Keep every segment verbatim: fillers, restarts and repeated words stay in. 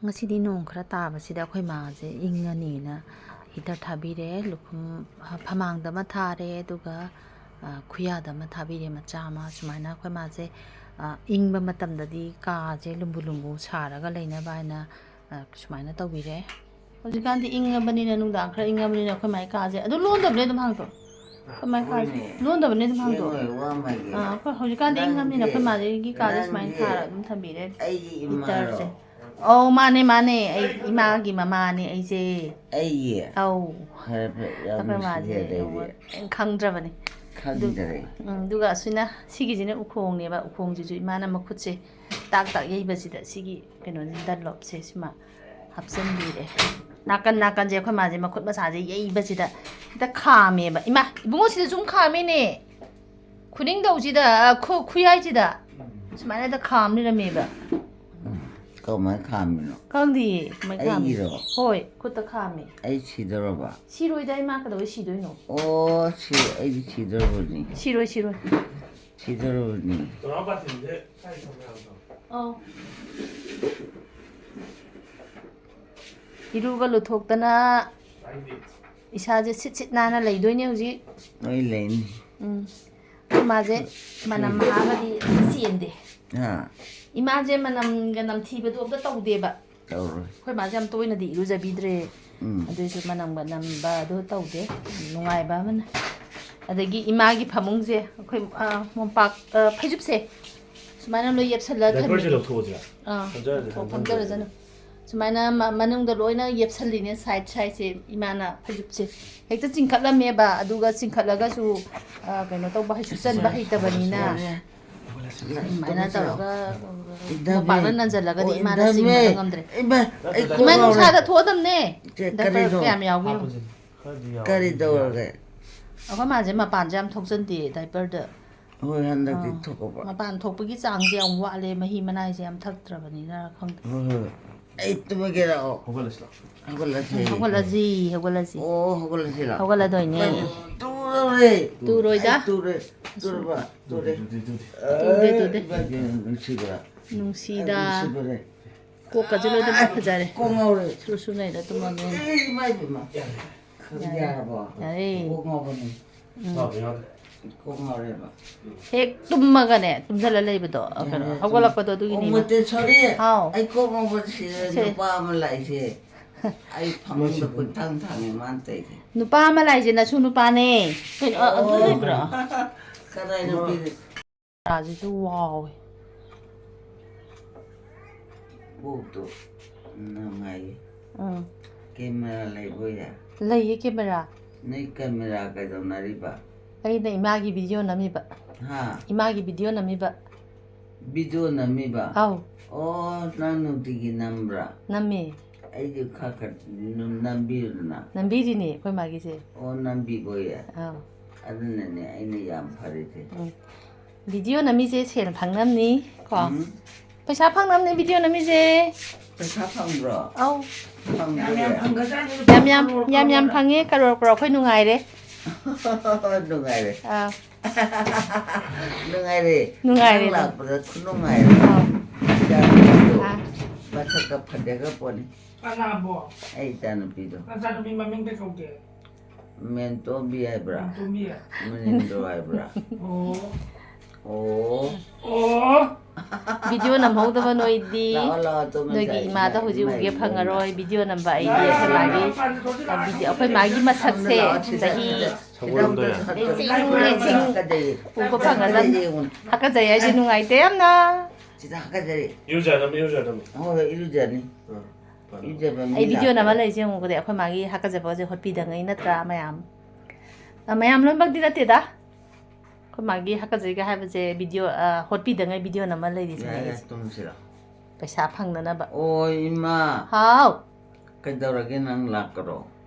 ꯉꯁꯤꯗꯤ ꯅꯣꯡ ꯈꯔ ꯇꯥꯕꯁꯤꯗ ꯑꯩꯈꯣꯏ ꯃꯥꯁꯦ ꯏꯪꯉꯅꯤꯅ heater ꯊꯥꯕꯤꯔꯦ꯫ ꯂꯨꯈꯨꯝ, ꯑ, ꯐꯃꯥꯡꯗ ꯑꯃ ꯊꯥꯔꯦ, ꯑꯗꯨꯒ, ꯑ, ꯈꯨꯌꯥꯗ ꯑꯃ ꯊꯥꯕꯤꯔꯦ, ꯃꯆꯥ ꯑꯃ꯫ ꯁꯨꯃꯥꯏꯅ ꯑꯩꯈꯣꯏ ꯃꯥꯁꯦ, ꯑ, ꯏꯪꯕ ꯃꯇꯝꯗꯗꯤ ꯀꯥꯁꯦ ꯂꯨꯝꯕꯨ ꯂꯨꯝꯕꯨ ꯁꯥꯔꯒ ꯂꯩꯅꯕ ꯍꯥꯏꯅ, ꯑ, ꯁꯨꯃꯥꯏꯅ ꯇꯧꯕꯤꯔꯦ꯫ ꯍꯧꯖꯤꯛꯀꯥꯟꯗꯤ ꯏꯪꯉꯕꯅꯤꯅ, ꯅꯨꯡꯗꯥꯡ ꯈꯔ ꯏꯪꯉꯕꯅꯤꯅ ꯑꯩꯈꯣꯏ ꯃꯥꯒꯤ ꯀꯥꯁꯦ ꯑꯗꯨ ꯂꯣꯟꯗꯕꯅꯦ ꯑꯗꯨꯝ ꯍꯥꯡꯗꯣꯛ꯫ ꯑꯩꯈꯣꯏ ꯃꯥꯒꯤ ꯀꯥꯁꯦ ꯍꯣꯏꯅꯦ꯫ ꯂꯣꯟꯗꯕꯅꯦ ꯑꯗꯨꯝ ꯍꯥꯡꯗꯣꯛ꯫ ꯌꯦꯡꯉꯣ, ꯋꯥ ꯑꯃꯒꯤ꯫ ꯑ, ꯑꯩꯈꯣꯏ ꯍꯧꯖꯤꯛꯀꯥꯟꯗꯤ ꯅꯪꯁꯦ, ꯏꯪꯉꯕꯅꯤꯅ ꯑꯩꯈꯣꯏ ꯃꯥꯁꯤꯒꯤ ꯀꯥꯁꯦ ꯁꯨꯃꯥꯏꯅ ꯅꯪꯁꯦ ꯊꯥꯔꯒ ꯑꯗꯨꯝ ꯊꯝꯕꯤꯔꯦ꯫ ꯑꯩꯒꯤ ꯏꯃꯥꯔꯣ? Heaterꯁꯦ꯫ ꯑꯧ, ꯃꯥꯅꯦ, ꯃꯥꯅꯦ, ꯑꯩ ꯏꯃꯥꯒꯤ ꯃꯃꯥꯅꯦ ꯑꯩꯁꯦ꯫ ꯑꯩꯒꯤ? ꯑꯧ꯫ ꯐꯔꯦ, ꯐꯔꯦ, ꯌꯥꯝ ꯑꯩꯈꯣꯏ ꯃꯥꯁꯦ ꯅꯨꯡꯁꯤꯖꯔꯦ ꯑꯩꯗꯤ꯫ ꯀꯩꯅꯣ ꯈꯪꯗ꯭ꯔꯕꯅꯦ꯫ ꯈꯪꯗꯔꯦ꯫ ꯎꯝ, ꯑꯗꯨꯒ ꯑꯁꯤꯅ, ꯁꯤꯒꯤꯁꯤꯅ ꯎꯈꯣꯡꯅꯦꯕ꯫ ꯎꯈꯣꯡꯁꯤꯁꯨ ꯏꯃꯥꯅ ꯃꯈꯨꯠꯁꯦ ꯇꯥꯛ ꯇꯥꯛ ꯌꯩꯕꯁꯤꯗ ꯁꯤꯒꯤ ꯀꯩꯅꯣꯁꯦ, Dunlopꯁꯦ ꯁꯤꯃ ꯍꯥꯞꯆꯤꯟꯕꯤꯔꯦ꯫ ꯅꯥꯀꯟ ꯅꯥꯀꯟꯁꯦ ꯑꯩꯈꯣꯏ ꯃꯥꯁꯦ ꯃꯈꯨꯠ ꯃꯁꯥꯁꯦ ꯌꯩꯕꯁꯤꯗ ꯍꯦꯛꯇ ꯈꯥꯝꯃꯦꯕ꯫ ꯏꯃꯥ, ꯏꯕꯨꯡꯉꯣ, ꯁꯤꯗ ꯁꯨꯝ ꯈꯥꯝꯃꯤꯅꯦ꯫ ꯈꯨꯅꯤꯡꯗꯧꯁꯤꯗ, ꯑ, ꯈꯨ-, ꯈꯨꯌꯥꯏꯁꯤꯗ ꯁꯨꯃꯥꯏꯅ ꯍꯦꯛꯇ ꯈꯥꯝ ꯂꯩꯔꯝꯃꯦꯕ꯫ ꯀꯃꯥꯏꯅ ꯈꯥꯝꯃꯤꯅꯣ? ꯈꯪꯗꯤꯌꯦ, ꯀꯃꯥꯏꯅ ꯈꯥꯝꯃꯤꯅꯣ? ꯑꯩꯒꯤꯔꯣ? ꯍꯣꯏ, ꯈꯨꯠꯇ ꯈꯥꯝꯃꯦ꯫ ꯑꯩ ꯁꯤꯗꯧꯔꯕ? ꯁꯤꯔꯣꯏꯗ, ꯏꯃꯥ ꯀꯩꯗꯧꯕꯩ ꯁꯤꯗꯣꯏꯅꯣ? ꯑꯣ, ꯁꯤ ꯑꯩꯗꯤ ꯁꯤꯗꯧꯔꯕꯅꯤ꯫ ꯁꯤꯔꯣꯏ, ꯁꯤꯔꯣꯏ꯫ ꯁꯤꯗꯧꯔꯕꯅꯤ꯫ ꯆꯥꯎꯔꯥꯛ ꯕꯥꯇꯤꯟꯁꯦ ꯁ꯭ꯋꯥꯏꯗ ꯊꯝꯕ ꯌꯥꯒꯗ꯭ꯔꯣ? ꯑꯧ꯫ ꯏꯔꯨꯒ ꯂꯨꯊꯣꯛꯇꯅ ꯏꯁꯥꯁꯦ ꯁꯤꯠ ꯁꯤꯠ ꯅꯥꯟꯅ ꯂꯩꯗꯣꯏꯅꯦ ꯍꯧꯖꯤꯛ꯫ ꯂꯣꯏ ꯂꯩꯅꯤ꯫ ꯎꯝ꯫ ꯑꯩꯈꯣꯏ ꯃꯥꯁꯦ ꯃꯅꯝ ꯃꯍꯥꯒꯗꯤ ꯆꯦꯟꯗꯦ꯫ ꯍꯥ? ꯏꯃꯥꯁꯦ ꯃꯅꯝꯒ ꯅꯝꯊꯤꯕꯗꯣ ꯑꯝꯇ ꯇꯧꯗꯦꯕ꯫ ꯇꯧꯔꯣꯏ꯫ ꯑꯩꯈꯣꯏ ꯃꯥꯁꯦ ꯌꯥꯝ ꯇꯣꯏꯅꯗꯤ ꯏꯔꯨꯖꯕꯤꯗ꯭ꯔꯦ꯫ ꯎꯝ꯫ ꯑꯗꯨꯏꯁꯨ ꯃꯅꯝꯒ ꯅꯝꯕ ꯑꯗꯨ ꯇꯧꯗꯦ꯫ ꯅꯨꯡꯉꯥꯏꯕ ꯑꯃꯅ꯫ ꯑꯗꯒꯤ ꯏꯃꯥꯒꯤ ꯐꯃꯨꯡꯁꯦ ꯑꯩꯈꯣꯏ, ꯑ, ꯃꯣꯝꯄꯥꯛ, ꯑ, ꯐꯩꯖꯨꯞꯁꯦ ꯁꯨꯃꯥꯏꯅ ꯂꯣꯏ ꯌꯦꯞꯁꯜꯂꯒ diaperꯁꯦ ꯊꯝꯃꯦ꯫ ꯂꯧꯊꯣꯛꯑꯁꯤꯔꯥ? ꯑꯥ, ꯐꯝꯖꯔꯁꯦ, ꯂꯧꯊꯣꯛ-, ꯐꯝꯖꯔꯁꯦ꯫ ꯐꯝꯖꯔꯁꯅꯨ꯫ ꯁꯨꯃꯥꯏꯅ ꯃ-, ꯃꯅꯨꯡꯗ ꯂꯣꯏꯅ ꯌꯦꯞꯁꯜꯂꯤꯅꯦ, side sideꯁꯦ ꯏꯃꯥꯅ ꯐꯩꯖꯨꯞꯁꯦ꯫ ꯍꯦꯛꯇ ꯆꯤꯡꯈꯠꯂꯝꯃꯦꯕ, ꯑꯗꯨꯒ ꯆꯤꯡꯈꯠꯂꯒꯁꯨ, ꯑ, ꯀꯩꯅꯣ ꯇꯧꯕ, ꯍꯩ-, ꯁꯨꯞꯆꯟꯕ ꯍꯩꯇꯕꯅꯤꯅ꯫ ꯁꯨꯃꯥꯏꯅ ꯇꯧꯔꯒ, ꯏꯟꯊꯝꯃꯦ꯫ ꯃꯣꯝꯄꯥꯛꯅ ꯅꯟꯁꯤꯜꯂꯒꯗꯤ ꯑꯣ, ꯏꯃꯥꯅ ꯏꯟꯊꯝꯃꯦ꯫ ꯆꯤꯡꯕꯗ ꯉꯝꯗ꯭ꯔꯦ꯫ ꯏꯃꯥ, ꯑꯩ ꯀꯣꯛ ꯏꯃꯥ, ꯉꯥꯎꯔꯦ꯫ ꯅꯨꯡꯁꯥꯗ ꯊꯣꯛꯑꯗꯝꯅꯦ꯫ ꯆꯦ, diaper ꯀꯔꯤꯅꯣ? ꯀꯌꯥꯝ ꯌꯥꯎꯒꯦ ꯌꯦꯡꯉꯨ꯫ ꯍꯥꯞꯄꯁꯤꯅꯦ꯫ ꯈꯔꯗꯤ ꯌꯥꯎꯔꯦ꯫ ꯀꯔꯤ ꯇꯧꯔꯒꯦ? ꯑꯩꯈꯣꯏ ꯃꯥꯁꯦ ꯃꯄꯥꯟꯁꯦ ꯌꯥꯝ ꯊꯣꯛꯆꯟꯗꯦ diaperꯗ꯫ ꯍꯣꯏ, ꯍꯟꯗꯛꯇꯤ ꯑꯥ, ꯊꯣꯛꯑꯕ꯫ ꯃꯄꯥꯟ ꯊꯣꯛꯄꯒꯤ ꯆꯥꯡꯁꯦ ꯌꯥꯝ ꯋꯥꯠꯂꯦ, ꯃꯍꯤ ꯃꯅꯥꯏꯁꯦ ꯌꯥꯝ ꯊꯛꯇ꯭ꯔꯕꯅꯤꯅ ꯈꯪꯗꯦ꯫ ꯍꯣꯏ, ꯍꯣꯏ꯫ ꯑꯩ ꯇꯨꯝꯃꯒꯦꯔꯣ? ꯍꯧꯒꯠꯂꯁꯤꯔꯣ? ꯍꯧꯒꯠꯂꯁꯦ꯫ ꯎꯝ, ꯍꯧꯒꯠꯂꯁꯤ, ꯍꯧꯒꯠꯂꯁꯤ꯫ ꯑꯣ, ꯍꯧꯒꯠꯂꯁꯤꯔꯣ? ꯍꯧꯒꯠꯂꯗꯣꯏꯅꯦ꯫ ꯇꯨꯔꯦ꯫ ꯇꯨꯔꯣꯏꯗ꯫ ꯑꯩ ꯇꯨꯔꯦ꯫ ꯇꯨꯔꯕ? ꯇꯨꯔꯦ꯫ ꯇꯨꯗꯦ, ꯇꯨꯗꯦ꯫ ꯇꯨꯗꯦ, ꯇꯨꯗꯦ꯫ ꯑꯦ, ꯏꯃꯥꯏ ꯄꯦꯝꯃ, ꯅꯨꯡꯁꯤꯕ꯭ꯔꯥ? ꯅꯨꯡꯁꯤꯗ꯫ ꯑꯩ ꯅꯨꯡꯁꯤꯕꯔꯦ꯫ ꯀꯣꯛꯀꯁꯦ ꯂꯣꯏꯅ ꯐꯖꯔꯦ꯫ ꯀꯣꯛ ꯉꯥꯎꯔꯦ꯫ ꯁꯨꯔ ꯁꯨ ꯅꯩꯔ ꯇꯨꯝꯃꯝꯃꯦ꯫ ꯑꯦ, ꯏꯃꯥꯏ ꯄꯦꯝꯃ꯫ ꯌꯥꯔꯦ꯫ ꯌꯥꯔꯕꯣ? ꯌꯥꯔꯦ꯫ ꯀꯣꯛ ꯉꯥꯎꯕꯅꯤ꯫ ꯎꯝ꯫ ꯀꯣꯛ ꯉꯥꯎꯔꯦꯕ꯫ ꯍꯦꯛ ꯇꯨꯝꯃꯒꯅꯦ, ꯇꯨꯝꯁꯤꯜꯂ ꯂꯩꯕꯗꯣ, ꯀꯩꯅꯣ, ꯌꯥꯔꯦ, ꯍꯧꯒꯠꯂꯛꯄꯗꯣ ꯑꯣ, ꯑꯗꯨꯒꯤꯅꯤꯅꯦ꯫ ꯃꯣꯇꯦꯁꯣꯔꯤ, ꯍꯥꯎ꯫ ꯑꯩ ꯀꯣꯛ ꯉꯥꯎꯕꯁꯤꯗ ꯁꯦ꯫ ꯅꯨꯄꯥ ꯑꯃ ꯂꯥꯛꯏꯁꯦ꯫ ꯑꯩ ꯐꯃꯨꯡꯗ ꯀꯨꯟꯊꯥꯡ ꯊꯥꯡꯉꯦ ꯃꯥꯅ ꯇꯧꯔꯤꯁꯦ꯫ ꯅꯨꯄꯥ ꯑꯃ ꯂꯥꯛꯏꯁꯦ, ꯅꯁꯨ ꯅꯨꯄꯥꯅꯦ꯫ ꯀꯩꯅꯣ, ꯑ, ꯑꯗꯨ ꯑꯣ꯫ ꯂꯩꯕ꯭ꯔꯣ? ꯀꯗꯥꯏ ꯅꯨꯄꯤꯗꯤ? ꯀꯥꯁꯤꯁꯨ ꯋꯥꯎꯋꯦ꯫ ꯀꯣꯛꯇꯣ ꯅꯨꯡꯉꯥꯏꯌꯦ꯫ ꯎꯝ꯫ ꯀꯦꯃꯦꯔꯥ ꯂꯩꯕꯣꯏꯔꯦ꯫ ꯂꯩꯌꯦ ꯀꯦꯃꯦꯔꯥ꯫ ꯅꯣꯏ ꯀꯦꯃꯦꯔꯥ ꯀꯩꯗꯧꯅꯔꯤꯕ? ꯑꯩꯅ ꯏꯃꯥꯒꯤ ꯚꯤꯗꯤꯑꯣ ꯅꯝꯃꯤꯕ꯫ ꯍꯥ? ꯏꯃꯥꯒꯤ ꯚꯤꯗꯤꯑꯣ ꯅꯝꯃꯤꯕ꯫ ꯚꯤꯗꯤꯑꯣ ꯅꯝꯃꯤꯕ? ꯑꯧ꯫ ꯑꯣ, ꯅꯪ ꯅꯨꯡꯇꯤꯒꯤ ꯅꯝꯕ꯭ꯔꯥ? ꯅꯝꯃꯦ꯫ ꯑꯩꯁꯨ ꯈꯔ ꯈꯔ ꯅꯝ-, ꯅꯝꯕꯤꯔꯨꯗꯅ꯫ ꯅꯝꯕꯤꯔꯤꯅꯦ ꯑꯩꯈꯣꯏ ꯃꯥꯒꯤꯁꯦ꯫ ꯑꯣ, ꯅꯝꯕꯤꯕꯣꯏꯔꯦ꯫ ꯑꯧ꯫ ꯑꯗꯨꯅꯅꯦ ꯑꯩꯅ ꯌꯥꯝ ꯐꯔꯤꯁꯦ꯫ ꯎꯝ꯫ ꯚꯤꯗꯤꯑꯣ ꯅꯝꯃꯤꯁꯦ ꯁꯦꯜ ꯐꯪꯅꯕꯅꯤ ꯀꯣ꯫ ꯎꯝ꯫ ꯄꯩꯁꯥ ꯐꯪꯅꯕꯅꯦ ꯚꯤꯗꯤꯑꯣ ꯅꯝꯃꯤꯁꯦ꯫ ꯄꯩꯁꯥ ꯐꯪꯕ꯭ꯔꯣ? ꯑꯧ꯫ ꯐꯪꯕ꯭ꯔꯣ? ꯌꯥꯝ ꯌꯥꯝ, ꯌꯥꯝ ꯌꯥꯝ ꯐꯪꯉꯦ, ꯀꯔꯣꯔ ꯀꯔꯣꯔ꯫ ꯑꯩꯈꯣꯏ ꯅꯨꯡꯉꯥꯏꯔꯦ꯫ ꯅꯨꯡꯉꯥꯏꯔꯦ꯫ ꯑꯥ꯫ ꯅꯨꯡꯉꯥꯏꯔꯦ꯫ ꯅꯨꯡꯉꯥꯏꯔꯦ꯫ ꯅꯪ ꯂꯥꯛꯄꯗ ꯈꯨꯅꯨꯡꯉꯥꯏꯔꯦ꯫ ꯑꯥ꯫ ꯏꯆꯥꯅꯨꯄꯤꯗꯣ ꯑꯥ꯫ ꯃꯁꯛꯀ ꯐꯖꯈ꯭ꯔ ꯄꯣꯠꯅꯤ꯫ ꯀꯅꯥꯕꯣ? ꯑꯩ ꯏꯆꯥꯅꯨꯄꯤꯗꯣ꯫ ꯅꯆꯥꯅꯨꯄꯤ ꯃꯃꯤꯡ ꯀꯩ ꯀꯧꯒꯦ? ꯃꯦꯟꯇꯣꯝꯕꯤ ꯍꯥꯏꯕ꯭ꯔꯥ? ꯇꯣꯝꯕꯤ꯫ ꯃꯅꯤꯟꯗꯣ ꯍꯥꯏꯕ꯭ꯔꯥ? ꯑꯣ꯫ ꯑꯣ꯫ ꯑꯣ꯫ ꯚꯤꯗꯤꯑꯣ ꯅꯝꯍꯧꯗꯕ ꯅꯣꯏꯗꯤ ꯂꯥꯛꯑꯣ, ꯂꯥꯛꯑꯣ, ꯇꯨꯝꯃꯁꯦ꯫ ꯅꯣꯏꯒꯤ ꯏꯃꯥꯗ ꯍꯧꯖꯤꯛ ꯎꯒꯦ ꯐꯪꯉꯔꯣꯏ꯫ ꯚꯤꯗꯤꯑꯣ ꯅꯝꯕ ꯑꯩꯗꯤ ꯏꯃꯥꯏ꯫ ꯑꯩꯈꯣꯏ ꯃꯥꯒꯤ, ꯚꯤꯗꯤꯑꯣ, ꯑꯩꯈꯣꯏ ꯃꯥꯒꯤ ꯃꯁꯛꯁꯦ ꯆꯍꯤ ꯂꯤꯁꯤꯡ ꯂꯤꯁꯤꯡ ꯎꯕ ꯐꯪꯒꯗꯕ꯫ ꯍꯥꯀꯠꯆꯩ ꯍꯥꯏꯁꯦ ꯅꯨꯡꯉꯥꯏꯇꯦ ꯌꯥꯝꯅ꯫ ꯁꯤꯗ ꯍꯥꯀꯠꯆꯔꯤ꯫ ꯏꯔꯨꯖꯔꯗꯝꯃꯤ, ꯏꯔꯨꯖꯔꯗꯝꯃꯤ꯫ ꯍꯣꯏ, ꯍꯣꯏ, ꯏꯔꯨꯖꯅꯤ꯫ ꯑꯥ, ꯐꯔꯦ꯫ ꯏꯔꯨꯖꯕ ꯃꯤ ꯑꯩ ꯚꯤꯗꯤꯑꯣ ꯅꯝꯃ ꯂꯥꯛꯄꯗ꯫ ꯂꯩꯁꯦ ꯌꯦꯡꯉꯨꯀꯗꯤ ꯑꯩꯈꯣꯏ ꯃꯥꯒꯤ ꯍꯥꯀꯠꯆꯕꯁꯦ ꯍꯣꯠꯄꯤꯗꯉꯩ ꯅꯠꯇ꯭ꯔꯥ ꯃꯌꯥꯝ? ꯑ, ꯃꯌꯥꯝ ꯂꯣꯏꯅꯃꯛꯇꯤ ꯅꯠꯇꯦꯗ꯫ ꯑꯩꯈꯣꯏ ꯃꯥꯒꯤ ꯍꯥꯀꯠꯆꯩꯒ ꯍꯥꯏꯕꯁꯦ ꯚꯤꯗꯤꯑꯣ, ꯑ, ꯍꯣꯠꯄꯤꯗꯉꯩ ꯚꯤꯗꯤꯑꯣ ꯅꯝꯃ ꯂꯩꯔꯤꯁꯤꯅꯦ ꯌꯥꯔꯦ, ꯑꯩꯁꯦ꯫ ꯇꯨꯝꯁꯤꯔꯣ? ꯄꯩꯁꯥ ꯐꯪꯅꯅꯕ꯫ ꯑꯣ, ꯏꯃꯥ꯫ ꯍꯥꯎ꯫ ꯀꯩꯗꯧꯔꯒꯦ, ꯅꯪ ꯂꯥꯛꯀꯔꯣ?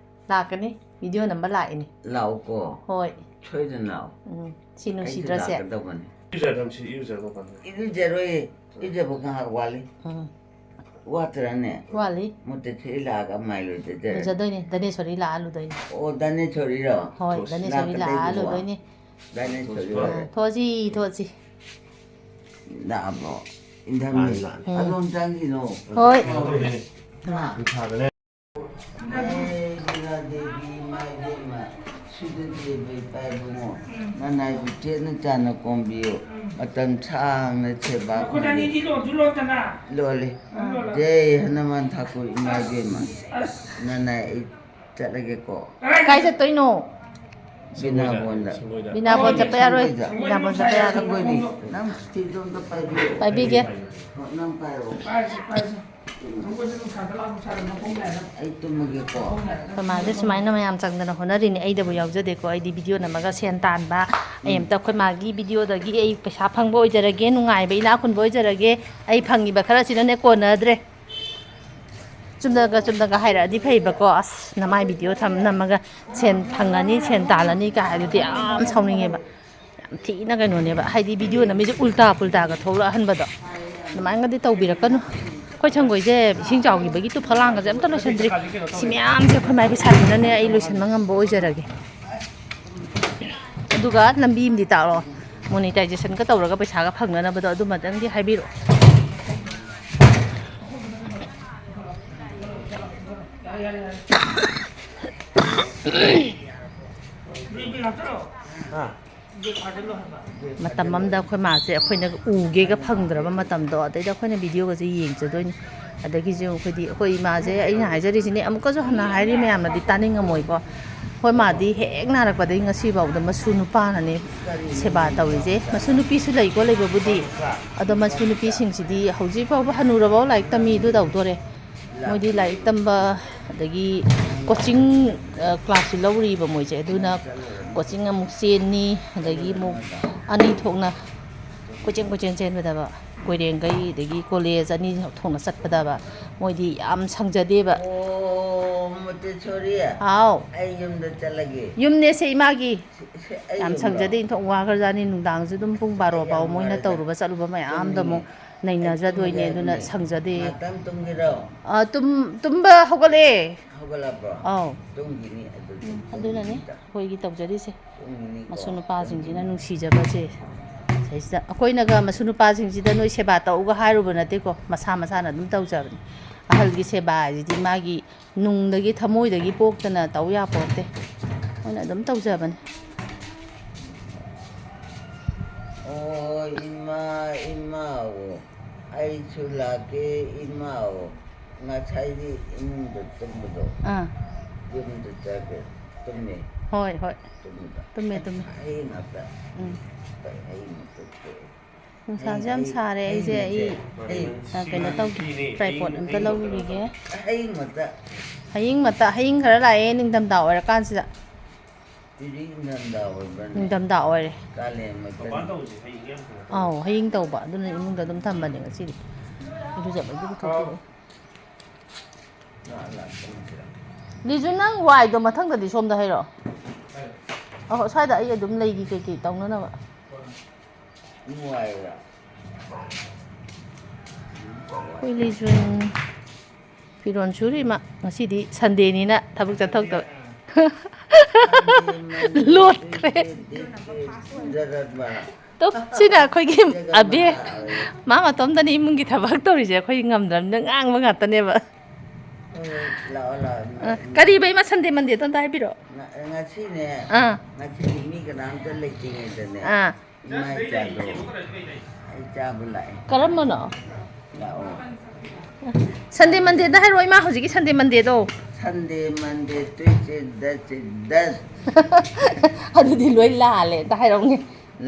ꯂꯥꯛꯀꯅꯤ꯫ ꯚꯤꯗꯤꯑꯣ ꯅꯝꯕ ꯂꯥꯛꯏꯅꯦ꯫ ꯂꯥꯛꯎꯀꯣ꯫ ꯍꯣꯏ꯫ ꯁꯣꯏꯗꯅ ꯂꯥꯛꯑꯣ꯫ ꯎꯝ꯫ ꯁꯤ ꯑꯩꯁꯨ ꯅꯨꯡꯁꯤꯗ꯭ꯔꯁꯦ? ꯂꯥꯛꯀꯗꯧꯕꯅꯤ꯫ ꯏꯔꯨꯖꯔꯗꯝꯁꯤ, ꯏꯔꯨꯖꯔꯣ ꯄꯥꯟꯊꯣꯏ꯫ ꯏꯔꯨꯖꯔꯣꯏꯌꯦ꯫ ꯏꯔꯨꯖꯕ ꯉꯥꯏꯍꯥꯛ ꯋꯥꯠꯂꯤ꯫ ꯎꯝ꯫ ꯋꯥꯠꯇ꯭ꯔꯅꯦ? ꯋꯥꯠꯂꯤ꯫ ꯃꯨꯠꯇ ꯊꯤꯔꯤ ꯂꯥꯛꯑꯒ ꯃꯥꯏ ꯂꯣꯏꯖꯗꯔꯦ꯫ ꯂꯨꯖꯗꯣꯏꯅꯦ꯫ ꯙꯅꯦꯁꯣꯔꯤ ꯂꯥꯛꯑ ꯂꯨꯗꯣꯏꯅꯦ꯫ ꯑꯣ, ꯙꯅꯦꯁꯣꯔꯤꯔꯣ? ꯍꯣꯏ, ꯙꯅꯦꯁꯣꯔꯤ ꯂꯥꯛꯑ ꯂꯥꯛꯀꯗꯣꯏꯗꯨꯕꯣ? ꯂꯨꯗꯣꯏꯅꯦ꯫ ꯙꯅꯦꯁꯣꯔꯤ ꯑ, ꯍꯣꯏ꯫ ꯊꯣꯛꯑꯁꯤ, ꯊꯣꯛꯑꯁꯤ꯫ ꯂꯥꯛꯑꯕꯣ? ꯏꯟꯊꯝꯃꯤ꯫ ꯂꯥꯛꯑꯦ, ꯂꯥꯛꯑꯦ꯫ ꯑꯗꯣꯝ ꯆꯪꯈꯤꯅꯣ꯫ ꯍꯣꯏ꯫ ꯍꯥ? ꯅꯨꯡꯁꯥꯗꯅꯦ꯫ ꯑꯦ, ꯕꯤꯅꯥ ꯗꯦꯕꯤ, ꯏꯃꯥ ꯏꯕꯦꯝꯃ, ꯁꯤꯗ ꯂꯩꯕ ꯏꯄꯥ ꯏꯕꯨꯡꯉꯣ, ꯅꯅꯥꯏꯕꯨ ꯆꯦꯠꯅ ꯆꯥꯅ ꯀꯣꯝꯕꯤꯌꯨ꯫ ꯃꯇꯝ ꯁꯥꯡꯅ ꯁꯦꯕꯥ ꯃꯈꯨꯠ ꯑꯅꯤꯗꯤ ꯂꯣꯟꯁꯨ ꯂꯣꯟꯗꯅ꯫ ꯂꯣꯜꯂꯦ꯫ ꯂꯣꯜꯂꯦ꯫ ꯖꯩ ꯍꯅꯨꯃꯥꯟ ꯊꯥꯀꯨꯔ ꯏꯃꯥ ꯏꯕꯦꯝꯃ, ꯑꯁ꯫ ꯅꯅꯥꯏ ꯑꯩ ꯆꯠꯂꯒꯦꯀꯣ꯫ ꯀꯥꯏ ꯆꯠꯇꯣꯏꯅꯣ? ꯕꯤꯅꯥꯕꯣꯟꯗ꯫ ꯁꯪꯒꯣꯏꯗ꯫ ꯕꯤꯅꯥꯕꯣꯟ ꯆꯠꯄ ꯌꯥꯔꯣꯏ꯫ ꯁꯪꯒꯣꯏꯗ꯫ ꯕꯤꯅꯥꯕꯣꯟ ꯆꯠꯄ ꯌꯥꯔꯣꯏ꯫ ꯁꯪꯒꯣꯏꯅꯤ꯫ ꯅꯪ ꯐꯤꯗꯣ ꯑꯝꯇ ꯄꯥꯏꯕꯤꯌꯣ꯫ ꯄꯥꯏꯕꯤꯒꯦ꯫ ꯍꯣ, ꯅꯪ ꯄꯥꯏꯔꯣ꯫ ꯄꯥꯏꯁꯦ, ꯄꯥꯏꯁꯦ꯫ ꯁꯪꯒꯣꯏꯁꯦ ꯅꯨꯡꯁꯥꯗ ꯂꯥꯛꯑꯣ, ꯅꯨꯡꯁꯥꯗ ꯃꯈꯣꯡ ꯌꯥꯏꯔ꯫ ꯑꯩ ꯇꯨꯝꯃꯒꯦꯀꯣ꯫ ꯑꯩꯈꯣꯏ ꯃꯥꯁꯦ ꯁꯨꯃꯥꯏꯅ ꯃꯌꯥꯝ ꯆꯪꯗꯅ ꯍꯣꯠꯅꯔꯤꯅꯤ, ꯑꯩꯗꯕꯨ ꯌꯥꯎꯖꯗꯦꯀꯣ꯫ ꯑꯩꯗꯤ ꯚꯤꯗꯤꯑꯣ ꯅꯝꯃꯒ ꯁꯦꯟ ꯇꯥꯟꯕ꯫ ꯑꯩ ꯎꯝ꯫ ꯑꯝꯇ ꯑꯩꯈꯣꯏ ꯃꯥꯒꯤ ꯚꯤꯗꯤꯑꯣꯗꯒꯤ ꯑꯩ ꯄꯩꯁꯥ ꯐꯪꯕ ꯑꯣꯏꯖꯔꯒꯦ, ꯅꯨꯡꯉꯥꯏꯕ ꯏꯅꯥꯛ ꯈꯨꯟꯕ ꯑꯣꯏꯖꯔꯒꯦ꯫ ꯑꯩ ꯐꯪꯉꯤꯕ ꯈꯔꯁꯤꯅꯅꯦ ꯀꯣꯟꯅꯗ꯭ꯔꯦ꯫ ꯆꯨꯝꯅꯒ ꯆꯨꯝꯅꯒ ꯍꯥꯏꯔꯛꯑꯗꯤ ꯐꯩꯕꯀꯣ, ꯑꯁ, ꯅꯃꯥꯏ ꯚꯤꯗꯤꯑꯣ ꯊꯝ-, ꯅꯝꯃꯒ ꯁꯦꯟ ꯐꯪꯉꯅꯤ, ꯁꯦꯟ ꯇꯥꯜꯂꯅꯤ ꯀꯥꯏ ꯍꯥꯏꯗꯨꯗꯤ ꯌꯥꯝ ꯁꯥꯎꯅꯤꯡꯉꯦꯕ꯫ ꯌꯥꯝ ꯊꯤꯅ ꯀꯩꯅꯣꯅꯦꯕ, ꯍꯥꯏꯗꯤ ꯚꯤꯗꯤꯑꯣ ꯅꯝꯃꯤꯁꯦ ꯎꯜꯇꯥ ꯄꯨꯜꯇꯥꯒ ꯊꯣꯛꯂꯛꯍꯟꯕꯗꯣ꯫ ꯑꯗꯨꯃꯥꯏꯅꯒꯗꯤ ꯇꯧꯕꯤꯔꯛꯀꯅꯨ꯫ ꯑꯩꯈꯣꯏ ꯁꯪꯒꯣꯏꯁꯦ ꯏꯁꯤꯡ ꯆꯥꯎꯈꯤꯕꯒꯤ ꯇꯨ ꯐꯂꯥꯡꯒꯁꯦ ꯑꯝꯇ ꯂꯣꯏꯁꯟꯗ꯭ꯔꯤ꯫ ꯁꯤ ꯃꯌꯥꯝꯁꯦ ꯑꯩꯈꯣꯏ ꯃꯥꯏ ꯄꯩꯁꯥꯁꯤꯅꯅꯦ ꯑꯩ ꯂꯣꯏꯁꯟꯕ ꯉꯝꯕ ꯑꯣꯏꯖꯔꯒꯦ꯫ ꯑꯗꯨꯒ ꯂꯝꯕꯤ ꯑꯃꯗꯤ ꯇꯥꯛꯂꯣ, ꯃꯣꯅꯤꯇꯥꯏꯖꯦꯁꯟꯒ ꯇꯧꯔꯒ ꯄꯩꯁꯥꯒ ꯐꯪꯅꯅꯕꯗꯣ, ꯑꯗꯨꯃꯇꯪꯗꯤ ꯍꯥꯏꯕꯤꯔꯛꯑꯣ꯫ ꯃꯇꯝ ꯑꯃꯗ ꯑꯩꯈꯣꯏ ꯃꯥꯁꯦ ꯑꯩꯈꯣꯏꯅ ꯎꯒꯦꯒ ꯐꯪꯗ꯭ꯔꯕ ꯃꯇꯝꯗꯣ, ꯑꯗꯩꯗ ꯑꯩꯈꯣꯏꯅ ꯚꯤꯗꯤꯑꯣꯒꯁꯦ ꯌꯦꯡꯖꯗꯣꯏꯅꯤ꯫ ꯑꯗꯒꯤꯁꯨ ꯑꯩꯈꯣꯏꯗꯤ, ꯑꯩꯈꯣꯏ ꯏꯃꯥꯁꯦ, ꯑꯩꯅ ꯍꯥꯏꯖꯔꯤꯁꯤꯅꯦ, ꯑꯃꯨꯛꯀꯁꯨ ꯍꯟꯅ ꯍꯥꯏꯔꯤ, ꯃꯌꯥꯝꯅꯗꯤ ꯇꯥꯅꯤꯡꯉꯝꯃꯣꯏꯀꯣ꯫ ꯑꯩꯈꯣꯏ ꯃꯥꯗꯤ ꯍꯦꯛ ꯅꯥꯔꯛꯄꯗꯒꯤ ꯉꯁꯤꯐꯥꯎꯗ ꯃꯁꯨ ꯅꯨꯄꯥꯅꯅꯦ ꯁꯦꯕꯥ ꯇꯧꯔꯤꯁꯦ꯫ ꯃꯁꯨ ꯅꯨꯄꯤꯁꯨ ꯂꯩꯀꯣ, ꯂꯩꯕꯕꯨꯗꯤ꯫ ꯑꯗꯣ ꯃꯁꯨ ꯅꯨꯄꯤꯁꯤꯡꯁꯤꯗꯤ ꯍꯧꯖꯤꯛ ꯐꯥꯎꯕ ꯍꯅꯨꯔꯕꯥꯎ ꯂꯥꯏꯔꯤꯛ ꯇꯝꯃꯤꯗꯨ ꯇꯧꯗꯣꯔꯦ꯫ ꯃꯣꯏꯗꯤ ꯂꯥꯏꯔꯤꯛ ꯇꯝꯕ, ꯑꯗꯒꯤ ꯀꯣꯆꯤꯡ, ꯑ, ꯀ꯭ꯂꯥꯁꯁꯨ ꯂꯧꯔꯤꯕ ꯃꯣꯏꯁꯦ꯫ ꯑꯗꯨꯅ ꯀꯣꯆꯤꯡ ꯑꯃꯨꯛ ꯆꯦꯟꯅꯤ, ꯑꯗꯒꯤ ꯑꯃꯨꯛ ꯑꯅꯤ ꯊꯣꯛꯅ ꯀꯣꯏꯆꯦꯟ ꯀꯣꯏꯆꯦꯟ ꯆꯦꯟꯕꯗꯕ, ꯀꯣꯏꯔꯦꯡꯒꯩ, ꯑꯗꯒꯤ ꯀꯣꯂꯦꯖ ꯑꯅꯤ ꯊꯣꯛꯅ ꯆꯠꯄꯗꯕ, ꯃꯣꯏꯗꯤ ꯌꯥꯝ ꯁꯪꯖꯗꯦꯕ꯫ ꯑꯣ, ꯃꯣꯟꯇꯦꯁꯣꯔꯤ꯫ ꯍꯥꯎ꯫ ꯑꯩ ꯌꯨꯝꯗ ꯆꯠꯂꯒꯦ꯫ ꯌꯨꯝꯅꯦꯁꯦ ꯏꯃꯥꯒꯤ꯫ ꯁꯦ, ꯑꯩ ꯌꯥꯝ ꯌꯨꯝꯗ꯫ ꯁꯪꯖꯗꯦ, ꯏꯟꯊꯣꯛ ꯋꯥꯈ꯭ꯔꯖꯥꯠꯅꯤ꯫ ꯅꯨꯡꯗꯥꯡꯁꯨ ꯑꯗꯨꯝ ꯄꯨꯡ ꯕꯥꯔꯣ ꯌꯥꯝ ꯐꯥꯎ ꯃꯣꯏꯅ ꯋꯥꯔꯖꯥꯠꯅꯤ꯫ ꯇꯧꯔꯨꯕ ꯆꯠꯂꯨꯕ ꯃꯌꯥꯝꯗꯣ ꯇꯨꯝꯅꯤꯡꯉꯦ꯫ ꯑꯃꯨꯛ ꯅꯩꯅꯖꯗꯣꯏꯅꯦ꯫ ꯑꯩ ꯇꯨꯝꯕ ꯑꯗꯨꯅ ꯌꯥꯏ꯫ ꯁꯪꯖꯗꯦ꯫ ꯉꯥꯛꯇꯪ ꯇꯨꯝꯒꯦꯔꯣ? ꯑ, ꯇꯨꯝ-, ꯇꯨꯝꯕ ꯍꯧꯒꯠꯂꯛꯑꯦ꯫ ꯍꯧꯒꯠꯂꯕ꯭ꯔꯣ? ꯑꯧ꯫ ꯇꯨꯝꯈꯤꯅꯤ ꯑꯗꯨꯗꯤ꯫ ꯎꯝ, ꯑꯗꯨꯅꯅꯦ ꯇꯨꯝꯈꯤꯅꯤꯗ꯫ ꯑꯩꯈꯣꯏꯒꯤ ꯇꯧꯖꯔꯤꯁꯦ꯫ ꯇꯨꯝꯈꯤꯅꯤꯀꯣ? ꯃꯁꯨ ꯅꯨꯄꯥꯁꯤꯡꯁꯤꯅ ꯇꯨꯝꯈꯤꯅꯤ꯫ ꯅꯨꯡꯁꯤꯖꯕꯁꯦ꯫ ꯁꯤꯗ ꯑꯩꯈꯣꯏꯅꯒ ꯃꯁꯨ ꯅꯨꯄꯥꯁꯤꯡꯁꯤꯗ "ꯅꯣꯏ ꯁꯦꯕꯥ ꯇꯧꯒ" ꯍꯥꯏꯔꯨꯕ ꯅꯠꯇꯦꯀꯣ, ꯃꯁꯥ ꯃꯁꯥꯅ ꯑꯗꯨꯝ ꯇꯧꯖꯕꯅꯤ꯫ ꯑꯍꯜꯒꯤ ꯁꯦꯕꯥ ꯍꯥꯏꯁꯤꯗꯤ ꯃꯥꯒꯤ ꯅꯨꯡꯗꯒꯤ, ꯊꯃꯣꯏꯗꯒꯤ ꯄꯣꯛꯇꯅ ꯇꯧ ꯌꯥꯄꯣꯟꯇꯦ꯫ ꯃꯣꯏꯅ ꯑꯗꯨꯝ ꯇꯧꯖꯕꯅꯤ꯫ ꯑꯣ, ꯏꯃꯥ, ꯏꯃꯥꯑꯣ, ꯑꯩꯁꯨ ꯂꯥꯛꯀꯦ, ꯏꯃꯥꯑꯣ꯫ ꯉꯁꯥꯏꯗꯤ ꯏꯃꯨꯡꯗ ꯇꯨꯝꯕꯗꯣ, ꯑꯥ꯫ ꯌꯨꯝꯗ ꯆꯠꯈ꯭ꯔꯦ, ꯇꯨꯝꯃꯦ꯫ ꯍꯣꯏ, ꯍꯣꯏ꯫ ꯇꯨꯝꯃꯤꯕ꯫ ꯇꯨꯝꯃꯦ, ꯇꯨꯝꯃꯦ꯫ ꯍꯌꯦꯡ ꯉꯥꯛꯇ꯫ ꯎꯝ꯫ ꯀꯩ ꯍꯌꯦꯡ ꯉꯥꯛꯇ ꯇꯣꯛꯑꯦ꯫ ꯅꯨꯡꯁꯥꯁꯦ ꯌꯥꯝ ꯁꯥꯔꯦ꯫ ꯑꯩꯁꯦ ꯑꯩ, ꯑꯩ, ꯑ, ꯀꯩꯅꯣ ꯇꯧꯒꯦ, tripod ꯑꯝꯇ ꯂꯧꯔꯨꯈꯤꯒꯦ꯫ ꯍꯌꯦꯡ ꯃꯇ-, ꯍꯌꯦꯡ ꯃꯇ ꯑꯍꯤꯡ ꯈꯔ ꯂꯥꯛꯑꯦ, ꯅꯤꯡꯊꯝꯊꯥ ꯑꯣꯏꯔꯀꯥꯟꯁꯤꯗ꯫ ꯍꯧꯖꯤꯛ ꯏꯪꯊꯝꯊꯥ ꯑꯣꯏꯕ꯭ꯔꯅꯦ? ꯅꯤꯡꯊꯝꯊꯥ ꯑꯣꯏꯔꯦ꯫ ꯀꯥꯂꯦꯟ ꯃꯇꯝ꯫ ꯑꯧ, ꯍꯌꯤꯡ ꯇꯧꯕ, ꯑꯗꯨꯅ ꯏꯃꯨꯡꯗ ꯑꯗꯨꯝ ꯊꯝꯕꯅꯦ ꯉꯁꯤꯗꯤ꯫ ꯏꯔꯨꯖꯕꯒꯤ ꯄꯨꯊꯣꯛꯄꯤꯔꯛꯑꯣ꯫ ꯂꯤꯖꯨ, ꯅꯪ ꯋꯥꯏꯗꯣ ꯃꯊꯪꯗꯗꯤ ꯁꯣꯝꯗ ꯍꯩꯔꯛꯑꯣ꯫ ꯑꯍꯣ, ꯁ꯭ꯋꯥꯏꯗ ꯑꯩ ꯑꯗꯨꯝ ꯂꯩꯒꯤ ꯀꯩꯀꯩ ꯇꯧꯅꯅꯕ꯫ ꯅꯨꯡꯉꯥꯏꯕ꯭ꯔꯥ? ꯑꯩꯈꯣꯏ ꯂꯤꯖꯨꯟ ꯐꯤꯔꯣꯟ ꯁꯨꯔꯤ ꯃꯥ꯫ ꯉꯁꯤꯗꯤ Sundayꯅꯤꯅ ꯊꯕꯛ ꯆꯠꯊꯣꯛꯇꯕ꯫ ꯂꯣꯠꯈ꯭ꯔꯦ꯫ ꯇꯨ, ꯁꯤꯅ ꯑꯩꯈꯣꯏꯒꯤ ꯑꯕꯦ꯫ ꯃꯥ ꯃꯇꯣꯝꯗꯅꯤ ꯏꯃꯨꯡꯒꯤ ꯊꯕꯛ ꯇꯧꯔꯤꯁꯦ꯫ ꯑꯩꯈꯣꯏ ꯉꯝꯗ꯭ꯔꯕꯅꯤꯅ ꯉꯥꯡꯕ ꯉꯥꯛꯇꯅꯦꯕ꯫ ꯍꯣꯏ, ꯂꯥꯛꯑꯣ, ꯂꯥꯛꯑꯣ꯫ ꯑ, ꯀꯔꯤꯕ ꯏꯃꯥ, Sunday Mondayꯗꯣ ꯑꯝꯇ ꯍꯥꯏꯕꯤꯔꯛꯑꯣ꯫ ꯉ-, ꯉꯁꯤꯅꯦ, ꯑꯥ꯫ ꯉꯁꯤꯗꯤ ꯃꯤ ꯀꯅꯥꯝꯇ ꯂꯩꯇ꯭ꯔꯤꯉꯩꯗꯅꯦ, ꯑꯥ꯫ ꯏꯃꯥ ꯏꯆꯥꯗꯣ ꯑꯩ ꯆꯥꯕ ꯂꯥꯛꯑꯦ꯫ ꯀꯔꯝꯕꯅꯣ? ꯂꯥꯛꯑꯣ꯫ Sunday Mondayꯗ ꯍꯥꯏꯔꯛꯑꯣ, ꯏꯃꯥ, ꯍꯧꯖꯤꯛꯀꯤ Sunday Mondayꯗꯣ꯫ Sunday, Monday, Tuesday, Thursday, Thursday꯫ ꯑꯗꯨꯗꯤ ꯂꯣꯏ ꯂꯥꯜꯂꯦ, ꯑꯝꯇ ꯍꯥꯏꯔꯛꯎꯅꯦ꯫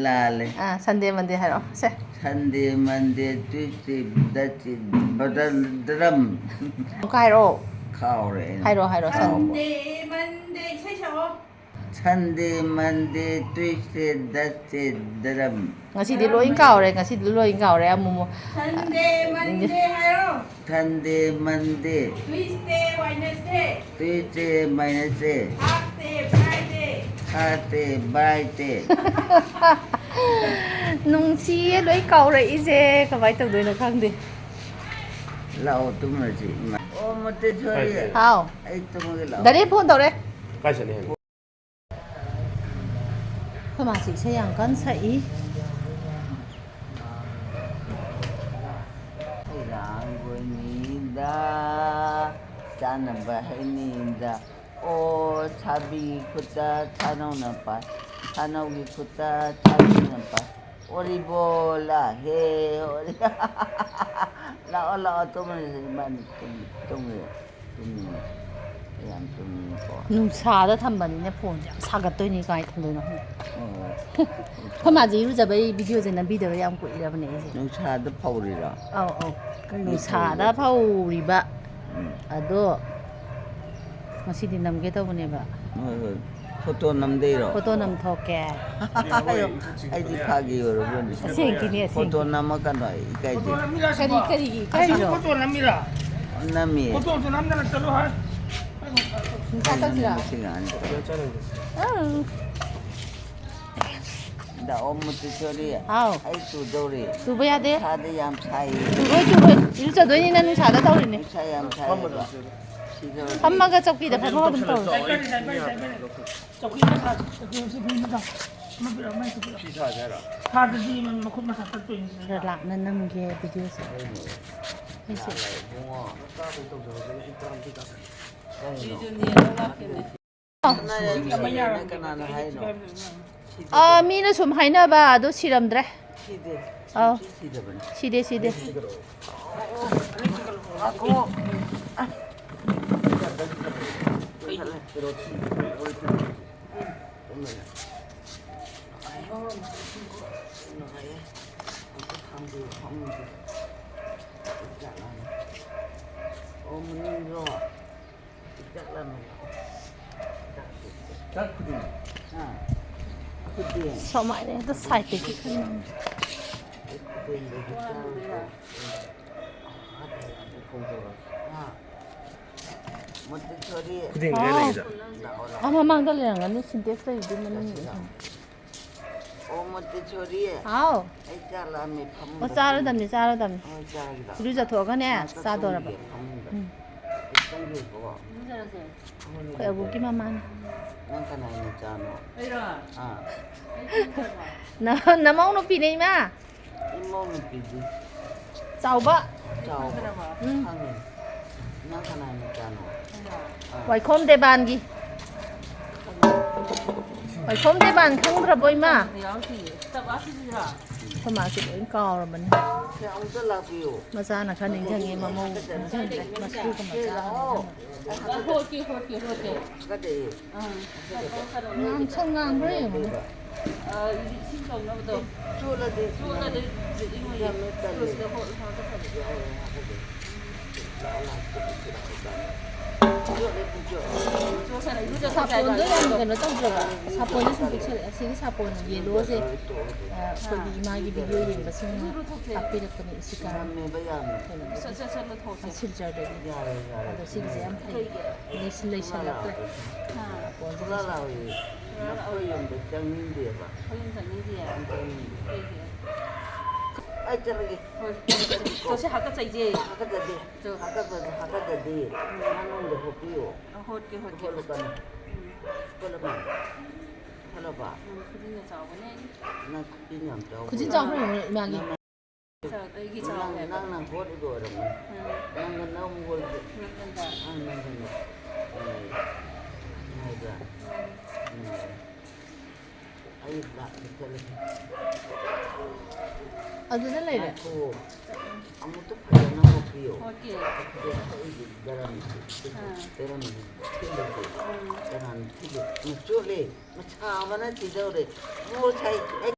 ꯂꯥꯜꯂꯦ꯫ ꯑꯥ, Sunday, Monday ꯍꯥꯏꯔꯛꯑꯣ, ꯁꯦ꯫ Sunday, Monday, Tuesday, Thursday, ꯕꯗꯔꯗ꯭ꯔꯝ꯫ ꯑꯃꯨꯛꯀ ꯍꯥꯏꯔꯛꯑꯣ꯫ ꯀꯥꯎꯔꯦ ꯑꯩꯅ꯫ ꯍꯥꯏꯔꯛꯑꯣ, ꯍꯥꯏꯔꯛꯑꯣ, Sun- ꯀꯥꯎꯕ꯫ Sunday, Monday, ꯏꯁꯩ ꯁꯛꯑꯣ꯫ Sunday, Monday, Tuesday, Thursday, ꯗꯔꯝ꯫ ꯉꯁꯤꯗꯤ ꯂꯣꯏ ꯀꯥꯎꯔꯦ, ꯉꯁꯤꯗꯤ ꯂꯣꯏ ꯀꯥꯎꯔꯦ, ꯑꯃꯨꯛ ꯑꯃꯨꯛ꯫ Sunday, Monday ꯍꯥꯏꯔꯣ꯫ Sunday, Monday꯫ Tuesday, Wednesday꯫ Tuesday, Wednesday꯫ Thursday, Friday꯫ Thursday, Friday꯫ ꯅꯨꯡꯁꯤꯌꯦ, ꯂꯣꯏ ꯀꯥꯎꯔꯛꯏꯁꯦ, ꯀꯃꯥꯏꯅ ꯇꯧꯗꯣꯏꯅꯣ ꯈꯪꯗꯦ꯫ ꯂꯥꯛꯑꯣ, ꯇꯨꯝꯃꯁꯤ, ꯏꯃꯥ꯫ ꯑꯣ, ꯃꯣꯟꯇꯦꯁꯣꯔꯤ꯫ ꯍꯥꯎ꯫ ꯑꯩ ꯇꯨꯝꯃꯒꯦ ꯂꯥꯛꯑꯣ꯫ ꯗꯥꯏꯔꯦꯛ ꯐꯣꯟ ꯇꯧꯔꯦ꯫ ꯀꯥꯏ ꯆꯠꯅꯤ ꯍꯥꯏꯅꯣ? ꯑꯩꯈꯣꯏ ꯃꯥꯁꯤ ꯏꯁꯩ ꯌꯥꯝ ꯀꯟꯅ ꯁꯛꯏ꯫ ꯆꯥꯅꯕ ꯍꯩꯅꯤꯗ꯫ ꯑꯣ, ꯁꯥꯕꯤꯒꯤ ꯈꯨꯠꯇ ꯁꯥꯅꯧꯅ ꯄꯥꯏ, ꯁꯥꯅꯧꯒꯤ ꯈꯨꯠꯇ ꯁꯥꯕꯤꯅ ꯄꯥꯏ꯫ ꯑꯣꯔꯤꯕꯣꯂꯥ ꯍꯦ, ꯑꯣꯔꯤ-, ꯂꯥꯛꯑꯣ, ꯂꯥꯛꯑꯣ, ꯇꯨꯝꯃꯁꯤ꯫ ꯏꯕꯥꯅꯤ ꯇꯨꯝ-, ꯇꯨꯝꯃꯤ, ꯇꯨꯝꯃꯤ꯫ ꯑꯩ ꯌꯥꯝ ꯇꯨꯝꯅꯤꯡꯉꯤꯀꯣ꯫ ꯅꯨꯡꯁꯥꯗ ꯊꯝꯕꯅꯤꯅ ꯐꯣꯟꯁꯦ ꯌꯥꯝ ꯁꯥꯒꯠꯇꯣꯏꯅꯤ, ꯀꯃꯥꯏꯅ ꯊꯝꯗꯣꯏꯅꯣ ꯈꯪꯗꯦ꯫ ꯍꯣꯏ, ꯍꯣꯏ꯫ ꯑꯩꯈꯣꯏ ꯃꯥꯁꯦ ꯏꯔꯨꯖꯕꯩ ꯚꯤꯗꯤꯑꯣꯁꯦ ꯅꯝꯕꯤꯗꯕ ꯌꯥꯝ ꯀꯨꯏꯔꯕꯅꯦ ꯑꯩꯁꯦ꯫ ꯅꯨꯡꯁꯥꯗ ꯐꯧꯔꯤꯔꯣ? ꯑꯧ, ꯑꯧ꯫ ꯀꯔꯤ ꯅꯨꯡꯁꯥꯗ ꯐꯧꯔꯤꯕ? ꯐꯧꯔꯤꯕ꯫ ꯎꯝ꯫ ꯑꯗꯣ ꯉꯁꯤꯗꯤ ꯅꯝꯒꯦ ꯇꯧꯕꯅꯦꯕ꯫ ꯍꯣꯏ, ꯍꯣꯏ꯫ ꯐꯣꯇꯣ ꯅꯝꯗꯣꯏꯔꯣ? ꯐꯣꯇꯣ ꯅꯝꯊꯣꯛꯀꯦ꯫ ꯑꯩꯗꯤ ꯐꯥꯒꯤ ꯑꯣꯏꯔꯕꯣꯏ ꯅꯤꯡꯉꯤ꯫ ꯑꯁꯦꯡꯀꯤꯅꯤ, ꯑꯁꯦꯡꯀꯤ꯫ ꯐꯣꯇꯣ ꯅꯝꯃꯛꯀꯅꯣ, ꯑꯩ ꯏꯀꯥꯏꯖꯩ꯫ ꯀꯔꯤ, ꯀꯔꯤꯒꯤ ꯏꯀꯥꯏꯔꯤꯅꯣ? ꯐꯣꯇꯣ ꯅꯝꯃꯤꯔꯥ? ꯅꯝꯃꯤ꯫ ꯐꯣꯇꯣꯁꯨ ꯅꯝꯗꯅ ꯆꯠꯂꯣ ꯍꯥꯏ꯫ ꯅꯨꯡꯁꯥ ꯆꯠꯁꯤꯔꯥ? ꯃꯁꯤ ꯉꯥꯡꯁꯦ꯫ ꯑꯪ꯫ ꯗꯥ ꯑꯣ ꯃꯨꯇꯦꯁꯣꯔꯤ, ꯍꯥꯎ꯫ ꯑꯩ ꯇꯨꯗꯧꯔꯤ꯫ ꯇꯨꯕ ꯌꯥꯗꯦ꯫ ꯅꯨꯡꯁꯥꯗ ꯌꯥꯝ ꯁꯥꯏꯌꯦ꯫ ꯇꯨꯔꯣꯏ, ꯇꯨꯔꯣꯏ꯫ ꯏꯔꯨꯖꯗꯣꯏꯅꯤꯅ ꯅꯨꯡꯁꯥꯗ ꯇꯧꯔꯤꯅꯦ꯫ ꯅꯨꯡꯁꯥ ꯌꯥꯝ ꯁꯥꯏꯌꯦꯕ꯫ ꯁꯤꯗ ꯐꯝꯃꯒ ꯆꯧꯀꯤꯗ ꯐꯝꯃꯒ ꯑꯗꯨꯝ ꯇꯧꯔꯣ꯫ ꯆꯧꯀꯤ ꯑꯃ ꯁꯥꯁꯤ, ꯆꯧꯀꯤ ꯑꯃ ꯁꯥꯁꯤ꯫ ꯑꯃ ꯄꯤꯔꯛꯑꯣ, ꯑꯃ ꯄꯤꯔꯛꯑꯣ꯫ ꯐꯤ ꯁꯥꯁꯦ ꯍꯥꯏꯔꯣ? ꯁꯥꯗꯗꯤ ꯃꯈꯨꯠ ꯃꯁꯥ ꯇꯠꯇꯣꯏꯅꯤ꯫ ꯈꯔ ꯂꯥꯞꯅ ꯅꯝꯒꯦ ꯚꯤꯗꯤꯑꯣꯁꯦ꯫ ꯀꯩꯅꯣ? ꯑꯩꯁꯦ꯫ ꯌꯥꯔꯦ, ꯏꯕꯨꯡꯉꯣ꯫ ꯀꯩꯅꯣ? ꯀꯅꯥ ꯂꯩꯔꯦꯅ ꯀꯅꯥꯅ ꯍꯥꯏꯅꯣ? ꯑꯥ, ꯃꯤꯅ ꯁꯨꯝ ꯍꯥꯏꯅꯕ ꯑꯗꯣ ꯁꯤꯔꯝꯗ꯭ꯔꯦ꯫ ꯁꯤꯗꯦ꯫ ꯑꯥꯎ꯫ ꯁꯤ ꯁꯤꯗꯕꯅꯤ꯫ ꯁꯤꯗꯦ, ꯁꯤꯗꯦ꯫ ꯉꯥꯏꯈꯣ꯫ ꯅꯨꯡꯉꯥꯏꯌꯦ꯫ ꯑꯝꯇ ꯊꯥꯡꯕꯤꯌꯨ, ꯐꯃꯨꯡꯁꯦ꯫ ꯑꯣ, ꯃꯅꯤꯡꯗꯣ꯫ ꯆꯥꯛ ꯈꯨꯗꯤꯡ꯫ ꯍꯥ? ꯈꯨꯗꯤꯡ꯫ ꯁꯨꯃꯥꯏꯅ ꯍꯦꯛꯇ ꯁꯥꯏꯠꯇꯒꯤ ꯈꯟꯕ꯫ ꯈꯨꯗꯤꯡꯗꯒꯤ ꯆꯥꯔꯒ꯫ ꯍꯥ? ꯃꯨꯇꯦꯁꯣꯔꯤ꯫ ꯈꯨꯗꯤꯡ ꯀꯥꯏ ꯂꯩꯒꯦ? ꯂꯥꯛꯑꯣ, ꯂꯥꯛꯑꯣ꯫ ꯑꯥ, ꯃꯃꯥꯡꯗ ꯂꯩꯔꯝꯒꯅꯤ, ꯁꯤꯟꯇꯦꯛꯁ ꯂꯩꯗꯨ ꯃꯅꯨꯡꯗ꯫ ꯆꯠꯁꯤꯔꯣ? ꯑꯣ, ꯃꯨꯇꯦꯁꯣꯔꯤ꯫ ꯍꯥꯎ꯫ ꯑꯩ ꯆꯥꯛ ꯂꯥꯝꯃꯦ, ꯐꯃꯨꯡꯗ ꯑꯣ, ꯆꯥꯔꯗꯝꯅꯤ, ꯆꯥꯔꯗꯝꯅꯤ꯫ ꯍꯣꯏ, ꯆꯥꯔꯒꯦ ꯂꯥꯛꯑꯣ꯫ ꯏꯔꯨꯖꯊꯣꯛꯑꯒꯅꯦ, ꯉꯥꯛꯇ ꯆꯥꯗꯣꯔꯕ꯫ ꯇꯨꯝꯒꯦ ꯐꯃꯨꯡꯗ꯫ ꯎꯝ꯫ ꯑꯩ ꯇꯨꯝꯒꯦꯀꯣ꯫ ꯑꯩꯈꯣꯏ ꯑꯕꯣꯛꯀꯤ ꯃꯃꯥꯅꯤ꯫ ꯅꯪ ꯀꯅꯥꯏ ꯅꯆꯥꯅꯣ? ꯑꯩꯔꯣ? ꯑꯥ꯫ ꯅ-, ꯅꯃꯧ ꯅꯨꯄꯤꯅꯦ, ꯏꯃꯥ꯫ ꯏꯃꯧ ꯅꯨꯄꯤꯗꯤ? ꯆꯥꯎꯕ꯫ ꯆꯥꯎꯕ꯫ ꯎꯝ꯫ ꯈꯪꯉꯦ꯫ ꯅꯪ ꯀꯅꯥꯏ ꯅꯆꯥꯅꯣ? ꯋꯥꯏꯈꯣꯝ ꯗꯦꯕꯥꯟꯒꯤ꯫ ꯋꯥꯏꯈꯣꯝ ꯗꯦꯕꯥꯟ ꯈꯪꯗ꯭ꯔꯕꯣ, ꯏꯃꯥ? ꯑꯩꯈꯣꯏ ꯃꯥꯁꯦ ꯂꯣꯏ ꯀꯥꯎꯔꯕꯅꯤ꯫ ꯃꯆꯥꯅ ꯈꯔ ꯅꯤꯡꯁꯤꯡꯉꯤ, ꯃꯃꯧ ꯅꯤꯡꯁꯤꯡꯗ꯭ꯔꯦ, ꯃꯁꯨꯒ ꯃꯆꯥꯒ ꯅꯤꯡꯁꯤꯡꯉꯤ꯫ ꯉꯥꯡꯁꯪ ꯉꯥꯡꯕ꯭ꯔꯥ ꯌꯦꯡꯉꯨꯅꯦ꯫ ꯑ, ꯏꯁꯤꯡ ꯇꯧꯅꯕꯗꯣ꯫ ꯆꯣꯠꯂꯗꯤ ꯆꯣꯠꯂꯗꯤ ꯏꯪꯉꯣꯏꯌꯦ꯫ ꯌꯥꯝꯅ ꯇꯜꯂꯦ꯫ ꯐ꯭ꯔꯤꯖꯇ ꯍꯣꯠ ꯍꯥꯞꯀꯗꯕ꯫ ꯌꯥꯏ, ꯍꯥꯞꯀꯗꯕ꯫ ꯂꯥꯛꯑꯣ, ꯂꯥꯛꯑꯣ, ꯆꯣꯠꯂꯦ, ꯆꯣꯠꯂꯦ, ꯆꯣꯠꯂꯦ꯫ ꯆꯣꯠꯂꯦ, ꯆꯣꯠꯂꯦ꯫ ꯆꯣꯠꯁꯜꯂꯦ, ꯏꯔꯨꯖꯊꯣꯛꯀꯦ ꯍꯥꯏꯗꯣ ꯁꯥꯄꯣꯟꯗꯣ ꯌꯥꯝ ꯑꯗꯣ꯫ ꯀꯩꯅꯣ ꯇꯧꯗ꯭ꯔꯕ? ꯁꯥꯄꯣꯟꯁꯦ ꯁꯨꯝ ꯄꯤꯛꯁꯜꯂꯦ꯫ ꯑꯁꯤꯒꯤ ꯁꯥꯄꯣꯟ ꯌꯦꯂꯣꯁꯦ, ꯑ, ꯑꯩꯈꯣꯏꯒꯤ ꯏꯃꯥꯒꯤ ꯚꯤꯗꯤꯑꯣ ꯌꯦꯡꯕꯁꯤꯡꯅ ꯏꯔꯨ ꯂꯨꯊꯣꯛꯁꯦ꯫ ꯇꯥꯛꯄꯤꯔꯛꯄꯅꯦ꯫ ꯏꯁꯤꯀꯥ ꯁꯥꯔꯝꯃꯦꯕ ꯌꯥꯝꯅ꯫ ꯀꯩꯅꯣꯗꯒꯤ, ꯁꯠ, ꯁꯠ, ꯁꯠ ꯂꯨꯊꯣꯛꯁꯦ꯫ ꯁꯤꯜꯆꯔꯗꯒꯤ꯫ ꯌꯥꯔꯦ, ꯌꯥꯔꯦ꯫ ꯑꯗꯣ ꯁꯤꯒꯤꯁꯦ ꯌꯥꯝ ꯐꯩ꯫ ꯀꯩꯒꯤ? ꯂꯩꯁ-, ꯂꯩꯁꯜꯂꯛꯇ꯭ꯔꯦ꯫ ꯑꯥ꯫ ꯁꯥꯄꯣꯟꯁꯦ ꯁꯨꯔꯥ ꯂꯩꯁꯜꯂꯛꯇ꯭ꯔꯦ꯫ ꯂꯥꯎꯏ꯫ ꯅꯈꯣꯏ ꯌꯨꯝꯗ ꯆꯪꯅꯤꯡꯗꯦꯕ꯫ ꯑꯩꯈꯣꯏ ꯌꯨꯝ ꯆꯪꯅꯤꯡꯗꯤꯌꯦ? ꯆꯪꯅꯤꯡꯗꯦ꯫ ꯀꯩꯒꯤ? ꯑꯩ ꯆꯠꯂꯒꯦ꯫ ꯍꯣꯏ, ꯆꯠꯁꯦ꯫ ꯆꯠꯁꯦ, ꯍꯥꯀꯠꯆꯩꯁꯦ꯫ ꯍꯥꯀꯠꯆꯗꯦ꯫ ꯆꯣ꯫ ꯍꯥꯀꯠꯆꯗꯦ, ꯍꯥꯀꯠꯆꯗꯦ꯫ ꯎꯝ꯫ ꯃꯅꯨꯡꯗ ꯍꯣꯠꯄꯤꯌꯣ꯫ ꯑ, ꯍꯣꯠꯀꯦ, ꯍꯣꯠꯀꯦ꯫ ꯍꯣꯠꯂꯨ ꯀꯟꯅ꯫ ꯎꯝ꯫ ꯍꯣꯠꯂꯨ ꯀꯟꯅ꯫ ꯍꯣꯠꯂꯕ? ꯎꯝ, ꯈꯨꯖꯤꯟꯒ ꯆꯥꯎꯕꯅꯦ꯫ ꯅꯪ ꯈꯨꯖꯤꯟ ꯌꯥꯝ ꯆꯥꯎꯕ ꯈꯨꯖꯤꯟ ꯑꯣꯏꯔꯝꯃꯤ꯫ ꯆꯥꯎꯕ꯭ꯔꯥ ꯌꯦꯡꯉꯨꯅꯦ, ꯏꯃꯥꯒꯤ꯫ ꯅꯪ ꯆꯥꯎ-, ꯑꯩꯒꯤ ꯅꯪ, ꯆꯥꯎꯋꯦꯕ꯫ ꯅꯪꯅ ꯍꯣꯠꯂꯤꯗꯣ ꯑꯣꯏꯔꯝꯒꯅꯤ꯫ ꯎꯝ꯫ ꯅꯪꯅ ꯅꯝ ꯍꯣꯠꯂꯤꯗꯣ꯫ ꯅꯪꯉꯣꯟꯗ꯫ ꯑꯥ, ꯅꯪꯉꯣꯟꯗ꯫ ꯅꯨꯡꯉꯥꯏ꯫ ꯅꯨꯡꯉꯥꯏꯕ꯭ꯔꯥ? ꯎꯝ꯫ ꯅꯨꯡꯉꯥꯏ꯫ ꯑꯩ ꯂꯥꯛꯀꯦ ꯆꯠꯂꯒꯦ꯫ ꯑꯗꯨꯗ ꯂꯩꯔꯦ꯫ ꯉꯥꯏꯈꯣ꯫ ꯑꯃꯨꯛꯇ ꯐꯖꯅ ꯍꯣꯠꯄꯤꯌꯣ꯫ ꯍꯣꯠꯀꯦ꯫ ꯑꯗꯨꯗ ꯑꯩꯒꯤ ꯗꯔꯝꯁꯦ, ꯑꯥ꯫ ꯗꯔꯝꯁꯦ ꯊꯤꯜꯂꯨꯁꯦ꯫ ꯎꯝ꯫ ꯀꯅꯥꯅ ꯊꯤꯜꯂꯨ? ꯆꯣꯠꯂꯦ꯫ ꯃꯁꯥꯕꯅ ꯁꯤꯗꯧꯔꯦ꯫ ꯃꯣꯏ ꯁꯥꯏ-, ꯑꯩ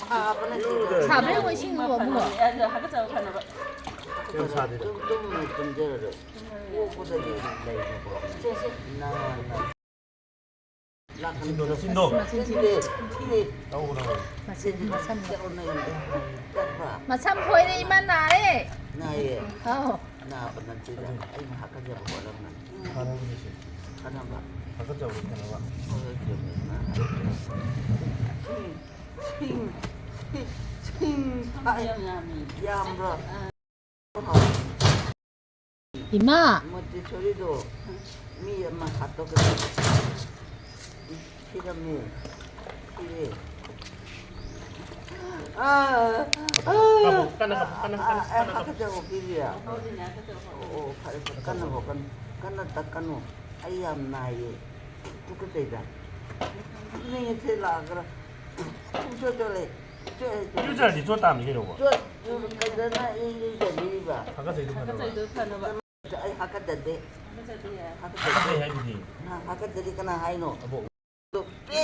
ꯁꯥꯕꯅ ꯁꯤꯗꯧꯔꯦ꯫ ꯁꯥꯕ꯭ꯔꯥ ꯌꯦꯡꯉꯣ ꯏꯁꯤꯡꯗꯨꯕꯣ, ꯑꯕꯨꯡꯉꯣ? ꯑꯦ, ꯑꯗꯨ ꯍꯥꯒꯠꯆꯕ ꯐꯅꯕ꯫ ꯇꯨꯝ, ꯇꯨꯝ, ꯇꯨꯝꯖꯔꯔꯣꯏ꯫ ꯄꯣꯛꯄꯗꯒꯤ ꯂꯩꯕꯀꯣ꯫ ꯁꯦ, ꯁꯦ꯫ ꯅꯥꯅ ꯂꯥꯛꯀꯅꯤ꯫ ꯅꯆꯤꯟꯗꯣ, ꯅꯆꯤꯟꯗꯣ꯫ ꯆꯤꯟꯗꯦ, ꯊꯤꯔꯦ꯫ ꯇꯧꯒꯗꯕꯅꯤ꯫ ꯃꯆꯤꯟ, ꯃꯁꯝ꯫ ꯆꯠꯂꯣ ꯅꯌꯨꯝꯗ꯫ ꯆꯠꯄ꯫ ꯃꯁꯝ ꯐꯣꯏꯔꯦ, ꯏꯃꯥ ꯅꯥꯔꯦ꯫ ꯅꯥꯏꯌꯦ꯫ ꯑꯥꯎ꯫ ꯅꯥꯕ ꯅꯠꯇꯦꯗ꯫ ꯑꯩꯅ ꯍꯥꯀꯠꯆꯕ ꯍꯣꯠꯂꯝꯃꯅꯤ꯫ ꯐꯅꯕꯅꯤ ꯁꯦ꯫ ꯐꯅꯕ꯫ ꯍꯥꯀꯠꯆꯕꯗꯣ ꯐꯅꯕ꯫ ꯍꯣꯏ, ꯍꯣꯏ, ꯆꯨꯝꯃꯦ, ꯅꯪ ꯍꯥꯏꯗꯣ꯫ ꯁꯤꯡ, ꯁꯤꯡ, ꯁꯤꯡ ꯊꯥꯏ꯫ ꯌꯥꯝꯕ꯭ꯔꯣ? ꯏꯃꯥ! ꯃꯣꯟꯇꯦꯁꯣꯔꯤꯗꯣ ꯃꯤ ꯑꯃ ꯍꯥꯠꯇꯣꯛꯀꯗꯕ ꯊꯤꯔꯝꯃꯦ꯫ ꯊꯤꯔꯦ꯫ ꯑꯥ, ꯑꯥ, ꯀꯞꯄꯨ, ꯀꯟꯅ ꯀꯞꯄꯨ, ꯀꯟꯅ, ꯀꯟꯅ, ꯑꯥ, ꯀꯟꯅ ꯀꯞꯄꯨ꯫ ꯍꯥꯀꯠꯆꯕ ꯄꯤꯔꯤꯔꯥ? ꯑꯣ, ꯑꯣ, ꯀꯟꯅ ꯍꯣꯀꯟ-, ꯀꯟꯅ ꯇꯛꯀꯅꯨ꯫ ꯑꯩ ꯌꯥꯝ ꯅꯥꯏꯌꯦ꯫ ꯇꯨꯀꯠꯆꯩꯗ꯫ ꯅꯪ ꯉꯁꯤ ꯂꯥꯛꯑꯒꯔ? ꯄꯨꯡꯆꯣꯠ ꯆꯣꯠꯂꯦ꯫ ꯆꯣꯠꯂꯦ, ꯆꯣꯠꯂꯦ꯫ ꯏꯔꯨꯖꯔꯗꯤ ꯆꯣꯠ ꯇꯥꯕꯅꯤ ꯀꯩꯅꯣ꯫ ꯆꯣꯠ-, ꯆꯣꯠ-, ꯀꯩꯗꯧꯅ ꯑꯩ ꯏꯔꯨꯖꯕꯤꯔꯤꯕ? ꯍꯥꯀꯠꯆꯩꯗꯣ ꯐꯅꯕ꯫ ꯍꯥꯀꯠꯆꯩꯗꯣ ꯐꯅꯕ꯫ ꯑꯩ ꯍꯥꯀꯠꯆꯗꯦ꯫ ꯍꯥꯀꯠꯆꯗꯦ꯫ ꯍꯥꯀꯠꯆꯩ ꯍꯥꯏꯗꯨꯗꯤ꯫ ꯅꯪ ꯍꯥꯀꯠꯆꯗꯦ ꯀꯅꯥ ꯍꯥꯏꯅꯣ? ꯑꯕꯣꯛ꯫ ꯄꯦ!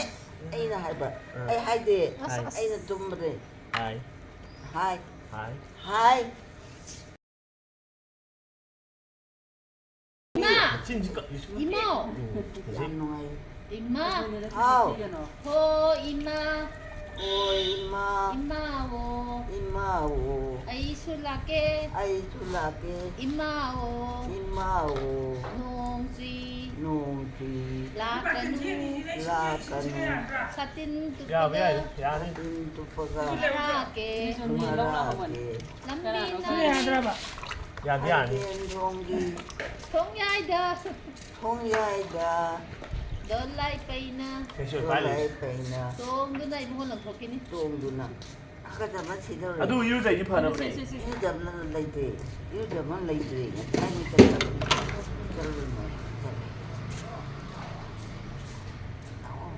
ꯑꯩꯅ ꯍꯥꯏꯕ꯫ ꯑꯥ꯫ ꯑꯩ ꯍꯥꯏꯗꯦ꯫ ꯑꯁ, ꯑꯁ꯫ ꯑꯩꯅ ꯇꯨꯝꯕꯅꯦ꯫ ꯍꯥꯏ꯫ ꯍꯥꯏ꯫ ꯍꯥꯏ꯫ ꯍꯥꯏ꯫ ꯏꯃꯥ! ꯃꯆꯤꯟꯁꯤ ꯀꯛꯏꯁꯨ꯫ ꯏꯃꯥ! ꯎꯝ, ꯍꯧꯖꯤꯛ꯫ ꯌꯥꯝ ꯅꯨꯡꯉꯥꯏ꯫ ꯏꯃꯥ! ꯍꯥꯎ꯫ ꯍꯣ ꯏꯃꯥ! ꯍꯣ ꯏꯃꯥ! ꯏꯃꯥꯑꯣ! ꯏꯃꯥꯑꯣ! ꯑꯩꯁꯨ ꯂꯥꯛꯀꯦ꯫ ꯑꯩꯁꯨ ꯂꯥꯛꯀꯦ꯫ ꯏꯃꯥꯑꯣ! ꯏꯃꯥꯑꯣ! ꯅꯣꯡ ꯆꯨꯏ꯫ ꯅꯣꯡ ꯆꯨꯏ꯫ ꯂꯥꯛꯀꯅꯨ꯫ ꯂꯥꯛꯀꯅꯨ꯫ ꯁꯥꯇꯤꯟ ꯌꯥꯕ ꯇꯨꯞꯄꯒ꯫ ꯌꯥꯏ, ꯌꯥꯅꯤ꯫ ꯁꯥꯇꯤꯟ ꯇꯨꯞꯄꯒ꯫ ꯃꯔꯥꯛꯀꯦ꯫ ꯃꯔꯥꯛꯀꯦ꯫ ꯂꯝꯕꯤ ꯅꯥꯜꯂꯤ꯫ ꯌꯥꯗꯤ ꯌꯥꯅꯤ꯫ ꯍꯥꯏꯗꯦꯟ ꯊꯣꯡꯒꯤ꯫ ꯊꯣꯡꯌꯥꯏꯗ꯫ ꯊꯣꯡꯌꯥꯏꯗ꯫ ꯗꯣꯂꯥꯏ ꯄꯩꯅ꯫ ꯀꯩꯁꯨ ꯎꯄꯥꯏ ꯂꯩꯇꯦ꯫ ꯗꯣꯂꯥꯏ ꯄꯩꯅ꯫ ꯇꯣꯡꯗꯨꯅ ꯏꯕꯨꯡꯉꯣ ꯂꯪꯊꯣꯛꯈꯤꯅꯤ꯫ ꯇꯣꯡꯗꯨꯅ꯫ ꯍꯥꯀꯠꯆꯕ ꯁꯤꯗꯧꯔꯦ꯫ ꯑꯗꯨ ꯏꯔꯨꯖꯩꯗꯤ ꯐꯅꯕꯅꯦ꯫ ꯁꯦ, ꯁꯦ, ꯁꯦ, ꯁꯦ꯫ ꯏꯔꯨꯖꯕ ꯂꯩꯇ꯭ꯔꯦ꯫ ꯏꯔꯨꯖꯕ ꯂꯩꯇ꯭ꯔꯦ꯫ ꯉꯁꯥꯏ ꯃꯤꯀꯞ ꯊꯣꯛꯂꯛꯄ꯫ ꯆꯠꯂꯨꯔꯦ꯫ ꯂꯥꯛꯑꯣ꯫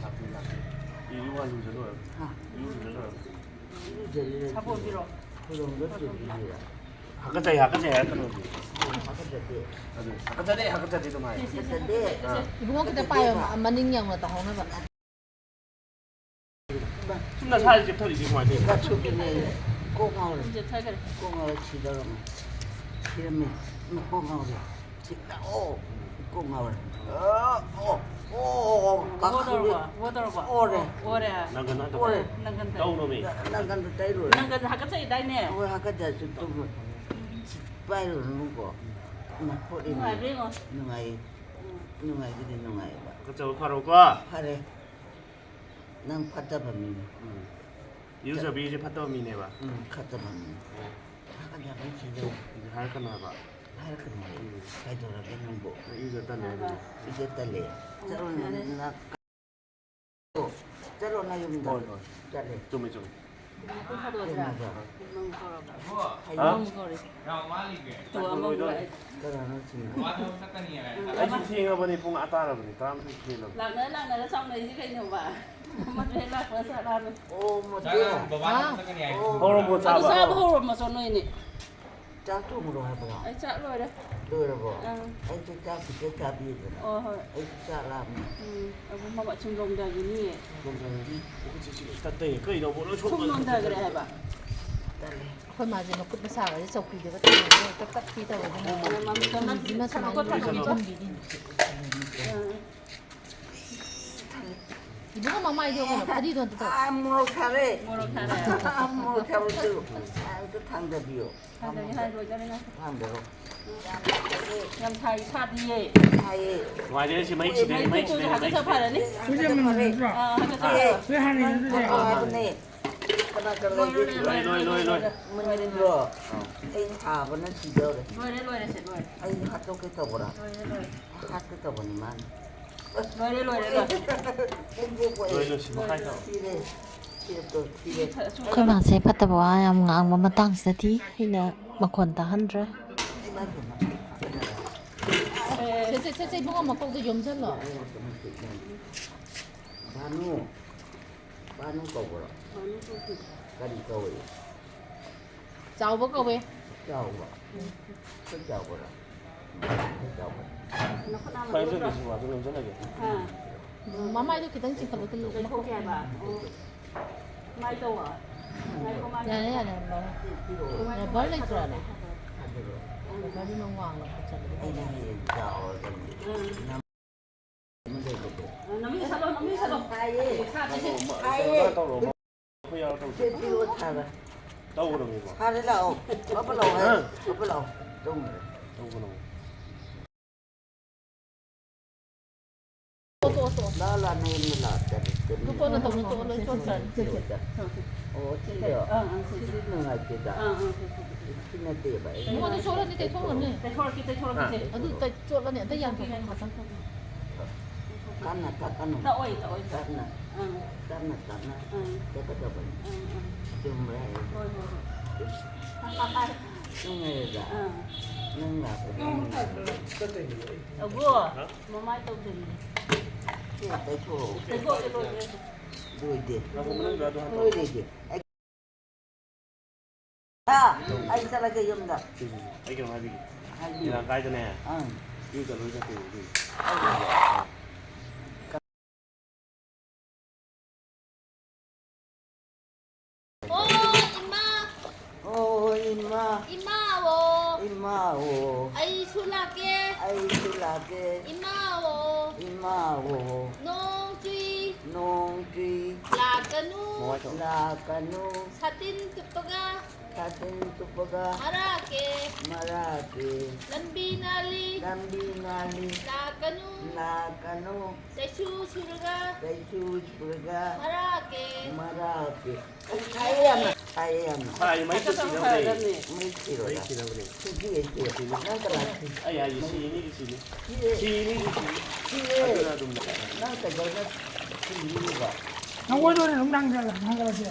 ꯂꯥꯛꯄꯤꯌꯨ, ꯂꯥꯛꯄꯤꯌꯨ꯫ ꯏꯔꯨ ꯂꯨꯖ ꯂꯣꯏꯔꯒ꯫ ꯍꯥ? ꯏꯔꯨ ꯂꯨꯖ ꯂꯣꯏꯔꯒ꯫ ꯏꯔꯨꯖꯔꯤꯔ? ꯁꯥꯄꯣꯟ ꯄꯤꯔꯣ꯫ ꯈꯨꯗꯣꯡꯗ ꯆꯨꯕꯤꯔꯤꯔ? ꯍꯥꯀꯠꯆꯩ, ꯍꯥꯀꯠꯆꯩ ꯍꯥꯏꯔꯛꯀꯅꯨ ꯍꯧꯖꯤꯛ꯫ ꯍꯥꯀꯠꯆꯗꯦ꯫ ꯑꯗꯨ ꯍꯥꯀꯠꯆꯗꯦ, ꯍꯥꯀꯠꯆꯗꯦ ꯑꯗꯨꯝ ꯍꯥꯏ꯫ ꯁꯦ, ꯁꯦ, ꯁꯦ, ꯁꯦ, ꯁꯦ꯫ ꯑꯥ꯫ ꯏꯕꯨꯡꯉꯣ ꯈꯤꯇ ꯄꯥꯏꯌꯣ, ꯃꯅꯤꯡ ꯌꯦꯡꯉꯣ ꯇꯥꯍꯧꯅꯕ꯫ ꯁꯨꯝ ꯅꯁꯥꯁꯦ ꯆꯦꯞꯊꯔꯤꯁꯦ ꯀꯃꯥꯏꯅ ꯇꯧꯔꯤꯅꯣ? ꯀꯥ ꯆꯨꯞꯄꯤꯅꯦ ꯑꯩ꯫ ꯀꯣꯛ ꯉꯥꯎꯔꯦ꯫ ꯁꯨꯝ ꯆꯦꯞꯊꯈ꯭ꯔꯦ꯫ ꯀꯣꯛ ꯉꯥꯎꯔꯦ, ꯁꯤꯗꯧꯔꯝꯃꯦ꯫ ꯁꯤꯔꯝꯃꯦ꯫ ꯃꯀꯣꯛ ꯉꯥꯎꯔꯦ꯫ ꯁꯤ-, ꯑꯣ! ꯀꯣꯛ ꯉꯥꯎꯔꯦ꯫ ꯑ, ꯑꯣ, ꯑꯣ, ꯑꯣ, ꯀꯥꯈꯠꯂꯦ꯫ ꯋꯥ ꯇꯧꯔꯕꯣ? ꯋꯥ ꯇꯧꯔꯕꯣ? ꯑꯣꯔꯦ꯫ ꯑꯣꯔꯦ꯫ ꯅꯪꯒꯟ ꯅꯠꯇꯕ꯫ ꯑꯣꯔꯦ꯫ ꯅꯪꯒꯟ ꯇꯥꯏ꯫ ꯇꯧꯅꯣꯃꯤ꯫ ꯅ-, ꯅꯪꯒꯟꯗ ꯇꯩꯔꯣꯏ꯫ ꯅꯪꯒꯟ ꯍꯥꯀꯠꯆꯩꯗꯥꯏꯅꯦ? ꯍꯣꯏ, ꯍꯥꯀꯠꯆꯔꯁꯨ ꯇꯨꯝꯃꯣ꯫ ꯄꯥꯏꯔꯨꯔꯅꯨꯀꯣ꯫ ꯅꯈꯣꯠꯂꯤꯅꯦ꯫ ꯅꯨꯡꯉꯥꯏꯕ꯭ꯔꯥ ꯌꯦꯡꯉꯣ꯫ ꯅꯨꯡꯉꯥꯏꯌꯦ꯫ ꯅꯨꯡꯉꯥꯏꯕꯨꯗꯤ ꯅꯨꯡꯉꯥꯏꯌꯦꯕ꯫ ꯍꯥꯀꯠꯆꯕ ꯐꯔꯣꯀꯣ꯫ ꯐꯔꯦ꯫ ꯅꯪ ꯐꯠꯇꯕ ꯃꯤꯅꯤ꯫ ꯎꯝ꯫ ꯏꯔꯨꯖꯕꯤꯁꯦ ꯐꯠꯇꯕ ꯃꯤꯅꯦꯕ꯫ ꯎꯝ, ꯐꯠꯇꯕ ꯃꯤꯅꯤ꯫ ꯎꯝ꯫ ꯍꯥꯏꯔꯛꯀꯅꯨ ꯍꯥꯏꯕ꯫ ꯍꯥꯏꯔꯛꯀꯅꯨ ꯍꯥꯏꯌꯦ꯫ ꯎꯝ꯫ ꯀꯩꯗꯧꯔꯒꯦ ꯅꯪꯕꯨ? ꯅꯪ ꯏꯔꯨꯖ ꯇꯜꯂꯦ ꯍꯥꯏꯕꯅꯦ꯫ ꯏꯔꯨꯖ ꯇꯜꯂꯦ꯫ ꯆꯠꯂꯣ ꯅ-, ꯅ-, ꯆꯠꯂꯣ ꯅꯌꯨꯝꯗ꯫ ꯍꯣꯏ, ꯍꯣꯏ꯫ ꯆꯠꯂꯦ꯫ ꯆꯨꯝꯃꯦ, ꯆꯨꯝꯃꯦ꯫ ꯄꯨꯡ ꯐꯥꯗꯣꯛꯑꯁꯤꯔꯥ? ꯀꯩꯅꯣꯗ꯫ ꯅꯪ ꯀꯧꯔꯕ? ꯍꯥ? ꯅꯪ ꯀꯧꯔꯦ꯫ ꯇꯨ ꯑꯃ ꯂꯣꯏꯗꯣꯔꯦ꯫ ꯀꯅꯥꯅꯣ ꯁꯤꯅ? ꯑꯩꯁꯨ ꯊꯦꯡꯉꯕꯅꯤ, ꯄꯨꯡ ꯑꯥ ꯇꯥꯔꯕꯅꯤ, ꯇꯔꯥꯃꯥꯊꯣꯏ ꯍꯦꯜꯂꯕꯅꯤ꯫ ꯂꯥꯛꯅꯔ ꯂꯥꯛꯅꯔ ꯆꯥꯎꯅꯩꯁꯤ ꯀꯩꯅꯣꯕ? ꯃꯗꯨ ꯍꯦꯛ ꯂꯥꯛꯄꯒ ꯆꯥꯛ ꯂꯥꯝꯃꯦ꯫ ꯑꯣ, ꯃꯗꯨ꯫ ꯆꯥꯛ ꯂꯥꯝꯃꯦ, ꯕꯕꯥ ꯍꯥ? ꯆꯥꯛ ꯆꯥꯀꯅꯤ ꯍꯥꯏ꯫ ꯑꯣ꯫ ꯍꯧꯔꯕꯣ ꯑꯗꯨ ꯆꯥꯕ? ꯆꯥꯕ ꯍꯧꯔꯝꯃꯆꯣ ꯅꯣꯏꯅꯤ꯫ ꯆꯥꯛ ꯊꯣꯡꯉꯨꯔꯣ ꯍꯥꯏꯕ꯭ꯔꯣ? ꯑꯩ ꯆꯥꯛ ꯂꯣꯏꯔꯦ꯫ ꯂꯣꯏꯔꯕꯣ? ꯑꯥ꯫ ꯑꯩꯁꯨ ꯆꯥꯛ ꯈꯤꯇ ꯆꯥꯕꯤꯌꯨꯗꯅ꯫ ꯑꯣ, ꯍꯣꯏ꯫ ꯑꯩꯁꯨ ꯆꯥꯛ ꯂꯥꯝꯃꯦ꯫ ꯎꯝ, ꯑꯕꯨꯡ ꯃꯃꯥ ꯁꯨꯝ ꯂꯣꯡꯗꯒꯤꯅꯤꯌꯦ꯫ ꯂꯣꯡꯗꯒꯤ? ꯑꯩꯈꯣꯏ ꯆꯦ ꯁꯤ ꯇꯠꯇꯩ꯫ ꯀꯩꯅꯣ? ꯂꯣꯏ ꯁꯨꯝ ꯁꯣꯛꯄ ꯂꯣꯡꯗꯒ꯭ꯔꯦ ꯍꯥꯏꯕ꯫ ꯇꯜꯂꯦ꯫ ꯑꯩꯈꯣꯏ ꯃꯥꯁꯦ ꯃꯈꯨꯠ ꯃꯁꯥꯒꯁꯦ ꯆꯧꯀ꯭ꯔꯤꯗꯒ ꯊꯝꯃꯒ ꯍꯦꯛꯇ ꯇꯠꯄꯤ ꯇꯧꯋꯦ ꯑꯗꯨꯅ꯫ ꯃꯃꯥ ꯁꯨꯝ ꯃꯤꯁꯤꯃ ꯁꯨꯃꯥꯏꯅ ꯊꯝꯃꯣ, ꯊꯝꯃꯣ, ꯊꯝꯃꯣ꯫ ꯌꯣꯝꯁꯤꯟꯕꯤꯔꯤꯅꯤ꯫ ꯑꯥ꯫ ꯏꯕꯨꯡꯉꯣ, ꯃꯃꯥꯏꯗꯣ ꯀꯩꯅꯣ, ꯐꯗꯤꯗꯣ ꯑꯝꯇ ꯇꯧ꯫ ꯑꯥ, ꯃꯣꯔꯣꯛ ꯁꯥꯔꯦ꯫ ꯃꯣꯔꯣꯛ ꯁꯥꯔꯦ꯫ ꯑꯥ, ꯃꯣꯔꯣꯛ ꯁꯥꯕꯗꯨ ꯑꯝꯇ ꯊꯥꯡꯗꯕꯤꯌꯣ꯫ ꯊꯥꯡꯗꯒꯤ ꯍꯥꯏ ꯂꯣꯏꯗꯧꯔꯦ ꯉꯥꯏꯈꯣ꯫ ꯊꯥꯡꯗꯔꯣ꯫ ꯌꯥꯝ ꯁꯥꯏ, ꯁꯥꯗꯤꯌꯦ꯫ ꯁꯥꯏꯌꯦ꯫ ꯅꯨꯡꯉꯥꯏꯖꯔꯦ, ꯁꯤ ꯃꯩ ꯁꯤꯗꯅꯤ, ꯃꯩ ꯁꯤꯗꯅꯤ, ꯃꯩ ꯍꯥꯒꯠꯆ ꯁꯤꯗꯅꯤ꯫ ꯐꯔꯅꯤ꯫ ꯍꯥꯒꯠꯆ ꯐꯔꯅꯤ꯫ ꯑꯥ, ꯍꯥꯒꯠꯆ ꯐꯔꯅꯤ꯫ ꯅꯠꯇ꯭ꯔꯣ ꯍꯥꯏꯕꯅꯦ꯫ ꯀꯅꯥ ꯀꯅꯥ ꯂꯣꯏꯔꯦ, ꯂꯣꯏꯔꯦ, ꯂꯣꯏꯔꯦ, ꯂꯣꯏꯔꯦ, ꯂꯣꯏꯔꯦ꯫ ꯃꯅꯤꯡꯗꯣ꯫ ꯑꯩ ꯁꯥꯕꯅ ꯁꯤꯗꯧꯔꯦ꯫ ꯂꯣꯏꯔꯦ, ꯂꯣꯏꯔꯦ, ꯁꯦ, ꯂꯣꯏꯔꯦ꯫ ꯑꯩ ꯍꯥꯠꯇꯣꯛꯀꯦ ꯇꯧꯕ꯭ꯔꯥ? ꯂꯣꯏꯔꯦ, ꯂꯣꯏꯔꯦ꯫ ꯍꯥꯠꯀꯦ ꯇꯧꯕꯅꯤ ꯃꯥꯅ꯫ ꯂꯣꯏꯔꯦ, ꯂꯣꯏꯔꯦ, ꯂꯣꯏꯔꯦ꯫ ꯂꯣꯏ ꯂꯣꯏꯁꯤ, ꯃꯈꯥꯏ ꯇꯧ꯫ ꯊꯤꯔꯦ꯫ ꯊꯤꯔꯦ ꯇꯣ, ꯊꯤꯔꯦ꯫ ꯑꯩꯈꯣꯏ ꯃꯥꯁꯦ ꯐꯠꯇꯕ ꯋꯥ ꯌꯥꯝ ꯉꯥꯡꯕ ꯃꯇꯥꯡꯁꯤꯗꯗꯤ ꯑꯩꯅ ꯃꯈꯣꯟ ꯇꯥꯍꯟꯗ꯭ꯔꯦ꯫ ꯁꯦ, ꯁꯦ, ꯁꯦ, ꯁꯦ, ꯏꯕꯨꯡꯉꯣ, ꯃꯀꯣꯛꯇ ꯌꯣꯝꯁꯤꯜꯂꯣ꯫ ꯚꯥꯅꯨ꯫ ꯚꯥꯅꯨ ꯀꯧꯕ꯭ꯔꯣ? ꯀꯔꯤ ꯀꯧꯏ? ꯆꯥꯎꯕ ꯀꯧꯋꯦ꯫ ꯆꯥꯎꯕ? ꯈꯔ ꯆꯥꯎꯕꯔꯣ? ꯈꯔ ꯆꯥꯎꯕ꯫ ꯁ꯭ꯋꯥꯏ ꯆꯠꯂꯁꯤ, ꯋꯥꯗꯨ ꯂꯣꯏ ꯆꯠꯂꯒꯦ꯫ ꯑꯥ꯫ ꯃꯃꯥꯏꯗꯣ ꯈꯤꯇꯪ ꯆꯤꯡꯈꯠꯂꯨ, ꯇꯩꯊꯣꯛꯀꯦ ꯍꯥꯏꯕ? ꯑꯣ꯫ ꯁꯨꯃꯥꯏ ꯇꯧꯋꯣ꯫ ꯉꯥꯏꯈꯣ, ꯃꯥ ꯌꯥꯔꯦ, ꯌꯥꯔꯦ, ꯌꯥꯔꯦ꯫ ꯁꯨꯃꯥꯏ ꯔꯕꯔ ꯇꯧꯋꯣ꯫ ꯂꯩꯇ꯭ꯔꯣꯅꯦ? ꯔꯕꯔꯗꯨꯅ ꯋꯥꯡꯅ ꯈꯣꯠꯆꯜꯂꯗꯤ ꯐꯩꯗꯅ꯫ ꯎꯝ꯫ ꯅꯃꯤ ꯁꯥꯗꯣ, ꯅꯃꯤ ꯁꯥꯗꯣ꯫ ꯇꯥꯏꯌꯦ꯫ ꯁꯥꯗꯣꯏꯁꯦ꯫ ꯇꯥꯏꯌꯦ꯫ ꯀꯩꯅꯣ ꯇꯧꯔꯣ, ꯑꯩꯈꯣꯏ ꯌꯥꯎꯔ ꯇꯧꯁꯦ꯫ ꯁꯦ, ꯄꯤꯔꯛꯑꯣ, ꯊꯥꯔ꯫ ꯇꯧꯒꯗꯕꯅꯤꯀꯣ꯫ ꯊꯥꯔ ꯂꯥꯛꯑꯣ꯫ ꯄꯞꯄ ꯂꯥꯛꯑꯣ, ꯍꯥ? ꯄꯞꯄ ꯂꯥꯛꯑꯣ꯫ ꯇꯧꯒꯗꯕꯅꯤ꯫ ꯂꯥꯛꯑꯣ, ꯂꯥꯛꯑꯣ, ꯅꯌꯨꯝꯗ ꯂꯥꯛꯑꯣ, ꯆꯠꯂꯁꯤ꯫ ꯑꯗꯨ ꯀꯣꯟꯅ ꯇꯧꯅ ꯇꯣꯛꯑꯣ, ꯂꯣꯏ ꯆꯣꯠꯈ꯭ꯔꯅꯤ꯫ ꯁꯦ, ꯁꯦ, ꯁꯦ꯫ ꯑꯣ, ꯁꯤꯗꯣ? ꯑꯥ, ꯑꯥ, ꯁꯦ, ꯁꯦ꯫ ꯁꯤꯗꯤ ꯅꯨꯡꯉꯥꯏꯇꯦꯗ꯫ ꯑꯥ, ꯑꯥ, ꯁꯦ, ꯁꯦ, ꯁꯦ, ꯁꯦ꯫ ꯁꯤ ꯅꯠꯇꯦꯕ ꯑꯩꯅ꯫ ꯃꯉꯣꯟꯗ ꯆꯣꯠꯂꯗꯤ ꯇꯩꯊꯣꯛꯑꯝꯅꯤ꯫ ꯇꯩꯊꯣꯛꯑꯝꯅꯤ꯫ ꯇꯩꯊꯣꯔꯛꯀꯦ, ꯇꯩꯊꯣꯔꯛꯀꯦ, ꯁꯦ꯫ ꯑꯗꯨ ꯇꯩ-, ꯆꯣꯠꯂꯅꯤ, ꯑꯝꯇ ꯌꯥꯟꯊꯣꯛꯑꯣ꯫ ꯀꯟꯅ ꯇꯛꯀꯅꯨ꯫ ꯇꯛꯑꯣꯏ, ꯇꯛꯑꯣꯏ, ꯇꯛꯑꯣꯏ꯫ ꯀꯟꯅ꯫ ꯇꯞꯅ ꯇꯞꯅ ꯆꯠꯀꯗꯕꯅꯤ꯫ ꯆꯨꯝꯕ꯭ꯔꯥ ꯍꯥꯏꯕ? ꯍꯣꯏ, ꯍꯣꯏ, ꯍꯣꯏ꯫ ꯅꯨꯡꯉꯥꯏꯔꯕ꯭ꯔꯥ? ꯅꯪ ꯂꯥꯛꯄꯗ ꯅꯨꯡꯉꯥꯏꯔꯕ꯭ꯔꯥ? ꯑꯕꯨ, ꯃꯃꯥꯏ ꯇꯧꯁꯤꯜꯂꯤ꯫ ꯁꯤ ꯇꯩꯊꯣꯛꯑꯣ꯫ ꯇꯩꯊꯣꯛꯑꯒꯦ, ꯂꯣꯏꯔꯦ꯫ ꯂꯣꯏꯗꯦ꯫ ꯂꯣꯏꯔꯦꯗꯤ꯫ ꯍꯥ? ꯑꯩ ꯆꯠꯂꯒꯦ ꯌꯨꯝꯗ꯫ ꯑꯩ ꯀꯩꯅꯣꯝ ꯍꯥꯏꯕꯤꯒꯦ꯫ ꯍꯥꯏꯕꯤꯌꯨ꯫ ꯏꯔꯥꯡ ꯀꯥꯏꯗꯅꯦ꯫ ꯑꯪ꯫ ꯏꯔꯨ ꯆꯠꯂꯨꯔ ꯆꯠꯇꯣꯏꯅꯦ ꯑꯗꯨꯏꯅꯦ꯫ ꯑꯪ꯫ ꯑꯣ, ꯏꯃꯥ꯫ ꯑꯣ, ꯏꯃꯥ꯫ ꯏꯃꯥ ꯑꯣ꯫ ꯏꯃꯥ ꯑꯣ꯫ ꯑꯩꯁꯨ ꯂꯥꯛꯀꯦ꯫ ꯑꯩꯁꯨ ꯂꯥꯛꯀꯦ꯫ ꯏꯃꯥ ꯑꯣ꯫ ꯏꯃꯥ ꯑꯣ꯫ ꯅꯣꯡ ꯆꯨꯏ꯫ ꯅꯣꯡ ꯆꯨꯏ꯫ ꯂꯥꯛꯀꯅꯨ꯫ ꯂꯥꯛꯀꯅꯨ꯫ ꯁꯥꯇꯤꯟ ꯇꯨꯞꯄꯒ꯫ ꯁꯥꯇꯤꯟ ꯇꯨꯞꯄꯒ꯫ ꯃꯔꯥꯀꯦ꯫ ꯃꯔꯥꯀꯦ꯫ ꯂꯝꯕꯤ ꯅꯥꯜꯂꯤ꯫ ꯂꯝꯕꯤ ꯅꯥꯜꯂꯤ꯫ ꯂꯥꯛꯀꯅꯨ꯫ ꯂꯥꯛꯀꯅꯨ꯫ ꯆꯩꯁꯨ ꯁꯨꯔꯒ꯫ ꯆꯩꯁꯨ ꯁꯨꯔꯒ꯫ ꯃꯔꯥꯀꯦ꯫ ꯃꯔꯥꯀꯦ꯫ ꯑꯁ, ꯁꯥꯏꯌꯦ ꯌꯥꯝꯅ꯫ ꯁꯥꯏꯌꯦ ꯌꯥꯝꯅ꯫ ꯁꯥꯏ, ꯃꯩ ꯈꯤꯠ ꯁꯤꯅꯕꯅꯦ꯫ ꯃꯩ ꯊꯤꯔꯣ꯫ ꯃꯩ ꯊꯤꯅꯕꯅꯦ꯫ ꯊꯤꯕꯤ, ꯊꯤꯕꯤ꯫ ꯅꯪ ꯀꯅꯥ ꯊꯤ-, ꯑꯩ ꯍꯥꯏꯁꯦ ꯁꯤ ꯑꯅꯤꯒꯤ ꯁꯤꯅꯤ꯫ ꯊꯤꯌꯦ꯫ ꯁꯤ ꯑꯅꯤꯒꯤ ꯁꯤꯅꯤ꯫ ꯊꯤꯌꯦ꯫ ꯑꯗꯨꯅ ꯑꯗꯨꯝ ꯅꯪ ꯀꯩꯗꯧꯅ ꯊꯤꯔꯤꯕ? ꯅꯪ ꯑꯣꯏꯗꯣꯏꯅꯦ, ꯅꯨꯡꯗꯥꯡꯗ ꯍꯪꯒꯠꯂꯁꯦ꯫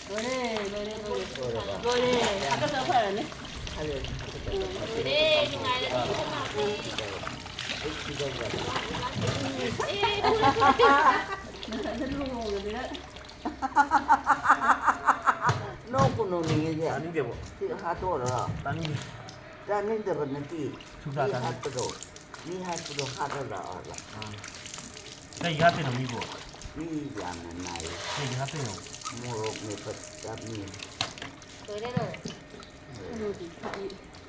ꯂꯣꯏꯔꯦ, ꯂꯣꯏꯔꯦ, ꯂꯣꯏꯔꯦ꯫ ꯂꯣꯏꯔꯕ? ꯂꯣꯏꯔꯦ꯫ ꯍꯟꯗꯛꯇ ꯐꯔꯅꯤ꯫ ꯐꯔꯦ꯫ ꯎꯝ, ꯂꯣꯏꯔꯦ, ꯅꯨꯡꯉꯥꯏꯔꯅꯤ꯫ ꯑꯩ ꯊꯤꯗꯧꯔꯕ? ꯑꯦ, ꯂꯨꯍꯣꯡꯉꯗꯤꯅ꯫ ꯅꯣꯛꯄꯨ ꯅꯣꯛꯅꯤꯡꯉꯤꯁꯦ꯫ ꯇꯥꯅꯤꯡꯗꯦꯕꯣ꯫ ꯁꯤ ꯍꯥꯠꯇꯣꯛꯑꯔꯣ? ꯇꯥꯅꯤꯡꯗꯦ꯫ ꯇꯥꯅꯤꯡꯗꯕ ꯅꯠꯇꯦ꯫ ꯁꯨꯡꯇꯥ ꯃꯤ ꯇꯥꯅꯤꯡꯗꯦ꯫ ꯍꯥꯠꯄꯗꯣ, ꯃꯤ ꯍꯥꯠꯄꯗꯣ ꯍꯥꯠꯂ ꯂꯥꯛꯑꯣ ꯍꯥꯏꯕ꯫ ꯑꯥ꯫ ꯀꯩꯒꯤ ꯍꯥꯠꯇꯣꯏꯅꯣ ꯃꯤꯕꯨ? ꯃꯤ ꯌꯥꯝꯅ ꯅꯥꯏ꯫ ꯀꯩꯒꯤ ꯍꯥꯠꯇꯣꯏꯅꯣ? ꯃꯣꯔꯣꯛ ꯃꯦꯠꯄ ꯆꯥꯃꯤ꯫ ꯂꯣꯏꯔꯦ, ꯂꯣꯏꯔꯦ꯫ ꯂꯣꯏꯔꯦ꯫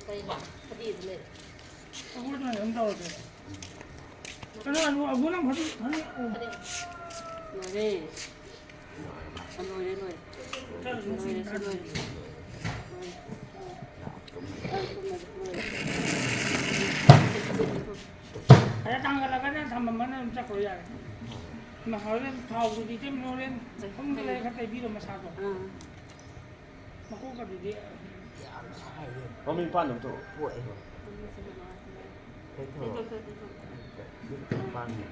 ꯀꯩꯅꯣ? ꯐꯗꯤꯗꯨ ꯂꯩ꯫ ꯑꯩꯈꯣꯏꯗ ꯑꯗꯨꯝ ꯇꯧꯔꯁꯦ꯫ ꯀꯩꯅꯣ, ꯑꯕꯨ-, ꯑꯕꯨ ꯅꯪ ꯐꯗꯤ, ꯐꯗꯤ꯫ ꯐꯗꯤ꯫ ꯂꯣꯏꯔꯦ꯫ ꯂꯣꯏꯔꯦ, ꯂꯣꯏꯔꯦ꯫ ꯂꯣꯏꯔꯦ, ꯁꯤ ꯂꯣꯏꯔꯦ꯫ ꯂꯣꯏꯔꯦ꯫ ꯂꯣꯏꯔꯦ꯫ ꯈꯔ ꯊꯥꯡꯒꯠꯂꯒꯅ ꯊꯝꯃꯝꯃꯅ ꯑꯗꯨꯝ ꯆꯠꯈ꯭ꯔꯣ ꯌꯥꯔꯦ꯫ ꯏꯃꯥ, ꯍꯣꯔꯦꯟ ꯊꯥꯎꯗꯨꯗꯤ ꯏꯇꯩꯃ ꯍꯣꯔꯦꯟ ꯄꯨꯡꯗ ꯂꯩꯔ ꯈꯔ ꯇꯩꯕꯤꯔꯣ ꯃꯁꯥꯗꯣ꯫ ꯑꯥ꯫ ꯃꯀꯣꯛꯀꯗꯨꯗꯤ ꯌꯥꯝ ꯁꯥꯏꯌꯦ꯫ ꯃꯃꯤꯠ ꯄꯥꯟꯗ ꯑꯝꯇ ꯊꯣꯛꯑꯣ꯫ ꯄꯣꯛꯑꯦ꯫ ꯊꯣꯛꯑꯣ꯫ ꯊꯣꯛꯑꯣ, ꯊꯣꯛꯑꯣ, ꯊꯣꯛꯑꯣ꯫ ꯃꯤꯠ ꯄꯥꯟꯗ꯫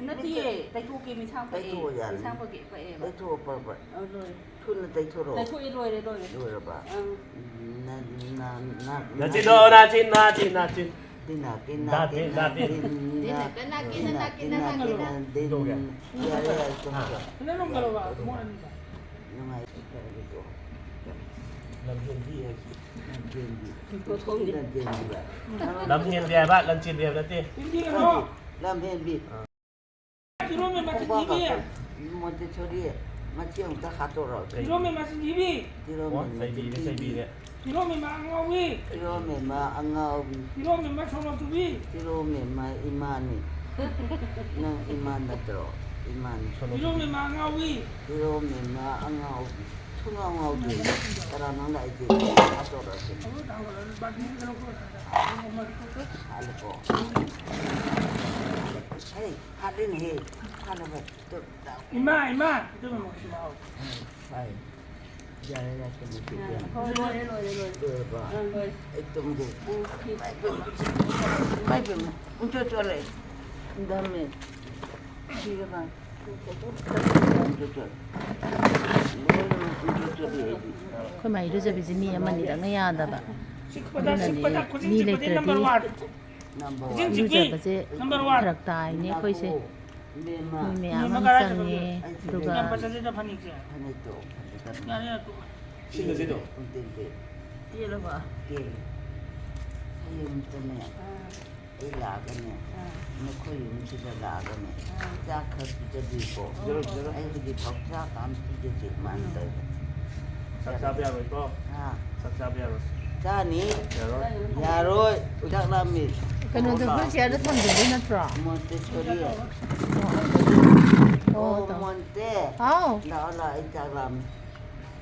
ꯅꯠꯇꯤꯌꯦ, ꯇꯩꯊꯣꯛꯀꯦ, ꯃꯤꯁꯥꯡ ꯄꯛꯑꯦ꯫ ꯇꯩꯊꯣꯛꯑꯣ ꯌꯥꯔꯦ꯫ ꯃꯤꯁꯥꯡ ꯄꯛꯑꯦ, ꯄꯛꯑꯦꯕ꯫ ꯇꯩꯊꯣꯛꯑꯣ ꯄꯔ ꯄꯔ꯫ ꯑ, ꯂꯣꯏꯔꯦ꯫ ꯊꯨꯅ ꯇꯩꯊꯣꯔꯛꯑꯣ꯫ ꯇꯩꯊꯣꯛꯑꯦ, ꯂꯣꯏꯔꯦ, ꯂꯣꯏꯔꯦ꯫ ꯂꯣꯏꯔꯕ? ꯑꯪ꯫ ꯎꯝ, ꯅ-, ꯅ-, ꯅ-, ꯅꯆꯤꯟꯗꯣ, ꯅꯆꯤꯟ, ꯅꯆꯤꯟ, ꯅꯆꯤꯟ꯫ ꯇꯤꯟꯅ, ꯇꯤꯟꯅ, ꯅꯥꯇꯤꯟ, ꯇꯤꯟꯅ, ꯅꯥꯇꯤꯟ꯫ ꯇꯤꯟꯅ, ꯇꯤꯟꯅ, ꯇꯤꯟꯅ, ꯇꯤꯟꯅ, ꯇꯤꯟꯅ, ꯇꯤꯟꯅ꯫ ꯀꯩꯗꯧꯒꯦ? ꯌꯥꯔꯦ, ꯌꯥꯔꯦ, ꯇꯨꯝꯈ꯭ꯔꯣ꯫ ꯀꯩꯅꯣ ꯅꯨꯡ ꯀꯜꯂꯣꯕ, ꯃꯣꯏ ꯑꯅꯤꯗ꯫ ꯅꯨꯡꯉꯥꯏ, ꯀꯩꯅꯣ ꯇꯧ꯫ ꯂꯝꯍꯦꯟꯕꯤ ꯍꯥꯏꯁꯦ꯫ ꯂꯝꯍꯦꯟꯕꯤ꯫ ꯂꯝꯍꯦꯟꯕꯤ ꯍꯥꯏꯕ, ꯂꯝꯆꯦꯟꯕꯤ ꯍꯥꯏꯕ ꯅꯠꯇꯦ꯫ ꯂꯝꯍꯦꯟꯕꯤ꯫ ꯐꯤꯔꯣꯝꯃꯦ ꯃꯆꯤꯟ ꯊꯤꯕꯤ꯫ ꯃꯣꯟꯇꯦꯁꯣꯔꯤ, ꯃꯆꯦ ꯑꯃꯨꯛꯇ ꯍꯥꯠꯇꯣꯔꯣ꯫ ꯐꯤꯔꯣꯝꯃꯦ ꯃꯆꯤꯟ ꯊꯤꯕꯤ꯫ ꯐꯤꯔꯣꯝꯃꯦ ꯑꯣ, ꯃꯆꯤꯟ ꯆꯩꯕꯤꯔꯦ, ꯊꯤꯕꯤ꯫ ꯆꯩꯕꯤꯔꯦ꯫ ꯐꯤꯔꯣꯝꯃꯦ ꯃꯥ ꯑꯉꯥꯎꯕꯤ꯫ ꯐꯤꯔꯣꯝꯃꯦ ꯃꯥ ꯑꯉꯥꯎꯕꯤ꯫ ꯐꯤꯔꯣꯝꯃꯦ ꯃꯥ ꯁꯣꯅꯣ ꯆꯨꯕꯤ꯫ ꯐꯤꯔꯣꯝꯃꯦ ꯃꯥ ꯏꯃꯥꯅꯤ꯫ ꯅꯪ ꯏꯃꯥ ꯅꯠꯇ꯭ꯔꯣ? ꯏꯃꯥꯅꯤ꯫ ꯐꯤꯔꯣꯝꯃꯦ ꯃꯥ ꯑꯉꯥꯎꯕꯤ꯫ ꯐꯤꯔꯣꯝꯃꯦ ꯃꯥ ꯑꯉꯥꯎꯕꯤ꯫ ꯁꯨꯡꯉꯥꯎ ꯉꯥꯎꯗꯦ꯫ ꯀꯅꯥꯅꯣ ꯂꯥꯛꯏꯁꯦ? ꯍꯥꯠꯇꯣꯔꯁꯤ꯫ ꯍꯥꯠꯂꯨꯀꯣ꯫ ꯍꯩ, ꯍꯥꯠꯂꯤꯅꯦꯍꯦ꯫ ꯍꯥꯠꯂꯕ꯫ ꯇꯨ, ꯇꯥꯎ꯫ ꯏꯃꯥ, ꯏꯃꯥ! ꯎꯝ, ꯐꯩ꯫ ꯌꯥꯔꯦ, ꯌꯥꯔꯦ, ꯇꯨꯝꯃꯁꯤ, ꯏꯕꯦꯝꯃ꯫ ꯍꯣꯏ, ꯂꯣꯏꯔꯦ, ꯂꯣꯏꯔꯦ, ꯂꯣꯏꯔꯦ꯫ ꯂꯣꯏꯔꯕ? ꯑꯪ, ꯂꯣꯏꯔꯦ꯫ ꯑꯩ ꯇꯨꯝꯒꯦ꯫ ꯑꯪ, ꯐꯤ꯫ ꯏꯃꯥ ꯏꯕꯦꯝꯃ, ꯏꯃꯥ ꯏꯕꯦꯝꯃ, ꯄꯨꯡꯆꯣꯠ ꯆꯣꯠꯂꯦ꯫ ꯏꯟꯊꯝꯃꯦ꯫ ꯁꯤꯔꯕ? ꯑꯩꯈꯣꯏ ꯃꯥ ꯏꯔꯨꯖꯕꯤꯁꯦ ꯃꯤ ꯑꯃꯅꯤꯗꯪꯅ ꯌꯥꯗꯕ꯫ ꯑꯗꯨꯅꯅꯦ, ꯃꯤ ꯂꯩꯇ꯭ꯔꯗꯤ ꯏꯔꯨꯖꯕꯁꯦ ꯐꯔꯛ ꯇꯥꯏꯅꯦ ꯑꯩꯈꯣꯏꯁꯦ꯫ ꯃꯤ ꯃꯌꯥꯝ ꯑꯃ ꯆꯪꯉꯦ, ꯑꯗꯨꯒ ꯁꯤꯟꯅꯁꯤꯗꯣ꯫ ꯑꯩ ꯂꯥꯛꯑꯒꯅꯦ, ꯑꯥ꯫ ꯅꯈꯣꯏ ꯌꯨꯝꯁꯤꯗ ꯂꯥꯛꯑꯒꯅꯦ, ꯑꯥ꯫ ꯆꯥꯛ ꯈꯔ ꯄꯤꯖꯕꯤꯀꯣ꯫ ꯖꯔꯨꯔ, ꯖꯔꯨꯔ꯫ ꯑꯩ ꯍꯧꯖꯤꯛ ꯐꯥꯎ ꯆꯥꯛ ꯑꯝ ꯄꯤꯖꯗꯦ, ꯃꯥꯅ ꯇꯧꯔꯤꯕ꯫ ꯆꯥꯛ ꯆꯥꯕ ꯌꯥꯔꯣꯏꯀꯣ? ꯑꯥ꯫ ꯆꯥꯛ ꯆꯥꯕ ꯌꯥꯔꯣꯏ꯫ ꯆꯥꯅꯤ꯫ ꯌꯥꯔꯣꯏ꯫ ꯌꯥꯔꯣꯏ꯫ ꯆꯥꯛ ꯂꯥꯝꯃꯤ꯫ ꯀꯩꯅꯣꯗꯣ ꯂꯥꯛꯑꯣ꯫ ꯍꯨꯏꯜ ꯆꯤꯌꯔꯗ ꯊꯝꯖꯤꯟꯗꯣꯏ ꯅꯠꯇ꯭ꯔꯣ? ꯃꯣꯟꯇꯦꯁꯣꯔꯤ꯫ ꯑꯣ, ꯑꯣ, ꯑꯣ, ꯇꯧ꯫ ꯃꯣꯟꯇꯦ꯫ ꯍꯥꯎ꯫ ꯂꯥꯛꯑꯣ, ꯂꯥꯛꯑꯣ, ꯑꯩ ꯆꯥꯛ ꯂꯥꯝꯃꯤ꯫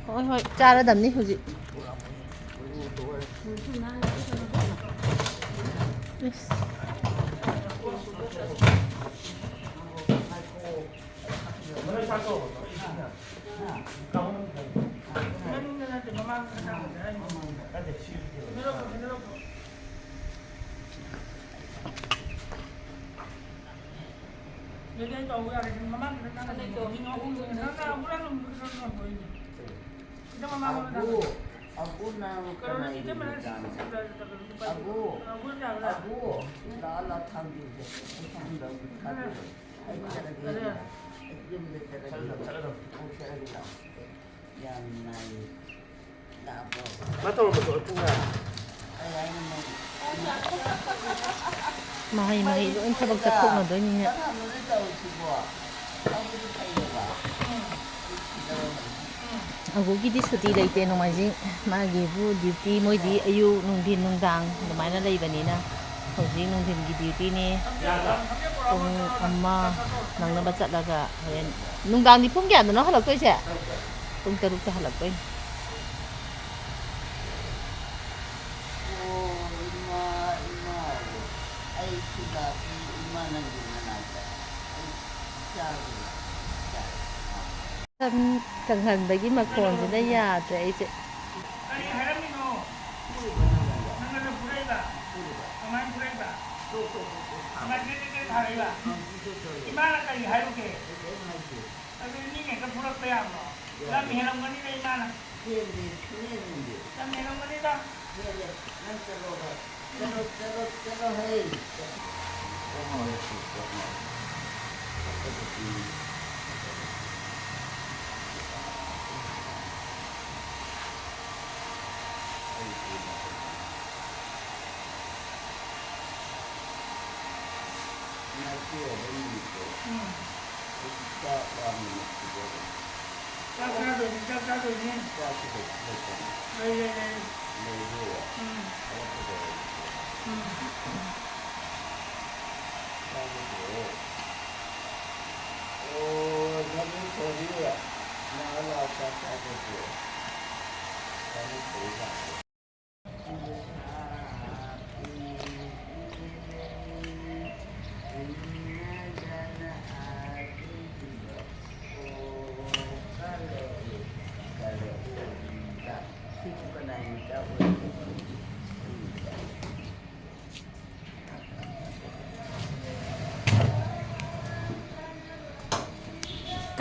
ꯍꯣꯏ, ꯍꯣꯏ, ꯆꯥꯔꯗꯝꯅꯤ ꯍꯧꯖꯤꯛ꯫ ꯏꯁ꯫ ꯇꯧ ꯌꯥꯔꯦ꯫ ꯃꯃꯥꯡꯒꯤꯗ ꯅꯪꯅ ꯃꯤ ꯑꯍꯨꯝ ꯅꯪꯅ ꯑꯃꯨꯛ ꯂꯣꯟꯕ ꯅꯠꯇ꯭ꯔꯣ? ꯁꯤꯗ ꯃꯃꯥꯡ ꯂꯣꯝꯗ ꯑꯕꯨ, ꯑꯕꯨ ꯅꯪ ꯀꯩꯅꯣꯅ ꯀꯅꯥꯒꯤ ꯁꯤꯗ ꯃꯅꯥꯛ ꯃꯆꯥꯅꯣ? ꯑꯕꯨ, ꯑꯕꯨ, ꯂꯥꯛꯑꯣ, ꯂꯥꯛꯑꯣ, ꯊꯥꯡꯖꯤꯡꯁꯦ꯫ ꯑꯩ ꯊꯥꯡꯖꯤꯡ ꯂꯧꯒꯦ꯫ ꯊꯥꯡꯖꯤꯡ꯫ ꯑꯩ ꯆꯠꯂꯒꯦ꯫ ꯑꯩ ꯌꯨꯝꯗ ꯆꯠꯂꯒꯦ꯫ ꯆꯠꯂꯣ, ꯆꯠꯂꯣ꯫ ꯑꯩ ꯆꯠꯂꯒꯦ, ꯂꯥꯛꯑꯣ꯫ ꯌꯥꯝ ꯅꯥꯏꯌꯦ꯫ ꯃꯥ ꯇꯧꯔꯛꯄꯗꯣ ꯑꯩ ꯄꯨꯡ ꯀꯌꯥ? ꯃꯍꯩ ꯃꯍꯩ ꯂꯣꯏ ꯊꯕꯛ ꯆꯠꯊꯣꯛꯅꯗꯣꯏꯅꯤꯅꯦ꯫ ꯑꯒꯨꯒꯤꯗꯤ ꯁꯨꯇꯤ ꯂꯩꯇꯦ ꯅꯣꯡꯃꯥꯏꯖꯤꯡ꯫ ꯃꯥꯒꯤꯕꯨ ꯗ꯭ꯌꯨꯇꯤ ꯃꯣꯏꯗꯤ ꯑꯌꯨꯛ, ꯅꯨꯡꯊꯤꯟ, ꯅꯨꯡꯗꯥꯡ ꯑꯗꯨꯃꯥꯏꯅ ꯂꯩꯕꯅꯤꯅ ꯍꯧꯖꯤꯛ ꯅꯨꯡꯊꯤꯟꯒꯤ ꯗ꯭ꯌꯨꯇꯤꯅꯤ꯫ ꯄꯨꯡ ꯑꯃ ꯅꯪꯅꯕ ꯆꯠꯂꯒ ꯍꯣꯔꯦꯟ ꯅꯨꯡꯗꯥꯡꯗꯤ ꯄꯨꯡ ꯀꯌꯥꯗꯅꯣ ꯍꯜꯂꯛꯇꯣꯏꯁꯦ? ꯄꯨꯡ ꯇꯔꯨꯛꯇ ꯍꯜꯂꯛꯇꯣꯏꯅꯤ꯫ ꯑꯣ, ꯏꯃꯥ, ꯏꯃꯥ, ꯑꯩ ꯁꯤꯗ ꯏꯃꯥ ꯅꯪꯒꯤ ꯃꯅꯥꯛꯇ ꯑꯩ ꯆꯥꯒꯦ꯫ ꯁꯝ ꯀꯪꯍꯟꯕꯒꯤ ꯃꯈꯣꯟꯁꯤꯅ ꯌꯥꯗ꯭ꯔꯦ ꯑꯩꯁꯦ꯫ ꯀꯔꯤ ꯍꯥꯏꯔꯝꯃꯤꯅꯣ? ꯐꯨꯔꯤꯕ ꯅꯪꯉꯣꯟꯗ? ꯅꯪꯉꯣꯟꯗ ꯐꯨꯔꯛꯏꯕ? ꯐꯨꯔꯤꯕ꯫ ꯀꯃꯥꯏꯅ ꯐꯨꯔꯛꯏꯕ? ꯇꯣꯛ, ꯇꯣꯛ, ꯇꯣꯛ, ꯇꯣꯛ, ꯊꯥꯔꯣ꯫ ꯀꯃꯥꯏꯅ ꯀꯔꯤ ꯀꯔꯤ ꯊꯥꯔꯛꯏꯕ? ꯅꯪ ꯁꯤ ꯇꯣꯛ, ꯇꯣꯛ, ꯇꯣꯛ꯫ ꯏꯃꯥꯅ ꯀꯔꯤ ꯍꯥꯏꯔꯨꯒꯦ? ꯑꯩ ꯀꯔꯤꯝ ꯍꯥꯏꯗꯦ꯫ ꯑꯗꯨꯗꯤ ꯃꯤꯅ ꯍꯦꯛꯇ ꯐꯨꯔꯛꯄ ꯌꯥꯕ꯭ꯔꯣ? ꯌꯥꯗꯦ꯫ ꯂꯝ ꯍꯦꯜꯂꯝꯒꯅꯤꯗ ꯏꯃꯥꯅ꯫ ꯍꯦꯟꯗꯦ, ꯁꯨꯡꯍꯦꯟ ꯍꯦꯟꯗꯦ꯫ ꯂꯝ ꯍꯦꯜꯂꯝꯒꯅꯤꯗ꯫ ꯍꯦꯜꯂꯦ꯫ ꯅꯪ ꯆꯠꯂꯣꯕ꯫ ꯆꯠꯂꯣ, ꯆꯠꯂꯣ, ꯆꯠꯂꯣ, ꯍꯩ꯫ ꯀꯣꯛ ꯉꯥꯎꯔꯦ, ꯀꯣꯛ ꯉꯥꯎꯔꯦ꯫ ꯎꯝ꯫ ꯆꯥꯛ ꯆꯥꯗꯣꯏꯅꯤ, ꯆꯥꯛ ꯆꯥꯗꯣꯏꯅꯤ꯫ ꯆꯥꯛꯁꯤ ꯂꯩ-, ꯂꯩꯇ꯭ꯔꯕꯣ? ꯂꯩ, ꯂꯩ, ꯂꯩ꯫ ꯂꯩꯕ꯭ꯔꯣ? ꯎꯝ꯫ ꯍꯧꯒꯠꯄꯗ ꯂꯩꯕ꯭ꯔꯣ? ꯎꯝ꯫ ꯆꯥꯛꯁꯤ ꯄꯨꯔꯛꯑꯣ꯫ ꯑꯣ, ꯁꯥꯃꯨ ꯊꯣꯡꯉꯤ꯫ ꯂꯥꯛꯑꯣ, ꯂꯥꯛꯑꯣ, ꯆꯥꯛ ꯆꯥꯗꯣꯏꯁꯦ꯫ ꯁꯥꯃꯨ ꯊꯣꯡꯉꯤ ꯂꯥꯛꯑꯣ꯫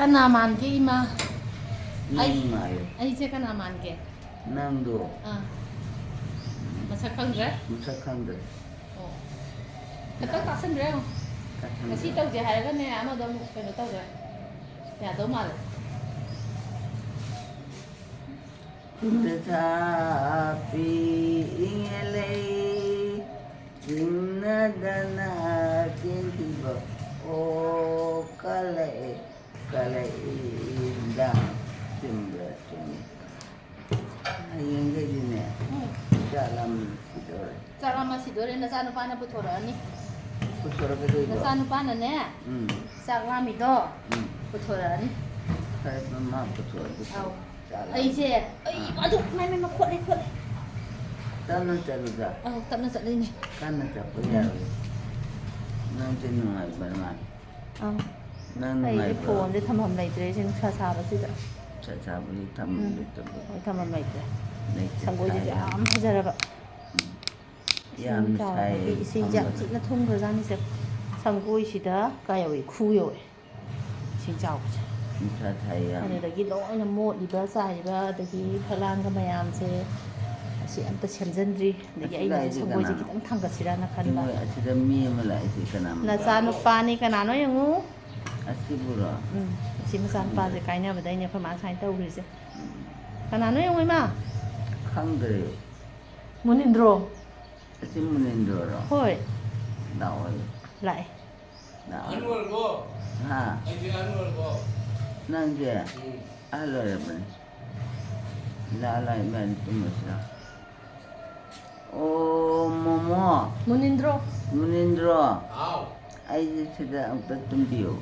ꯀꯅꯥ ꯃꯥꯟꯒꯦ, ꯏꯃꯥ? ꯅꯪ ꯑꯩ, ꯃꯥꯜꯂꯦ꯫ ꯑꯩꯁꯦ ꯀꯅꯥ ꯃꯥꯟꯒꯦ? ꯅꯪꯗꯣ꯫ ꯑꯥ꯫ ꯃꯁꯛ ꯈꯪꯗ꯭ꯔꯦ? ꯃꯁꯛ ꯈꯪꯗ꯭ꯔꯦ꯫ ꯑꯣ꯫ ꯈꯤꯇꯪ ꯇꯥꯁꯟꯕꯤꯔꯣ ꯌꯦꯡꯉꯣ꯫ ꯇꯥꯁꯟꯕꯤꯔꯣ꯫ ꯉꯁꯤ ꯇꯧꯁꯦ ꯍꯥꯏꯔꯒꯅꯦ, ꯑꯃꯗꯣ ꯑꯃꯨꯛ ꯀꯩꯅꯣ ꯇꯧꯈ꯭ꯔꯦ꯫ ꯌꯥꯗꯧ ꯃꯥꯜꯂꯦ꯫ ꯆꯤꯡꯗ ꯁꯥꯠꯄꯤ ꯏꯪꯉꯦ ꯂꯩ, ꯆꯤꯡꯅꯗꯅ ꯀꯦꯟꯈꯤꯕ꯫ ꯑꯣ, ꯀꯜꯂꯛꯑꯦ, ꯀꯜꯂꯛꯏꯗ꯫ ꯆꯨꯝꯕ꯭ꯔꯥ? ꯆꯨꯝꯃꯤ꯫ ꯍꯌꯦꯡꯗꯒꯤꯗꯤꯅꯦ, ꯎꯝ꯫ ꯆꯥꯛ ꯂꯥꯝꯕꯅ ꯁꯤꯗꯧꯔꯦ꯫ ꯆꯥꯛ ꯂꯥꯝꯕꯅ ꯁꯤꯗꯧꯔꯦ, ꯅꯆꯥꯅꯨꯄꯥꯅ ꯄꯨꯊꯣꯔꯛꯑꯅꯤ꯫ ꯄꯨꯊꯣꯔꯛꯀꯗꯣꯏꯗꯣ? ꯅꯆꯥꯅꯨꯄꯥꯅꯅꯦ, ꯎꯝ꯫ ꯆꯥꯛ ꯂꯥꯝꯃꯤꯗꯣ ꯎꯝ꯫ ꯄꯨꯊꯣꯔꯛꯑꯅꯤ꯫ ꯐꯔꯦ, ꯃꯥ ꯄꯨꯊꯣꯔꯛꯑꯗꯤ ꯐꯔꯦ꯫ ꯑꯧ꯫ ꯆꯥꯛ ꯂꯥꯝ-, ꯑꯩꯁꯦ, ꯑꯩ ꯑꯥ꯫ ꯑꯗꯨ ꯃꯥꯏ, ꯃꯥꯏ, ꯃꯥꯏ, ꯈꯣꯠꯂꯦ, ꯈꯣꯠꯂꯦ꯫ ꯇꯞꯅ ꯆꯠꯂꯨꯗ꯫ ꯑꯧ, ꯇꯞꯅ ꯆꯠꯂꯤꯅꯦ꯫ ꯀꯟꯅ ꯆꯠꯄ ꯎꯝ꯫ ꯌꯥꯔꯣꯏ꯫ ꯅꯪꯁꯦ ꯅꯨꯡꯉꯥꯏꯕ ꯃꯥꯜꯂꯦ꯫ ꯑꯥ꯫ ꯅꯪ ꯑꯩꯗꯤ ꯅꯨꯡꯉꯥꯏꯕ꯭ꯔꯣ? ꯐꯣꯟꯁꯦ ꯊꯝꯐꯝ ꯂꯩꯇ꯭ꯔꯦ, ꯁꯤ ꯅꯨꯡꯁꯥ ꯁꯥꯕꯁꯤꯗ꯫ ꯅꯨꯡꯁꯥ ꯁꯥꯕꯁꯤ ꯊꯝꯐꯝ ꯎꯝ꯫ ꯂꯩꯇꯕ꯫ ꯍꯣꯏ, ꯊꯝꯐꯝ ꯂꯩꯇ꯭ꯔꯦ꯫ ꯂꯩꯇꯦ, ꯁꯪꯒꯣꯏꯁꯤꯁꯨ ꯁꯥꯏ ꯌꯥꯝ꯫ ꯌꯥꯝ ꯐꯖꯔꯕ꯫ ꯎꯝ꯫ ꯏꯁꯤꯡ ꯌꯥꯝ ꯆꯥꯎꯕꯒꯤ ꯁꯥꯏ ꯏꯁꯤꯡꯁꯦ ꯌꯥꯝ ꯊꯝꯕꯗ꯫ ꯊꯤꯅ ꯊꯨꯝꯈ꯭ꯔꯖꯥꯠꯅꯤꯁꯦ꯫ ꯁꯪꯒꯣꯏꯁꯤꯗ ꯀꯥꯏ ꯌꯧꯏ? ꯈꯨ ꯌꯧꯏ꯫ ꯏꯁꯤꯡ ꯆꯥꯎꯕꯁꯦ꯫ ꯅꯨꯡꯁꯥ ꯁꯥꯏ ꯌꯥꯝ꯫ ꯑꯗꯨꯗꯒꯤ ꯂꯣꯏꯅ ꯃꯣꯠꯂꯤꯕ ꯆꯥꯏꯔꯤꯕ ꯑꯗꯒꯤ ꯐꯛꯂꯥꯡꯒ ꯃꯌꯥꯝꯁꯦ ꯑꯁꯤ ꯑꯝꯇ ꯁꯦꯝꯖꯤꯟꯗ꯭ꯔꯤ꯫ ꯑꯗꯒꯤ ꯑꯁꯤ ꯑꯩꯅꯁꯨ ꯂꯥꯛꯏꯁꯦ ꯁꯪꯒꯣꯏꯁꯦ ꯀꯅꯥꯅꯣ? ꯈꯤꯇꯪ ꯊꯥꯡꯒꯠꯁꯤꯔꯥꯅ ꯈꯟꯕ꯫ ꯏꯃꯣꯏ, ꯑꯁꯤꯗ ꯃꯤ ꯑꯃ ꯂꯥꯛꯏꯁꯦ ꯀꯅꯥ ꯃꯆꯥꯅꯣ? ꯅꯆꯥꯅꯨꯄꯥꯅꯤ, ꯀꯅꯥꯅꯣ ꯌꯦꯡꯉꯨ꯫ ꯑꯁꯤꯕꯨꯔꯣ? ꯎꯝ, ꯑꯁꯤ ꯃꯆꯥꯅꯨꯄꯥꯁꯦ ꯈꯪꯗ꯭ꯔꯦ꯫ ꯀꯥꯏꯅꯕꯗꯩꯅꯦ ꯑꯩꯈꯣꯏ ꯃꯥꯅ ꯁꯨꯃꯥꯏꯅ ꯇꯧꯈ꯭ꯔꯤꯁꯦ꯫ ꯎꯝ꯫ ꯀꯅꯥꯅꯣ ꯌꯦꯡꯉꯨ, ꯏꯃꯥ꯫ ꯈꯪꯗ꯭ꯔꯦ꯫ ꯃꯨꯅꯤꯟꯗ꯭ꯔꯣ꯫ ꯑꯁꯤ ꯃꯨꯅꯤꯟꯗ꯭ꯔꯣꯔꯣ? ꯍꯣꯏ꯫ ꯂꯥꯛꯑꯣ꯫ ꯂꯥꯛꯑꯦ꯫ ꯂꯥꯛꯑꯣ꯫ ꯑꯍꯟ ꯑꯣꯏꯔꯕꯣ? ꯍꯥ? ꯑꯩꯁꯦ ꯑꯍꯟ ꯑꯣꯏꯔꯕꯣ? ꯅꯪꯁꯦ ꯎꯝ꯫ ꯑꯍꯜ ꯑꯣꯏꯔꯕꯅꯤ꯫ ꯂꯥꯛꯑꯣ, ꯂꯥꯛꯑꯣ, ꯏꯕꯥꯅꯤ ꯇꯨꯝꯃꯁꯤ ꯂꯥꯛꯑꯣ꯫ ꯑꯣ, ꯃꯣꯃꯣ꯫ ꯃꯨꯅꯤꯟꯗ꯭ꯔꯣ꯫ ꯃꯨꯅꯤꯟꯗ꯭ꯔꯣ꯫ ꯍꯥꯎ꯫ ꯑꯩꯁꯦ ꯁꯤꯗ ꯑꯃꯨꯛꯇ ꯇꯨꯝꯕꯤꯌꯨ꯫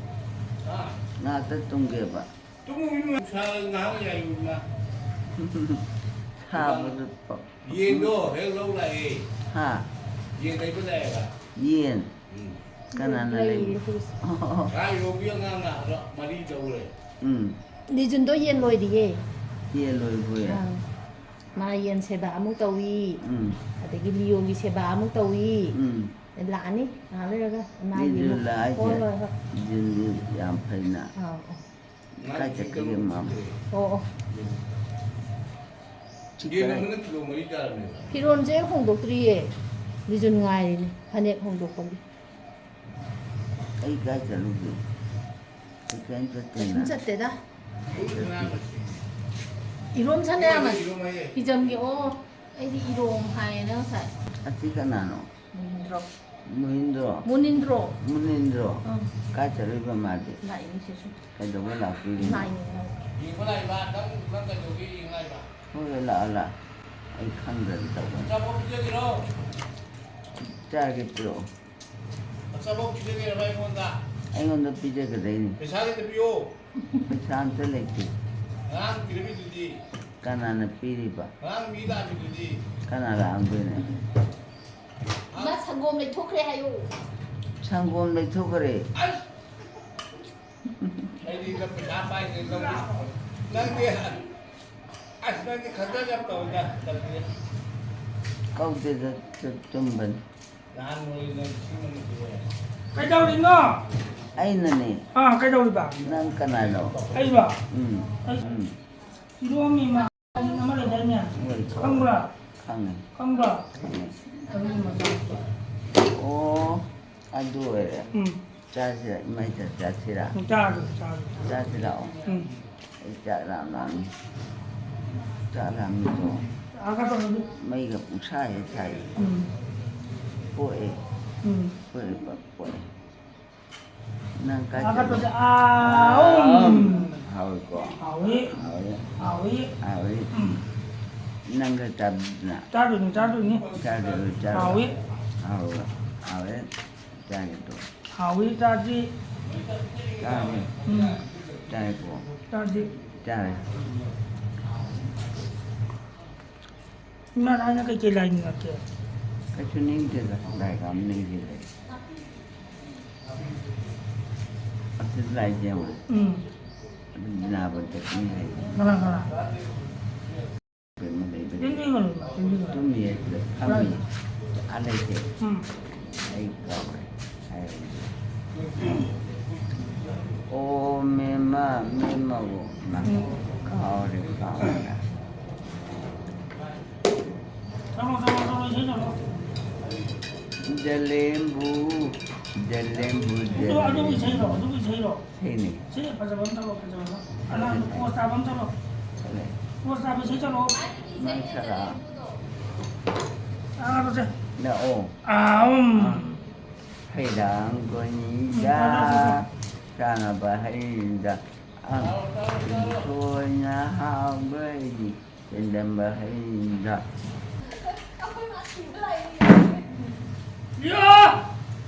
ꯍꯥ? ꯉꯥꯛꯇ ꯇꯨꯝꯒꯦꯕ꯫ ꯇꯨꯝꯃꯨ ꯏꯕꯨꯡꯉꯣ, ꯅꯨꯡꯁꯥ ꯉꯥꯏꯍꯥꯛ ꯌꯥꯏꯌꯨ ꯏꯃꯥ꯫ ꯁꯥꯕꯗꯨ ꯄ-, ꯌꯦꯟꯗꯣ ꯍꯦꯛ ꯂꯧ ꯂꯥꯛꯑꯦ꯫ ꯍꯥ? ꯌꯦꯟ ꯂꯩꯕ ꯂꯥꯛꯑꯦꯕ꯫ ꯌꯦꯟ? ꯎꯝ꯫ ꯀꯅꯥꯅ ꯂꯩ-, ꯂꯩꯕ? ꯂꯩꯔꯤ꯫ ꯑꯣ꯫ ꯀꯥꯏꯔꯣꯝꯒꯤ ꯑꯉꯥꯡꯅ ꯑꯗꯣ ꯃꯔꯤ ꯇꯧꯔꯦ꯫ ꯎꯝ꯫ ꯂꯤꯖꯨꯟꯗꯣ ꯌꯦꯟ ꯂꯣꯏꯔꯤꯌꯦ꯫ ꯌꯦꯟ ꯂꯣꯏꯕꯣꯏ? ꯑꯥ꯫ ꯃꯥ ꯌꯦꯟ ꯁꯦꯕꯥ ꯑꯃꯨꯛ ꯇꯧꯏ꯫ ꯎꯝ꯫ ꯑꯗꯒꯤ ꯂꯤꯌꯣꯒꯤ ꯁꯦꯕꯥ ꯑꯃꯨꯛ ꯇꯧꯏ꯫ ꯎꯝ꯫ ꯂꯥꯛꯑꯅꯤ ꯉꯥꯏꯍꯥꯛ ꯂꯩꯔꯒ꯫ ꯃꯥꯒꯤ ꯂꯤꯖꯨꯟ ꯂꯥꯛꯑꯦ ꯍꯥꯏꯁꯦ? ꯍꯣꯏ, ꯍꯣꯏ, ꯍꯣꯏ꯫ ꯂꯤꯖꯨꯟꯗꯤ ꯌꯥꯝ ꯐꯩꯅ꯫ ꯑꯥꯎ, ꯑꯥꯎ꯫ ꯀꯥꯏ ꯆꯠꯈꯤꯒꯦ, ꯃꯥꯝ? ꯑꯣ ꯑꯣ꯫ ꯁꯤ ꯀꯗꯥꯏ? ꯐꯤꯔꯣꯟꯁꯦ ꯍꯣꯡꯗꯣꯛꯇ꯭ꯔꯤꯌꯦ꯫ ꯕꯤꯖꯨꯟ ꯉꯥꯏꯔꯤꯅꯦ ꯐꯅꯦꯛ ꯍꯣꯡꯗꯣꯛꯄꯒꯤ꯫ ꯑꯩ ꯀꯥꯏ ꯆꯠꯂꯨꯒꯦ? ꯑꯩ ꯀꯔꯤꯝ ꯆꯠꯇꯦꯅ꯫ ꯀꯔꯤꯝ ꯆꯠꯇꯦꯗ꯫ ꯏꯔꯣꯝ ꯁꯥꯟꯅ ꯌꯥꯝꯅ ꯍꯤꯖꯝꯒꯤ꯫ ꯑꯣ ꯑꯩꯗꯤ ꯏꯔꯣꯝ ꯍꯥꯏꯌꯦꯅ ꯉꯁꯥꯏ꯫ ꯑꯁꯤ ꯀꯅꯥꯅꯣ? ꯃꯨꯅꯤꯟꯗ꯭ꯔꯣ꯫ ꯃꯨꯍꯤꯟꯗ꯭ꯔꯣ? ꯃꯨꯅꯤꯟꯗ꯭ꯔꯣ꯫ ꯃꯨꯅꯤꯟꯗ꯭ꯔꯣ? ꯑꯪ꯫ ꯀꯥꯏ ꯆꯠꯂꯨꯏꯕ ꯃꯥꯗꯤ? ꯂꯥꯛꯏꯅꯤ ꯁꯤꯁꯨ꯫ ꯀꯩꯗꯧꯕ ꯂꯥꯛꯇꯣꯏꯅꯣ? ꯂꯥꯛꯏꯅꯤ ꯍꯥꯏ꯫ ꯌꯦꯡꯕ ꯂꯥꯛꯏꯕ? ꯅꯪ ꯅꯪ ꯀꯩꯗꯧꯒꯦ ꯌꯦꯡ ꯂꯥꯛꯏꯕ? ꯍꯣꯏ ꯍꯣꯏ, ꯂꯥꯛꯑꯣ ꯂꯥꯛꯑꯣ꯫ ꯑꯩ ꯈꯪꯗ꯭ꯔꯗꯤ ꯇꯧꯕꯅꯤ꯫ ꯑꯆꯥꯄꯣꯠ ꯄꯤꯖꯒꯦꯔꯣ? ꯆꯥꯒꯦ, ꯄꯤꯔꯛꯑꯣ꯫ ꯑꯆꯥꯄꯣꯠ ꯄꯤꯖꯒꯦꯔꯕ ꯑꯩꯉꯣꯟꯗ? ꯑꯩꯉꯣꯟꯗ ꯄꯤꯖꯒꯗꯣꯏꯅꯤ꯫ ꯄꯩꯁꯥ ꯂꯩꯇ ꯄꯤꯌꯣ꯫ ꯄꯩꯁꯥ ꯑꯝꯇ ꯂꯩꯇꯦ꯫ ꯉꯔꯥꯡ ꯄꯤꯔꯝꯃꯤꯗꯨꯗꯤ꯫ ꯀꯅꯥꯅ ꯄꯤꯔꯤꯕ? ꯉꯔꯥꯡ ꯃꯤ ꯂꯥꯛꯑꯝꯃꯤꯗꯨꯗꯤ꯫ ꯀꯅꯥ ꯂꯥꯛꯑꯝꯗꯣꯏꯅꯣ? ꯏꯃꯥ ꯁꯪꯒꯣꯝ ꯂꯩꯊꯣꯛꯈ꯭ꯔꯦ ꯍꯥꯏꯌꯨ꯫ ꯁꯪꯒꯣꯝ ꯂꯩꯊꯣꯛꯈ꯭ꯔꯦ꯫ ꯑꯁ! ꯑꯩꯗꯤ ꯅꯪ ꯄꯩꯁꯥ ꯄꯥꯏꯗ꯭ꯔꯦ ꯂꯧꯒꯦ꯫ ꯅꯪꯗꯤ ꯑꯁ ꯅꯪꯗꯤ ꯈꯟꯊ ꯌꯥꯝ ꯇꯧꯏꯗ ꯇꯜꯂꯤ꯫ ꯀꯧꯗꯦꯗ, ꯆꯨ- ꯆꯨꯝꯕꯅꯤ꯫ ꯅꯍꯥꯟ ꯅꯣꯏ ꯅꯪ ꯂꯤꯁꯤꯡ ꯑꯃ ꯄꯤꯔꯦ꯫ ꯀꯩꯗꯧꯔꯤꯅꯣ? ꯑꯩꯅꯅꯦ꯫ ꯑꯥ, ꯀꯩꯗꯧꯔꯤꯕ? ꯅꯪ ꯀꯅꯥꯅꯣ? ꯑꯩꯕ? ꯎꯝ ꯑꯩ ꯎꯝ ꯏꯔꯣꯝꯃꯤ ꯏꯃꯥ ꯑꯃ ꯂꯩꯗꯥꯏꯅꯦ? ꯍꯣꯏ, ꯈꯪꯉꯦ꯫ ꯈꯪꯕ꯭ꯔꯥ? ꯈꯪꯉꯦ꯫ ꯈꯪꯕ꯭ꯔꯥ? ꯈꯪꯉꯦ꯫ ꯑꯗꯨꯒꯤ ꯃꯆꯥ꯫ ꯑꯣ, ꯑꯗꯨ ꯑꯣꯏꯔꯦ꯫ ꯎꯝ꯫ ꯆꯥꯁꯤꯔ, ꯏꯃꯥꯏꯇ ꯆꯥꯁꯤꯔ? ꯎꯝ, ꯆꯥꯔꯣ, ꯆꯥꯔꯣ꯫ ꯆꯥꯁꯤ ꯂꯥꯛꯑꯣ꯫ ꯎꯝ꯫ ꯑꯩ ꯆꯥꯛ ꯂꯥꯝ ꯂꯥꯝꯃꯤ꯫ ꯆꯥꯛ ꯂꯥꯝꯃꯤꯗꯣ꯫ ꯑꯥ, ꯀꯩꯗꯧꯔꯒꯦ? ꯃꯩꯒ ꯄꯨꯡꯁꯥ ꯍꯦꯛ ꯊꯥꯏ꯫ ꯎꯝ꯫ ꯄꯣꯛꯑꯦ꯫ ꯎꯝ꯫ ꯄꯣꯛꯑꯦ, ꯄꯣꯛꯑꯦ꯫ ꯅꯪ ꯀꯥꯏ ꯑꯥ, ꯆꯠꯂꯤ? ꯀꯩꯗꯧꯔꯒꯦ? ꯑꯥ, ꯎꯝ꯫ ꯍꯥꯎꯏꯀꯣ? ꯍꯥꯎꯏ꯫ ꯍꯥꯎꯏ꯫ ꯍꯥꯎꯏ꯫ ꯍꯥꯎꯏ꯫ ꯎꯝ꯫ ꯅꯪꯒ ꯆꯥꯕꯗꯨꯅ? ꯆꯥꯗꯣꯏꯅꯤ, ꯆꯥꯗꯣꯏꯅꯤ꯫ ꯆꯥꯗꯣꯏꯔꯣ? ꯆꯥꯔꯣ꯫ ꯍꯥꯎꯏ꯫ ꯍꯥꯎꯏ꯫ ꯍꯥꯎꯏ꯫ ꯆꯥꯒꯦ ꯇꯧ꯫ ꯍꯥꯎꯏ, ꯆꯥꯁꯤ꯫ ꯆꯥꯔꯣ꯫ ꯎꯝ꯫ ꯆꯥꯏꯀꯣ? ꯆꯥꯁꯤ꯫ ꯆꯥꯔꯦ꯫ ꯏꯃꯥ, ꯅꯪꯅ ꯀꯩꯀꯩ ꯂꯥꯏ ꯅꯤꯡꯉꯛꯀꯦ? ꯀꯩꯁꯨ ꯅꯤꯡꯗꯦꯗ, ꯂꯥꯏꯒ ꯑꯝ ꯅꯤꯡꯗꯦꯗ꯫ ꯑꯁꯤ ꯂꯥꯏ ꯌꯦꯡꯉꯣ꯫ ꯎꯝ꯫ ꯑꯗꯨꯝ ꯅꯥꯕ ꯆꯠꯄꯅꯤ ꯍꯥꯏ꯫ ꯀꯅꯥ, ꯀꯅꯥ? ꯀꯩꯅꯣ ꯂꯩꯕꯅꯤ꯫ ꯆꯤꯟꯗꯤ ꯀꯩꯅꯣ, ꯆꯤꯟꯗꯤ ꯀꯩꯅꯣ꯫ ꯇꯨꯝꯃꯤꯌꯦ ꯁꯤꯗ, ꯐꯝꯃꯤ꯫ ꯑꯥ ꯂꯩꯇꯦ꯫ ꯎꯝ꯫ ꯑꯩ ꯀꯥꯎꯔꯦ꯫ ꯍꯥꯏꯔꯣ꯫ ꯑꯣ ꯃꯦꯝ ꯃꯥ ꯃꯤ ꯑꯃꯕꯨ ꯃꯥ ꯎꯝ꯫ ꯀꯥꯎꯔꯦ, ꯀꯥꯎꯔꯦ꯫ ꯆꯠꯂꯣ, ꯆꯠꯂꯣ, ꯆꯠꯂꯣ, ꯏꯁꯩ ꯆꯠꯂꯣ꯫ ꯖꯂꯦꯝꯕꯨ, ꯖꯂꯦꯝꯕꯨ, ꯑꯗꯨ, ꯑꯗꯨꯕꯨ ꯖꯂꯦꯝꯕꯨ꯫ ꯏꯁꯩꯔꯣ? ꯑꯗꯨꯕꯨ ꯏꯁꯩꯔꯣ? ꯏꯁꯩꯅꯦ꯫ ꯏꯁꯩ ꯐꯖꯕ ꯑꯃ ꯆꯠꯂꯣ, ꯐꯖꯕ ꯑꯃ꯫ ꯑꯅꯥꯟꯕ ꯄꯣꯁ ꯇꯥꯕ ꯑꯃ ꯆꯠꯂꯣ꯫ ꯆꯠꯂꯦ꯫ ꯄꯣꯁ ꯇꯥꯕ ꯏꯁꯩ ꯆꯠꯂꯣ꯫ ꯅꯪ ꯁꯔꯥ꯫ ꯑꯥ, ꯆꯠꯂꯣ, ꯆꯠꯂꯣ꯫ ꯂꯥꯛꯑꯣ꯫ ꯑꯥ, ꯎꯝ꯫ ꯑꯥ꯫ ꯍꯩꯔꯥꯡꯒꯣꯏꯅꯤꯗ ꯎꯝ, ꯆꯠꯂꯣ, ꯆꯠꯂꯣ꯫ ꯆꯥꯅꯕ ꯍꯩꯗ ꯑꯪ ꯊꯣꯏꯅ ꯍꯥꯎꯕꯗꯤ ꯆꯦꯟꯗꯝꯕ ꯍꯩꯗ꯫ ꯌꯥ!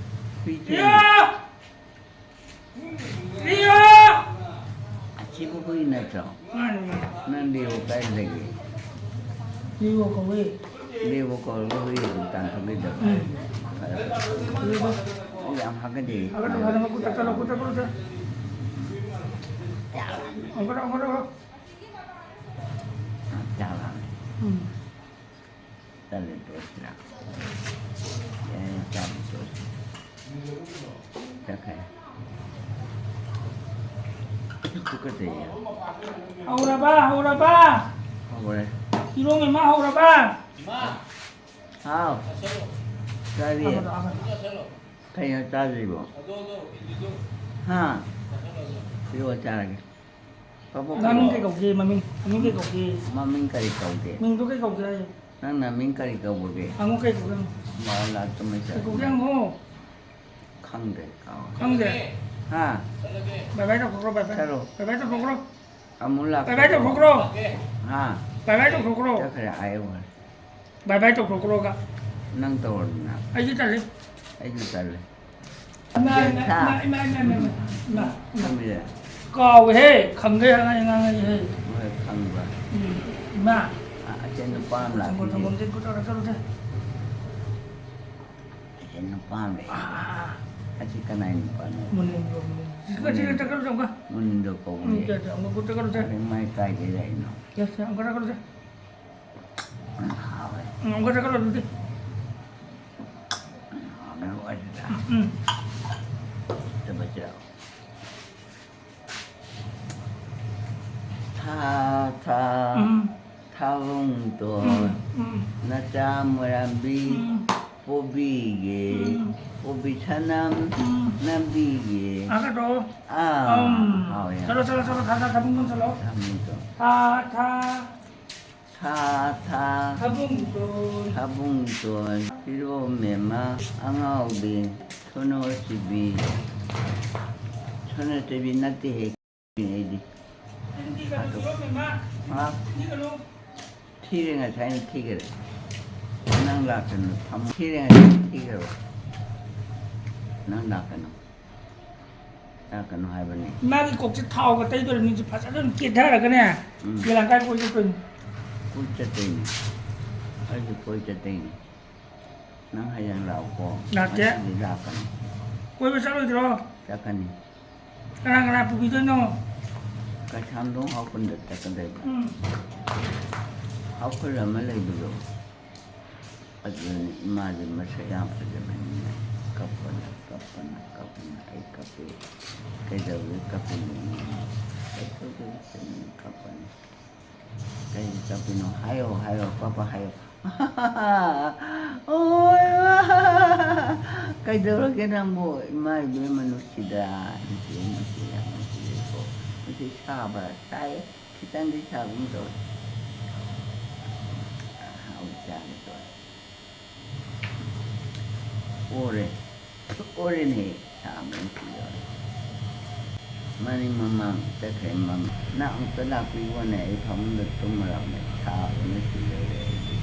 ꯍꯨꯏ ꯆꯦꯟꯗꯦ꯫ ꯌꯥ! ꯌꯥ! ꯑꯁꯤꯕꯨ ꯍꯨꯏ ꯅꯠꯇ꯭ꯔꯣ? ꯃꯥꯅꯤ, ꯃꯥꯅꯤ꯫ ꯅꯪ ꯂꯤꯌꯣ ꯀꯥꯏꯗꯒꯤ? ꯂꯤꯌꯣ ꯀꯧꯋꯦ꯫ ꯂꯤꯌꯣ ꯀꯧꯔꯒ ꯍꯨꯏ ꯑꯗꯨꯝ ꯇꯥꯟꯊꯣꯛꯈꯤꯗꯕ꯫ ꯎꯝ꯫ ꯐꯔꯦ, ꯐꯔꯦ꯫ ꯂꯤꯌꯣ꯫ ꯑꯩ ꯌꯥꯝ ꯍꯥꯒꯠꯆꯩ꯫ ꯍꯥꯒꯠꯆꯧ, ꯍꯥꯒꯠꯆꯧ, ꯃꯈꯨꯠ ꯇꯛꯁꯜꯂꯣ, ꯈꯨꯠ ꯇꯛꯁꯜꯂꯣ, ꯁꯦ꯫ ꯑꯣꯟꯈꯠꯂꯣ, ꯑꯣꯟꯈꯠꯂꯣ꯫ ꯆꯥꯛ ꯂꯥꯝꯃꯦ꯫ ꯎꯝ꯫ ꯇꯜꯂꯦ, ꯇꯣꯛꯑꯁꯤꯔꯥ? ꯑꯦ, ꯆꯥꯕ ꯇꯣꯛꯑꯁꯤ꯫ ꯆꯠꯈ꯭ꯔꯦ꯫ ꯇꯨꯀꯠꯆꯩꯌꯦ꯫ ꯍꯧꯔꯕ, ꯍꯧꯔꯕ? ꯍꯧꯔꯦ꯫ ꯏꯔꯣꯡ ꯏꯃꯥ ꯍꯧꯔꯕ? ꯍꯥꯎ꯫ ꯀꯔꯤ? ꯑꯃꯗꯣ, ꯑꯃꯗꯣ꯫ ꯀꯩꯅꯣ ꯆꯥꯗ꯭ꯔꯤꯕꯣ? ꯍꯥ? ꯄꯤꯔꯛꯑꯣ, ꯆꯥꯔꯒꯦ꯫ ꯄꯥꯄꯣꯛ ꯅꯪ ꯃꯤꯡ ꯄꯤꯔꯛꯑꯣ꯫ ꯀꯩ ꯀꯧꯒꯦ? ꯃꯃꯤꯡ, ꯃꯃꯤꯡ ꯀꯩ ꯀꯧꯒꯦ? ꯃꯃꯤꯡ ꯀꯔꯤ ꯀꯧꯒꯦ? ꯃꯤꯡꯗꯣ ꯀꯩ ꯀꯧꯒꯦ ꯍꯥꯏꯌꯦ? ꯅꯪꯅ ꯃꯤꯡ ꯀꯔꯤ ꯀꯧꯕꯒꯦ? ꯍꯪꯉꯣ, ꯀꯩ ꯀꯧꯒꯦ ꯍꯪꯉꯣ꯫ ꯂꯥꯛꯑꯣ, ꯂꯥꯛꯑꯣ, ꯇꯨꯝꯃ ꯀꯩ ꯆꯠꯂꯣ꯫ ꯀꯧꯒꯦ ꯍꯪꯉꯣ꯫ ꯈꯪꯗꯦ, ꯀꯥꯎꯔꯦ꯫ ꯈꯪꯗꯦ꯫ ꯍꯥ? ꯕꯥꯏ ꯕꯥꯏ ꯇꯧꯊꯣꯛꯈ꯭ꯔꯣ, ꯕꯥꯏ ꯕꯥꯏ꯫ ꯆꯠꯂꯣ꯫ ꯕꯥꯏ ꯕꯥꯏ ꯇꯧꯊꯣꯛꯈ꯭ꯔꯣ꯫ ꯑꯃꯨꯛ ꯂꯥꯛꯀꯦ꯫ ꯕꯥꯏ ꯕꯥꯏ ꯇꯧꯊꯣꯛꯈ꯭ꯔꯣ꯫ ꯍꯥ? ꯕꯥꯏ ꯕꯥꯏ ꯇꯧꯊꯣꯛꯈ꯭ꯔꯣ꯫ ꯆꯠꯈ꯭ꯔꯦ, ꯑꯥ ꯌꯧꯈ꯭ꯔꯦ꯫ ꯕꯥꯏ ꯕꯥꯏ ꯇꯧꯊꯣꯛꯈ꯭ꯔꯣꯒ꯫ ꯅꯪ ꯇꯧꯔꯣꯗꯅ꯫ ꯑꯩꯗꯤ ꯇꯜꯂꯤ꯫ ꯑꯩꯁꯨ ꯇꯜꯂꯦ꯫ ꯏꯃꯥ, ꯏꯃꯥ, ꯖꯦꯟꯊꯥ꯫ ꯏꯃꯥ, ꯏꯃꯥ, ꯏꯃꯥ, ꯏꯃꯥ, ꯏꯃꯥ, ꯏꯃꯥ꯫ ꯈꯪꯕꯤꯔꯦ꯫ ꯀꯥꯎꯋꯦꯍꯦ, ꯈꯪꯒꯦ ꯍꯥꯏꯅ ꯑꯩ ꯉꯥꯡꯉꯛꯏꯍꯦ꯫ ꯍꯣꯏ, ꯈꯪꯕ꯭ꯔꯥ? ꯎꯝ, ꯏꯃꯥ꯫ ꯑ, ꯑꯁꯦ ꯅꯨꯄꯥ ꯑꯃ ꯁꯪꯒꯣꯜ, ꯂꯥꯛꯈꯤꯅꯤ꯫ ꯁꯪꯒꯣꯜ, ꯁꯪꯒꯣꯜ ꯇꯧꯔ ꯆꯠꯂꯨꯁꯦ꯫ ꯑꯁꯦ ꯅꯨꯄꯥ ꯑꯃ ꯂꯩ꯫ ꯑꯥ, ꯑꯥ, ꯑꯥ꯫ ꯑꯁꯤ ꯀꯅꯥꯏ ꯅꯨꯄꯥꯅꯣ? ꯃꯨꯅꯤꯟꯗꯣ, ꯃꯨꯅꯤꯟ꯫ ꯁꯤ ꯀ-, ꯁꯤ ꯀ-, ꯃꯨꯅꯤꯟ꯫ ꯆꯠꯈ꯭ꯔꯨꯁꯦ ꯑꯃꯨꯛꯀ꯫ ꯃꯨꯅꯤꯟꯗꯣ ꯀꯧꯕꯅꯦ꯫ ꯎꯝ, ꯆꯠ-, ꯆꯠ-, ꯑꯃꯨꯛꯀ ꯆꯠꯈ꯭ꯔꯨꯁꯦ꯫ ꯑꯗꯩ ꯃꯥꯏ ꯀꯥꯏꯗꯩ ꯂꯥꯛꯏꯅꯣ? ꯆꯠꯁꯦ, ꯑꯃꯨꯛꯀ ꯆꯠꯈ꯭ꯔꯨꯁꯦ꯫ ꯎꯝ, ꯍꯥꯎꯋꯦ꯫ ꯎꯝ, ꯑꯃꯨꯛꯀ ꯆꯠꯈ꯭ꯔꯨ ꯑꯗꯨꯗꯤ꯫ ꯍꯥꯎꯅ ꯋꯥꯁꯤꯗ꯫ ꯎꯝ꯫ ꯆꯠꯄꯁꯤꯔꯣ? ꯇꯣꯟ, ꯎꯝ, ꯎꯝ꯫ ꯅꯆꯥ ꯃꯣꯏꯔꯥꯝꯕꯤ ꯎꯝ꯫ ꯄꯣꯕꯤꯒꯦ, ꯎꯝ꯫ ꯄꯣꯕꯤ ꯁꯅꯝ ꯎꯝ꯫ ꯅꯝꯕꯤꯒꯦ꯫ ꯑꯥ, ꯀꯩꯅꯣ꯫ ꯑꯥ, ꯎꯝ꯫ ꯍꯥꯎꯋꯦ꯫ ꯆꯠꯂꯣ, ꯆꯠꯂꯣ, ꯆꯠꯂꯣ, ꯊꯥ, ꯊꯥ, ꯊꯥꯕꯨꯡ ꯆꯠꯂꯣ꯫ ꯊꯥꯕꯨꯡ ꯆꯠꯂꯣ꯫ ꯊꯥ, ꯊꯥ꯫ ꯊꯥ, ꯊꯥ꯫ ꯊꯥꯕꯨꯡ ꯇꯣꯟ꯫ ꯊꯥꯕꯨꯡ ꯇꯣꯟ꯫ ꯐꯤꯔꯣꯝ ꯃꯦꯝꯃ ꯑꯉꯥꯎꯕꯤ꯫ ꯁꯣꯅꯣ ꯁꯤꯕꯤ꯫ ꯁꯣꯅꯣ ꯁꯤꯕꯤ ꯅꯠꯇꯦꯍꯦ꯫ ꯑꯩꯗꯤ꯫ ꯅꯪꯗꯤ ꯀꯩꯅꯣ ꯑꯗꯨ ꯐꯤꯔꯣꯝ ꯃꯦꯝꯃ꯫ ꯍꯥ? ꯅꯪꯗꯤ ꯀꯩꯅꯣ꯫ ꯊꯤꯔꯦ ꯉꯁꯥꯏꯅ ꯊꯤꯈꯔꯦ꯫ ꯅꯪ ꯂꯥꯛꯀꯅꯨ꯫ ꯊꯝꯃꯣ꯫ ꯊꯤꯔꯦ ꯉꯁꯥꯏꯅ ꯊꯤꯈꯔꯦ꯫ ꯅꯪ ꯂꯥꯛꯀꯅꯨ꯫ ꯂꯥꯛꯀꯅꯨ ꯍꯥꯏꯕꯅꯤ꯫ ꯃꯥꯒꯤ ꯀꯣꯛꯁꯦ ꯊꯥꯎꯒ ꯇꯩꯗꯣꯔꯤꯕꯅꯤ꯫ ꯐꯖꯅ ꯀꯦꯊꯔꯒꯅꯦ꯫ ꯎꯝ꯫ ꯌꯦꯂꯪꯀꯥꯏ ꯀꯣꯏ ꯆꯠꯇꯣꯏꯅꯤ꯫ ꯀꯣꯏ ꯆꯠꯇꯣꯏꯅꯤ꯫ ꯑꯩꯁꯨ ꯀꯣꯏ ꯆꯠꯇꯣꯏꯅꯤ꯫ ꯅꯪ ꯍꯌꯦꯡ ꯂꯥꯛꯑꯣꯀꯣ꯫ ꯂꯥꯛꯀꯦ꯫ ꯉꯁꯤꯗꯤ ꯂꯥꯛꯀꯅꯨ꯫ ꯀꯣꯏꯕ ꯆꯠꯂꯣꯏꯗ꯭ꯔꯣ? ꯆꯠꯀꯅꯤ꯫ ꯀꯅꯥ ꯀꯅꯥ ꯄꯨꯕꯤꯗꯣꯏꯅꯣ? ꯀꯩꯁꯥꯝꯊꯣꯡ ꯍꯥꯎꯈꯨꯜꯗ ꯆꯠꯀꯗꯣꯏꯕ꯫ ꯎꯝ꯫ ꯍꯥꯎꯈꯨꯜ ꯑꯃ ꯂꯩꯕꯗꯣ, ꯑꯗꯨꯅꯤ꯫ ꯏꯃꯥꯗꯤ ꯃꯁꯛ ꯌꯥꯝ ꯐꯖꯕꯅꯤꯅ ꯀꯞꯄꯅ, ꯀꯞꯄꯅ, ꯀꯞꯄꯅ ꯑꯩ ꯀꯞꯄꯦ꯫ ꯀꯩꯗꯧꯕꯩ ꯀꯞꯄꯤꯅꯣ? ꯀꯩꯗꯧꯕꯩ ꯀꯞꯄꯤꯅꯣ? ꯀꯩꯒꯤ ꯀꯞꯄꯤꯅꯣ? ꯍꯥꯏꯌꯣ, ꯍꯥꯏꯌꯣ, ꯄꯥꯄꯥ ꯍꯥꯏꯌꯣ꯫ ꯑꯣꯏ ꯃꯥ! ꯀꯩꯗꯧꯔꯒꯦ ꯅꯪꯕꯨ? ꯏꯃꯥ ꯏꯕꯦꯝꯃ ꯅꯨꯡꯁꯤꯗ꯭ꯔꯥ? ꯅꯨꯡꯁꯤ, ꯅꯨꯡꯁꯤ, ꯌꯥꯝ ꯅꯨꯡꯁꯤꯔꯦꯀꯣ꯫ ꯅꯨꯡꯁꯤ ꯁꯥꯕ꯭ꯔꯥ? ꯁꯥꯏ꯫ ꯈꯤꯇꯪꯗꯤ ꯁꯥꯒꯨꯝ ꯇꯧꯋꯦ꯫ ꯍꯥꯎ ꯆꯥꯒꯦ ꯇꯧꯋꯦ꯫ ꯑꯣꯔꯦ꯫ ꯑꯣꯔꯦꯅꯦ꯫ ꯁꯥꯕꯅ ꯁꯤꯗꯧꯔꯦ꯫ ꯃꯅꯤꯡ ꯃꯃꯥꯡ ꯆꯠꯈ꯭ꯔꯦ꯫ ꯃꯃꯥꯡ꯫ ꯅꯪ ꯑꯃꯨꯛꯇ ꯂꯥꯛꯄꯤꯌꯣꯅꯦ꯫ ꯑꯩ ꯐꯃꯨꯡꯗ ꯇꯨꯝꯃꯨꯔꯕꯅꯦ꯫ ꯁꯥꯕꯅ ꯁꯤꯗꯧꯔꯦ ꯑꯩꯗꯤ꯫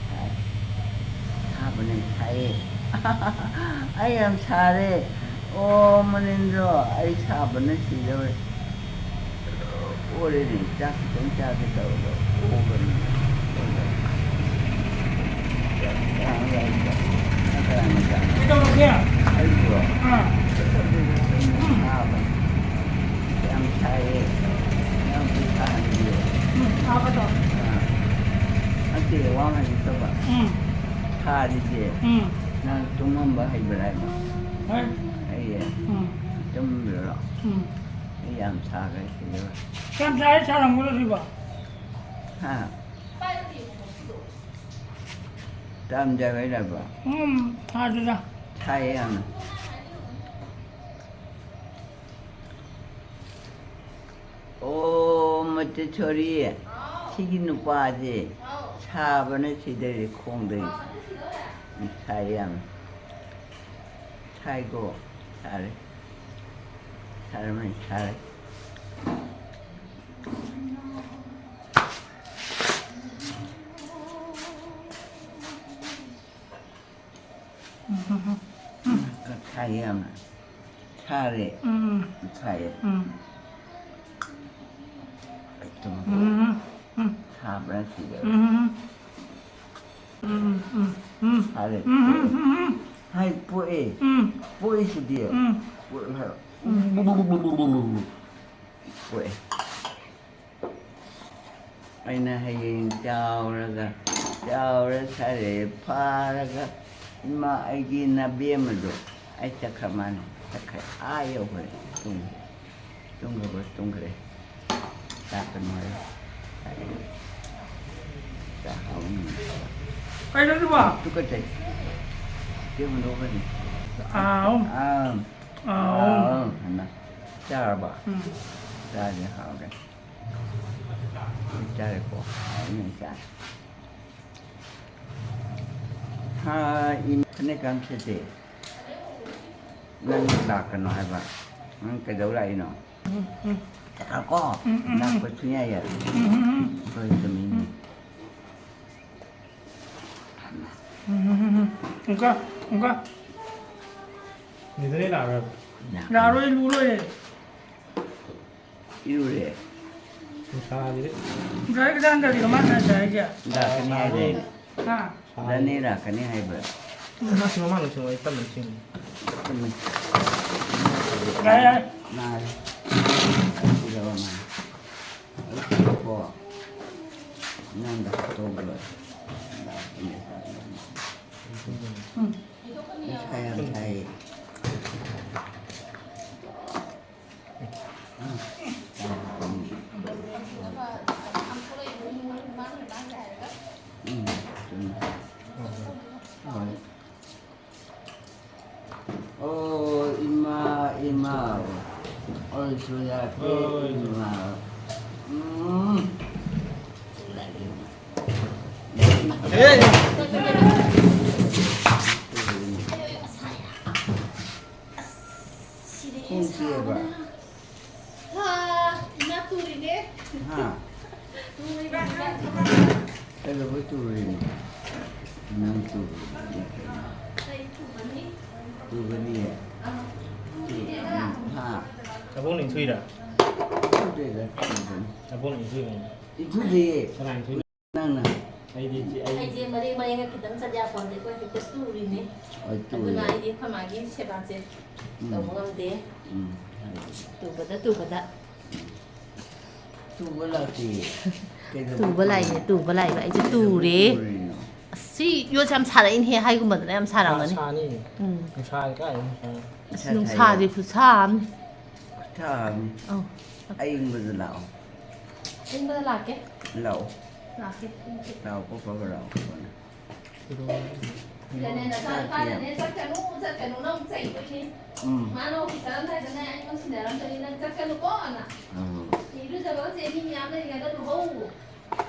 ꯁꯥꯏ꯫ ꯁꯥꯕꯅ ꯁꯥꯏꯌꯦ꯫ ꯑꯩ ꯌꯥꯝ ꯁꯥꯔꯦ꯫ ꯑꯣ, ꯃꯅꯤꯟꯗꯣ, ꯑꯩ ꯁꯥꯕꯅ ꯁꯤꯗꯧꯔꯦ꯫ ꯑꯣꯔꯦꯅꯦ, ꯆꯥꯛ ꯈꯤꯇꯪ ꯆꯥꯒꯦ ꯇꯧꯔꯒ ꯑꯣꯕꯅꯤ꯫ ꯆꯥꯛ ꯆꯥꯔꯒ ꯑꯩ ꯆꯥꯛ ꯀꯅꯥꯅ ꯆꯥ-? ꯀꯩꯗꯧꯔꯒꯦ? ꯑꯩꯕꯨꯔꯣ? ꯑꯥ꯫ ꯆꯠꯂꯤꯗ ꯁꯨꯝ ꯎꯝ꯫ ꯁꯥꯕꯅꯤ꯫ ꯌꯥꯝ ꯁꯥꯏꯌꯦ꯫ ꯌꯥꯝ ꯁꯥꯍꯟꯕꯤꯌꯣ꯫ ꯎꯝ, ꯁꯥꯕꯗꯣ꯫ ꯑꯥ꯫ ꯅꯠꯇꯦ, ꯋꯥ ꯉꯥꯡꯒꯦ ꯇꯧꯕ꯫ ꯎꯝ꯫ ꯁꯥꯔꯤꯁꯦ꯫ ꯎꯝ꯫ ꯅꯪ ꯇꯨꯝꯃꯝꯕ ꯍꯩꯕ꯭ꯔꯥ ꯍꯥꯏꯕ? ꯍꯩ꯫ ꯍꯩꯌꯦ? ꯎꯝ꯫ ꯇꯨꯝꯃꯤꯔꯣ? ꯎꯝ꯫ ꯑꯩ ꯌꯥꯝ ꯁꯥꯈ꯭ꯔꯦ ꯁꯤꯗ꯫ ꯀꯌꯥꯝ ꯁꯥꯏ ꯁꯥꯔꯝꯒꯗ꯭ꯔꯣ ꯁꯤꯕꯣ? ꯍꯥ? ꯇꯝꯖꯕꯩꯔꯕ? ꯎꯝ, ꯊꯥꯗꯨꯗ꯫ ꯊꯥꯏ ꯌꯥꯝꯅ꯫ ꯑꯣ, ꯃꯆꯦ ꯁꯣꯔꯤ, ꯁꯤꯒꯤ ꯅꯨꯄꯥꯁꯦ ꯁꯥꯕꯅ ꯁꯤꯗꯔꯦ ꯈꯣꯡꯗꯩ꯫ ꯁꯥꯏ ꯌꯥꯝ꯫ ꯁꯥꯏꯀꯣ? ꯁꯥꯔꯦ꯫ ꯁꯥꯔꯝꯃꯅꯤ, ꯁꯥꯔꯦ꯫ ꯁꯥꯏ ꯌꯥꯝꯅ꯫ ꯁꯥꯔꯦ꯫ ꯎꯝ꯫ ꯁꯥꯏꯌꯦ꯫ ꯎꯝ꯫ ꯑꯩ ꯇꯨꯝꯃꯒꯦ꯫ ꯎꯝ꯫ ꯎꯝ꯫ ꯁꯥꯕꯅ ꯁꯤꯗꯧꯔꯦ꯫ ꯎꯝ꯫ ꯎꯝ꯫ ꯎꯝ꯫ ꯎꯝ꯫ ꯁꯥꯔꯦ꯫ ꯎꯝ꯫ ꯎꯝ꯫ ꯎꯝ꯫ ꯍꯥꯏ, ꯄꯣꯛꯑꯦ꯫ ꯎꯝ꯫ ꯄꯣꯛꯏꯁꯤꯗꯤ꯫ ꯎꯝ꯫ ꯄꯣꯛꯑꯦ ꯍꯥꯏꯔꯣ꯫ ꯎꯝ꯫ ꯄꯣꯛꯑꯦ꯫ ꯑꯩꯅ ꯍꯌꯦꯡ ꯆꯥꯎꯔꯒ, ꯆꯥꯎꯔ ꯁꯥꯔꯦ ꯐꯥꯔꯒ, ꯏꯃꯥ, ꯑꯩꯒꯤ ꯅꯕꯦꯝꯃꯗꯣ, ꯑꯩ ꯆꯠꯈ꯭ꯔ ꯃꯥꯅꯦ, ꯆꯠꯈ꯭ꯔꯦ, ꯑꯥ ꯌꯧꯈ꯭ꯔꯦ, ꯇꯨꯝꯈ꯭ꯔꯦ, ꯇꯨꯝꯈ꯭ꯔꯕ ꯇꯨꯝꯈ꯭ꯔꯦ, ꯆꯥꯛꯀꯅꯨ ꯍꯥꯏꯌꯣ, ꯆꯥꯛ ꯍꯥꯎꯅꯤ꯫ ꯀꯩꯅꯣ ꯑꯗꯨꯕꯣ? ꯇꯨꯀꯠꯆꯩ꯫ ꯆꯦ ꯍꯨꯟꯗꯣꯛꯈ꯭ꯔꯅꯤ꯫ ꯑꯥꯎ꯫ ꯑꯥ꯫ ꯑꯥꯎ꯫ ꯑꯥꯎ꯫ ꯍꯥꯏꯃ꯫ ꯆꯥꯔꯕ? ꯎꯝ꯫ ꯆꯥꯔꯗꯤ ꯍꯥꯎꯔꯦ꯫ ꯆꯥꯔꯦꯀꯣ? ꯍꯥꯎꯅ ꯆꯥꯔꯦ꯫ ꯍꯥ, ꯏꯟ-, ꯐꯅꯦꯛ ꯀꯥꯡꯈꯦꯠꯁꯦ ꯅꯪ ꯂꯥꯛꯀꯅꯣ ꯍꯥꯏꯕ꯫ ꯅꯪ ꯀꯩꯗꯧ ꯂꯥꯛꯏꯅꯣ? ꯎꯝ, ꯎꯝ꯫ ꯂꯥꯛꯑꯣꯀꯣ? ꯎꯝ, ꯎꯝ, ꯎꯝ꯫ ꯂꯥꯛꯄ ꯁꯨꯡꯌꯥ ꯌꯥꯔꯣꯏ꯫ ꯎꯝ, ꯎꯝ, ꯎꯝ꯫ ꯑꯩꯈꯣꯏ ꯆꯨꯝꯃꯤꯅꯤ꯫ ꯎꯝ, ꯎꯝ, ꯎꯝ, ꯎꯝ꯫ ꯑꯃꯨꯛꯀ, ꯑꯃꯨꯛꯀ꯫ ꯅꯦꯗꯔꯂꯦꯟ ꯂꯥꯛꯑꯔꯣꯏꯕ? ꯂꯥꯛꯑꯔꯣꯏ, ꯂꯨ ꯂꯣꯏꯔꯦ꯫ ꯏꯔꯨꯔꯦ꯫ ꯅꯨꯡꯁꯥꯁꯤꯗꯤ꯫ ꯉꯁꯥꯏ ꯀꯗꯥꯏꯗ ꯀꯔꯤꯅꯣ ꯃꯥ ꯉꯁꯥꯏ ꯍꯥꯏꯁꯦ? ꯂꯥꯛꯀꯅꯤ ꯍꯥꯏꯗꯥꯏꯅꯦ? ꯍꯥ? ꯂꯥꯛꯀꯅꯤ ꯍꯥꯏꯕ꯫ ꯃꯥꯁꯤ ꯃꯃꯥꯡꯗ ꯆꯪꯉꯣ, ꯑꯩ ꯇꯞꯅ ꯆꯪꯉꯤ꯫ ꯆꯨꯝꯃꯤ꯫ ꯌꯥꯔꯦ, ꯌꯥꯔꯦ꯫ ꯃꯥꯅꯦ꯫ ꯀꯩꯗꯧꯔ ꯃꯥꯅꯦ? ꯑꯩ ꯀꯣ, ꯅꯪꯗ ꯍꯥꯠꯇꯣꯛꯑꯒ ꯂꯣꯏꯔꯦ꯫ ꯎꯝ꯫ ꯅꯨꯡꯁꯥ ꯌꯥꯝ ꯁꯥꯏꯌꯦ꯫ ꯎꯝ꯫ ꯁꯨ ꯌꯥꯗꯦ꯫ ꯍꯣꯏ꯫ ꯎꯝ꯫ ꯁꯤꯔꯦ, ꯄꯨꯡ ꯀꯌꯥꯕ? ꯁꯥꯕꯅ꯫ ꯍꯥ, ꯏꯃꯥ ꯇꯨꯔꯤꯅꯦ꯫ ꯍꯥ? ꯇꯨꯔꯤꯕ ꯑꯉꯥꯡꯁꯤꯡꯅ꯫ ꯀꯩꯗꯧꯕꯩ ꯇꯨꯔꯤꯅꯣ? ꯅꯪ ꯇꯨꯔꯤꯅꯦ꯫ ꯑꯩ ꯇꯨꯒꯅꯤ꯫ ꯇꯨꯒꯅꯤꯌꯦ? ꯑꯥ꯫ ꯇꯨ-, ꯎꯝ, ꯍꯥ? ꯅꯕꯨꯡꯅ ꯏꯟꯊꯨꯏꯔꯥ? ꯏꯟꯊꯨꯗꯦꯗ, ꯇꯨꯗꯅꯤ꯫ ꯅꯕꯨꯡꯅ ꯏꯟꯊꯨꯏꯔꯥ? ꯏꯟꯊꯨꯗꯦꯌꯦ꯫ ꯀꯅꯥ ꯏꯟꯊꯨꯏꯅꯣ? ꯅꯪꯅ꯫ ꯑꯩꯗꯤ ꯏꯆꯦ, ꯑꯩ ꯑꯩꯁꯦ ꯃꯔꯦꯡ ꯃꯔꯦꯡꯒ ꯈꯤꯇꯪ ꯆꯠ ꯌꯥꯄꯣꯟꯇꯦ, ꯑꯩꯈꯣꯏ ꯍꯦꯛꯇ ꯇꯨꯔꯤꯅꯦ꯫ ꯍꯣꯏ, ꯇꯨꯔꯦ꯫ ꯑꯗꯨꯅ ꯑꯩꯗꯤ ꯑꯩꯈꯣꯏ ꯃꯥꯒꯤ ꯁꯦꯕꯥꯁꯦ ꯎꯝ꯫ ꯇꯧꯕ ꯉꯝꯗꯦ꯫ ꯎꯝ꯫ ꯇꯨꯕꯗ, ꯇꯨꯕꯗ꯫ ꯇꯨꯕ ꯂꯥꯛꯇꯦ꯫ ꯀꯩꯗꯧꯕꯩ ꯇꯨꯕ ꯂꯥꯛꯏꯅꯦ, ꯇꯨꯕ ꯂꯥꯛꯏꯕ꯫ ꯑꯩꯁꯦ ꯀꯩꯗꯧꯕꯩ ꯇꯨꯔꯦ꯫ ꯇꯨꯔꯤꯅꯣ? ꯑꯁ, ꯁꯤ ꯌꯣꯠꯁꯦ ꯌꯥꯝ ꯁꯥꯔꯛꯏꯅꯦꯍꯦ, ꯍꯥꯏꯒꯨꯝꯕꯗꯅ ꯌꯥꯝ ꯁꯥꯔꯝꯒꯅꯤ꯫ ꯁꯥꯅꯤ꯫ ꯎꯝ꯫ ꯅꯨꯡꯁꯥꯗꯤ ꯀꯥꯏꯗꯩ ꯅꯨꯡꯁꯥ? ꯑꯁ, ꯁꯥ ꯅꯨꯡꯁꯥꯁꯦ ꯁꯥꯏꯌꯦ꯫ ꯈꯨꯠꯁꯥ ꯑꯃꯅꯤ꯫ ꯈꯨꯠꯁꯥ ꯑꯃꯅꯤ꯫ ꯑꯧ꯫ ꯑꯌꯤꯡꯕꯗ ꯂꯥꯛꯑꯣ꯫ ꯑꯌꯤꯡꯕꯗ ꯂꯥꯛꯀꯦ꯫ ꯂꯥꯛꯑꯣ꯫ ꯂꯥꯛꯀꯦ꯫ ꯂꯥꯛꯑꯣ, ꯀꯣ, ꯀꯣ, ꯂꯥꯛꯑꯣ, ꯀꯣ꯫ ꯁꯤꯗꯅꯦ, ꯅꯆꯥꯅꯨꯄꯥꯅꯅꯦ, "ꯆꯠꯀꯅꯨ, ꯆꯠꯀꯅꯨꯅ" ꯑꯃꯨꯛ ꯆꯩꯗꯣꯏꯅꯦ꯫ ꯎꯝ꯫ ꯃꯥꯅ ꯑꯣꯐꯤꯁ ꯆꯠꯂꯝꯗꯥꯏꯗꯅꯦ, ꯑꯩꯉꯣꯟꯗ ꯁꯤꯟꯅꯔꯝꯗꯣꯏꯅꯤ, "ꯅꯪ ꯆꯠꯀꯅꯨꯀꯣꯅ꯫ ꯎꯝ꯫ ꯏꯔꯨꯖꯕꯒꯁꯦ ꯃꯤ ꯃꯌꯥꯝ ꯂꯩꯔꯤꯉꯩꯗ ꯂꯨꯍꯧ꯫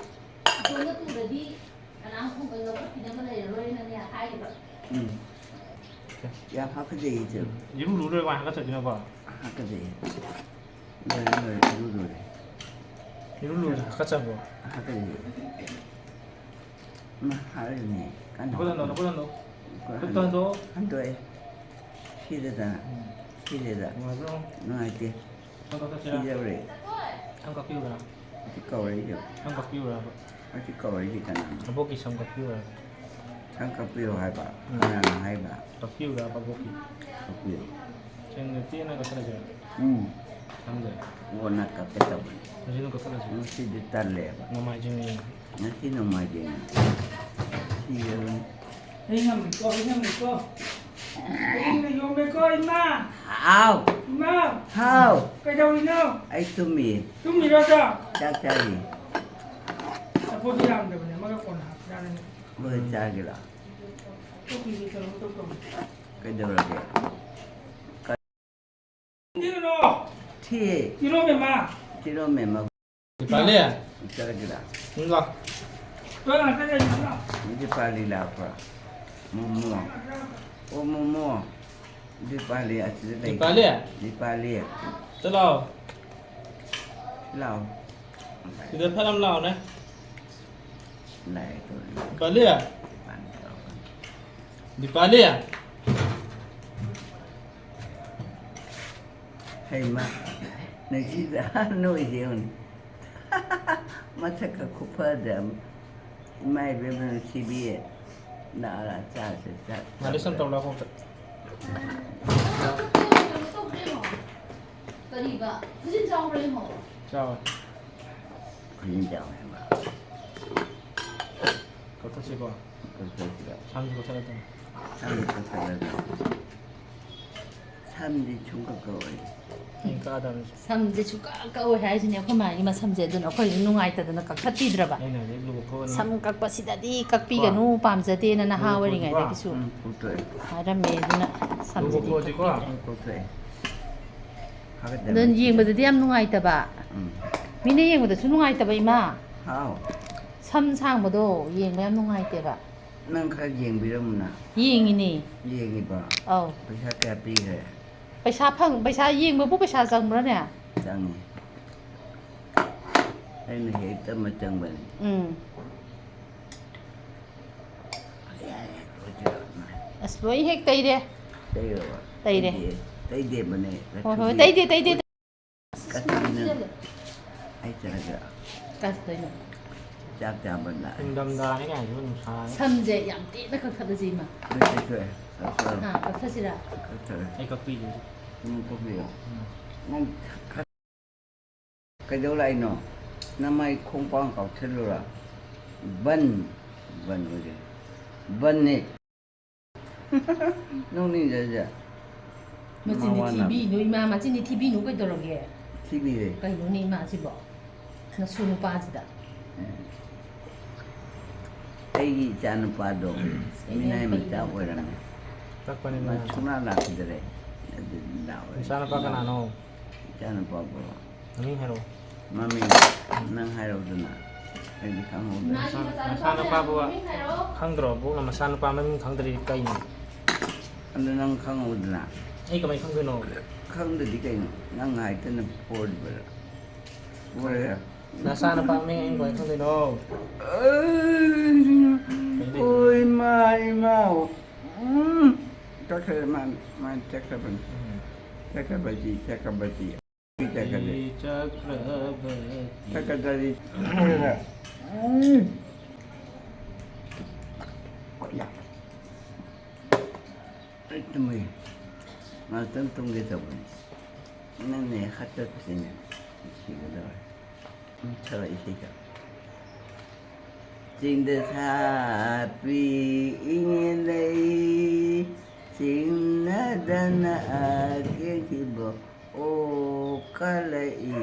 ꯏꯇꯣꯝꯇ ꯇꯨꯔꯗꯤ ꯀꯅꯥꯝ ꯈꯣꯡꯒꯜ ꯂꯧꯈꯠꯄꯤꯅꯕ ꯂꯩꯔꯔꯣꯏꯅꯅꯦ" ꯍꯥꯏꯔꯤꯕ꯫ ꯎꯝ꯫ ꯌꯥꯝ ꯍꯥꯀꯠꯆꯩꯌꯦ, ꯏꯆꯦ꯫ ꯏꯔꯨ ꯂꯨ ꯂꯣꯏꯔꯒ ꯍꯥꯀꯠꯆꯗꯣꯏꯅꯀꯣ? ꯍꯥꯀꯠꯆꯩꯌꯦ꯫ ꯂꯣꯏꯔꯦ, ꯂꯣꯏꯔꯦ, ꯏꯔꯨ ꯂꯣꯏꯔꯦ꯫ ꯏꯔꯨ ꯂꯨꯔꯗꯤ ꯍꯥꯀꯠꯆꯕ꯭ꯔꯣ? ꯍꯥꯀꯠꯆꯩꯌꯦ꯫ ꯃꯥ ꯍꯥꯏꯔꯤꯅꯦ ꯀꯟꯅ꯫ ꯅꯈꯨꯠ ꯍꯟꯗꯣꯛꯑꯣ, ꯅꯈꯨꯠ ꯍꯟꯗꯣꯛꯑꯣ꯫ ꯈꯨꯠ ꯈꯨꯠ ꯍꯟꯗꯣꯛꯑꯣ꯫ ꯍꯟꯗꯣꯛꯑꯣ꯫ ꯍꯟꯗꯣꯛꯑꯦ꯫ ꯁꯤꯗꯗꯅ꯫ ꯎꯝ꯫ ꯁꯤꯗꯗ꯫ ꯅꯨꯡꯉꯥꯏꯕ꯭ꯔꯣ? ꯅꯨꯡꯉꯥꯏꯇꯦ꯫ ꯁꯝ ꯀꯛꯊꯠꯁꯤꯔꯥ? ꯁꯤꯗꯧꯔꯦ꯫ ꯁꯝ ꯀꯛꯄꯤꯌꯨꯔꯥ? ꯁꯤ ꯀꯧꯔꯛꯏꯁꯦ꯫ ꯁꯝ ꯀꯛꯄꯤꯌꯨꯔꯕ? ꯑꯁꯤ ꯀꯧꯔꯛꯏꯁꯦ ꯀꯅꯥꯅꯣ? ꯑꯕꯣꯛꯀꯤ ꯁꯝ ꯀꯛꯄꯤꯌꯨꯔꯕ? ꯁꯝ ꯀꯛꯄꯤꯌꯨ ꯍꯥꯏꯕ? ꯎꯝ꯫ ꯀꯅꯥꯅꯣ ꯍꯥꯏꯕ? ꯀꯛꯄꯤꯌꯨꯔꯕ ꯑꯕꯣꯛꯀꯤ? ꯀꯛꯄꯤꯌꯨ꯫ ꯁꯦꯡꯅ ꯇꯦꯟꯅ ꯀꯛꯊꯠꯂꯁꯤꯔꯥ? ꯎꯝ꯫ ꯁꯝꯁꯦ? ꯀꯣꯟꯅ ꯀꯛꯀꯦ ꯇꯧꯕꯅꯤ꯫ ꯉꯁꯤ ꯑꯗꯨꯝ ꯀꯛꯊꯠꯂꯁꯤꯔꯥ? ꯉꯁꯤꯗꯤ ꯇꯜꯂꯦꯕ꯫ ꯅꯣꯡꯃꯥꯏꯖꯤꯡꯅꯤꯅ꯫ ꯉꯁꯤ ꯅꯣꯡꯃꯥꯏꯖꯤꯡꯅꯤ꯫ ꯁꯤꯔꯕꯅꯤ꯫ ꯑꯩ ꯉꯝꯃꯤꯀꯣ, ꯑꯩ ꯉꯝꯃꯤꯀꯣ꯫ ꯑꯩ ꯌꯣꯝꯃꯦꯀꯣ, ꯏꯃꯥ꯫ ꯍꯥꯎ꯫ ꯏꯃꯥ꯫ ꯍꯥꯎ꯫ ꯀꯩꯗꯧꯔꯤꯅꯣ? ꯑꯩ ꯇꯨꯝꯃꯤꯌꯦ꯫ ꯇꯨꯝꯃꯤꯔꯣ ꯑꯗꯣ? ꯆꯥꯛ ꯆꯥꯔꯤ꯫ ꯆꯐꯨꯗꯤ ꯌꯥꯝꯗꯕꯅꯦ, ꯑꯃꯒ ꯀꯣꯟꯅ ꯍꯥꯞꯄ ꯌꯥꯔꯅꯤ꯫ ꯍꯣꯏ, ꯆꯥꯒꯦ ꯂꯥꯎ꯫ ꯑꯇꯣꯞꯄꯗꯤ ꯀꯩꯅꯣ ꯇꯧ ꯇꯧ꯫ ꯀꯩꯗꯧꯔꯒꯦ? ꯊꯤꯟꯗꯤꯔꯨꯅꯣ꯫ ꯁꯤ ꯆꯤꯔꯣ ꯃꯦꯝꯃ꯫ ꯆꯤꯔꯣ ꯃꯦꯝꯃ꯫ ꯗꯤꯄꯥꯂꯤ꯫ ꯆꯠꯂꯒꯦꯔꯥ? ꯎꯝ, ꯂꯥꯎ꯫ ꯇꯣ ꯉꯥꯛꯇ ꯂꯩꯕꯤꯔꯣ꯫ ꯗꯤꯄꯥꯂꯤ ꯂꯥꯛꯄ꯭ꯔꯣ? ꯃꯣꯃꯣ꯫ ꯑꯣ, ꯃꯣꯃꯣ꯫ ꯗꯤꯄꯥꯂꯤ ꯑꯁꯤꯗ ꯂꯩ꯫ ꯗꯤꯄꯥꯂꯤ? ꯗꯤꯄꯥꯂꯤ꯫ ꯆꯠꯂꯣ꯫ ꯂꯥꯎ꯫ ꯁꯤꯗ ꯐꯠ ꯑꯃ ꯂꯥꯎꯅꯦ꯫ ꯂꯥꯛꯑꯦ ꯇꯧꯔꯤ꯫ ꯗꯤꯄꯥꯂꯤ? ꯗꯤꯄꯥꯂꯤ ꯇꯧꯔꯒ꯫ ꯗꯤꯄꯥꯂꯤ? ꯍꯩꯃꯥ, ꯅꯨꯡꯁꯤꯗ ꯅꯣꯏꯁꯦ ꯌꯦꯡꯉꯨꯅꯦ꯫ ꯃꯁꯛꯀ ꯈꯨꯐꯖ ꯑꯃ꯫ ꯏꯃꯥ ꯏꯕꯦꯝꯃ ꯅꯨꯡꯁꯤꯕꯤ꯫ ꯂꯥꯛꯑꯣ, ꯂꯥꯛꯑꯣ, ꯆꯥꯁꯦ, ꯆꯥ-, ꯃꯥꯂꯤꯁ ꯑꯝ ꯇꯧ ꯂꯥꯛꯑꯣ ꯀꯣꯛꯇ꯫ ꯀꯔꯤꯕ? ꯈꯨꯖꯤꯟ ꯆꯥꯎꯕ꯭ꯔꯥ ꯌꯦꯡꯉꯣ꯫ ꯆꯥꯎꯋꯦ꯫ ꯈꯨꯖꯤꯟ ꯆꯥꯎꯋꯦ ꯍꯥꯏꯕ꯫ ꯀꯛꯊꯠꯁꯤꯀꯣ꯫ ꯀꯛꯊꯠꯁꯤꯔ? ꯁꯝꯁꯨ ꯀꯛꯊꯠꯂꯗꯕꯅꯤ꯫ ꯁꯝꯁꯨ ꯀꯛꯊꯠꯂꯗꯕꯅꯤ꯫ ꯁꯝꯗꯤ ꯁꯨꯡꯀꯛ ꯀꯛꯑꯣꯏ꯫ ꯑꯩ ꯀꯛꯑꯗꯕꯅꯤ꯫ ꯁꯝꯁꯦ ꯁꯨꯡꯀꯛ ꯀꯛꯑꯣꯏ ꯍꯥꯏꯁꯤꯅꯦ ꯑꯩꯈꯣꯏ ꯃꯥꯒꯤ ꯃꯁꯝꯁꯦ, ꯑꯗꯨꯅ ꯑꯩꯈꯣꯏꯁꯨ ꯅꯨꯡꯉꯥꯏꯇꯗꯅ ꯀꯛꯊꯠꯄꯤꯗ꯭ꯔꯕ꯫ ꯑꯩꯅ ꯍꯧꯖꯤꯛ ꯂꯨꯕ ꯈꯣꯠꯄꯅꯤ꯫ ꯁꯝ ꯀꯛꯄꯁꯤꯗꯗꯤ ꯀꯛꯄꯤꯒꯅꯨ, ꯀꯣ? ꯄꯥꯝꯖꯗꯦꯅ ꯅꯍꯥ ꯂꯨꯕ ꯈꯣꯠꯄꯅꯤꯀꯣ꯫ ꯑꯣꯏꯔꯤꯉꯩꯗꯒꯤꯁꯨ꯫ ꯎꯝ, ꯀꯣꯛꯊꯣꯛꯑꯦ꯫ ꯍꯥꯏꯔꯝꯃꯦ, ꯑꯗꯨꯅ ꯁꯝꯁꯤꯗꯤ ꯂꯨꯕ ꯈꯣꯠꯄꯗꯤꯀꯣ꯫ ꯀꯛꯄꯤꯗ꯭ꯔꯦ꯫ ꯎꯝ, ꯀꯣꯛꯊꯣꯛꯑꯦ꯫ ꯍꯥꯒꯠꯆꯕ ꯑꯗꯨꯅ ꯌꯦꯡꯕꯗꯗꯤ ꯌꯥꯝ ꯅꯨꯡꯉꯥꯏꯇꯕ꯫ ꯎꯝ꯫ ꯃꯤꯅ ꯌꯦꯡꯕꯗꯁꯨ ꯅꯨꯡꯉꯥꯏꯇꯕ, ꯏꯃꯥ꯫ ꯍꯥꯎ꯫ ꯁꯝ ꯁꯥꯡꯕꯗꯣ ꯌꯦꯡꯕ ꯌꯥꯝ ꯅꯨꯡꯉꯥꯏꯇꯦꯕ꯫ ꯅꯪ ꯈꯔ ꯌꯦꯡꯕꯤꯔꯝꯃꯨꯅ꯫ ꯌꯦꯡꯉꯤꯅꯦ꯫ ꯌꯦꯡꯉꯤꯕ? ꯑꯧ꯫ ꯄꯩꯁꯥ ꯀꯌꯥ ꯄꯤꯈ꯭ꯔꯦ? ꯄꯩꯁꯥ ꯐꯪ-, ꯄꯩꯁꯥ ꯌꯦꯡꯕꯕꯨ ꯄꯩꯁꯥ ꯆꯪꯕ꯭ꯔꯅꯦ? ꯆꯪꯉꯤ꯫ ꯑꯩꯅ ꯍꯦꯛꯇ ꯑꯃ ꯆꯪꯕꯅꯤ꯫ ꯎꯝ꯫ ꯌꯥꯔꯦ, ꯂꯣꯏꯁꯤꯜꯂꯣ꯫ ꯑꯁ, ꯂꯣꯏ ꯍꯦꯛ ꯇꯩꯔꯦ꯫ ꯇꯩꯔꯕ? ꯇꯩꯔꯦ꯫ ꯇꯩꯗꯦ, ꯇꯩꯗꯦꯕꯅꯦ꯫ ꯍꯣꯏ, ꯍꯣꯏ, ꯀꯛꯊꯠꯄꯤꯔꯦ꯫ ꯇꯩꯗꯦ, ꯇꯩꯗꯦ, ꯇꯩꯗꯦ꯫ ꯀꯛꯊꯠꯄꯤꯅ-, ꯑꯩ ꯆꯠꯂꯒꯦ꯫ ꯀꯥꯏ ꯆꯠꯇꯣꯏꯅꯣ? ꯆꯥꯛ ꯆꯥꯕ ꯂꯥꯛꯑꯦ꯫ ꯏꯪꯊꯝꯊꯥꯅꯤ ꯀꯥꯏꯅ ꯅꯨꯡꯁꯥꯅꯤ꯫ ꯁꯝꯁꯦ ꯌꯥꯝ ꯇꯦꯟꯅ ꯀꯛꯊꯠꯂꯁꯤ, ꯏꯃꯥ꯫ ꯂꯣꯏ ꯇꯩꯊꯣꯛꯑꯦ꯫ ꯀꯛꯊꯠꯂꯦ꯫ ꯍꯥ, ꯀꯛꯊꯠꯁꯤꯔꯥ? ꯀꯛꯊꯠꯂꯦ꯫ ꯑꯩ ꯀꯛꯄꯤꯒꯦ꯫ ꯅꯪ ꯀꯛꯄꯤꯌꯣ꯫ ꯎꯝ꯫ ꯅꯪ ꯈ-, ꯀꯩꯗꯧ ꯂꯥꯛꯏꯅꯣ? ꯅꯃꯥꯏ ꯈꯣꯡꯄꯥꯡ ꯀꯥꯎꯊꯜꯂꯨꯔ? ꯕꯟ, ꯕꯟ ꯑꯣꯏꯔꯦ꯫ ꯕꯟꯅꯦ꯫ ꯅꯣꯛꯅꯤꯡꯖꯠꯖꯠ꯫ ꯃꯆꯤꯟꯗꯤ ꯃꯋꯥ ꯅꯥꯕ꯫ ꯊꯤꯕꯤꯅꯨ, ꯏꯃꯥ, ꯃꯆꯤꯟꯗꯤ ꯊꯤꯕꯤꯅꯨ ꯀꯩꯗꯧꯔꯒꯦ? ꯊꯤꯕꯤꯔꯦ꯫ ꯀꯩꯅꯣꯅꯦ ꯏꯃꯥꯁꯤꯕꯣ? ꯅꯁꯨ ꯅꯨꯄꯥꯁꯤꯗ꯫ ꯎꯝ꯫ ꯑꯩꯒꯤ ꯏꯆꯥ ꯅꯨꯄꯥꯗꯣ ꯃꯤꯅꯥꯏ ꯃꯆꯥ ꯑꯣꯏꯔꯝꯃꯦ꯫ ꯀꯛꯄꯅꯤ ꯃꯥ ꯃꯥ꯫ ꯁꯨꯡꯂꯥꯛ ꯂꯥꯛꯈꯤꯗꯔꯦ꯫ ꯑꯗꯨꯗꯤ ꯂꯥꯛꯑꯣꯏ꯫ ꯅꯆꯥ ꯅꯨꯄꯥ ꯀꯅꯥꯅꯣ? ꯏꯆꯥꯅꯨꯄꯥꯕꯨ꯫ ꯃꯃꯤꯡ ꯍꯥꯏꯔꯛꯑꯣ꯫ ꯃꯃꯤꯡ ꯅꯪ ꯍꯥꯏꯔꯧꯗꯅ꯫ ꯑꯩꯗꯤ ꯈꯪꯍꯧꯗ꯭ꯔꯦ꯫ ꯃꯆꯥ-, ꯃꯆꯥꯅꯨꯄꯥꯕꯨ ꯈꯪꯗ꯭ꯔꯣ? ꯕꯣꯛꯅ ꯃꯆꯥꯅꯨꯄꯥ ꯃꯃꯤꯡ ꯈꯪꯗ꯭ꯔꯗꯤ ꯀꯩꯅꯣ? ꯑꯗꯨ ꯅꯪ ꯈꯪꯍꯧꯗꯅ꯫ ꯑꯩ ꯀꯃꯥꯏ ꯈꯪꯗꯣꯏꯅꯣ? ꯈꯪꯗ꯭ꯔꯗꯤ ꯀꯩꯅꯣ? ꯅꯪ ꯍꯥꯏꯗꯅ ꯄꯣꯔꯤꯕꯔꯥ? ꯄꯣꯔꯦ꯫ ꯅꯆꯥꯅꯨꯄꯥ ꯃꯃꯤꯡ ꯑꯩꯅ ꯀꯃꯥꯏ ꯈꯪꯗꯣꯏꯅꯣ? ꯑꯩ, ꯀꯩꯗꯧꯗꯣꯏꯅꯣ? ꯑꯣ, ꯏꯃꯥ, ꯏꯃꯥ꯫ ꯎꯝ꯫ ꯆꯠꯈ꯭ꯔꯦ ꯃꯥꯅ, ꯃꯥꯅ ꯆꯠꯈ꯭ꯔꯕꯅꯤ꯫ ꯎꯝ꯫ ꯆꯠꯈ꯭ꯔꯕꯗꯤ, ꯆꯠꯈ꯭ꯔꯕꯗꯤ꯫ ꯆꯠꯈ꯭ꯔꯦ꯫ ꯆꯠꯈ꯭ꯔꯕꯗꯤ꯫ ꯆꯠꯈ꯭ꯔꯕꯗꯤ꯫ ꯎꯝ꯫ ꯌꯥ꯫ ꯑꯩ ꯇꯨꯝꯃꯤ꯫ ꯉꯥꯛꯇꯪ ꯇꯨꯝꯒꯦ ꯇꯧꯕꯅꯤ꯫ ꯅꯪꯅ ꯍꯦꯛ ꯍꯥꯠꯇꯠꯄꯁꯤꯅꯦ ꯁꯤꯒꯗꯧꯔꯦ꯫ ꯎꯝ, ꯊꯔꯣꯏ ꯏꯁꯩꯗꯣ꯫ ꯆꯤꯡꯗ ꯁꯥꯠꯄꯤ ꯏꯉꯦꯟ ꯂꯩ, ꯆꯤꯡꯅꯗꯅ ꯀꯦꯟꯈꯤꯕ ꯑꯣ ꯀꯂꯛꯏ,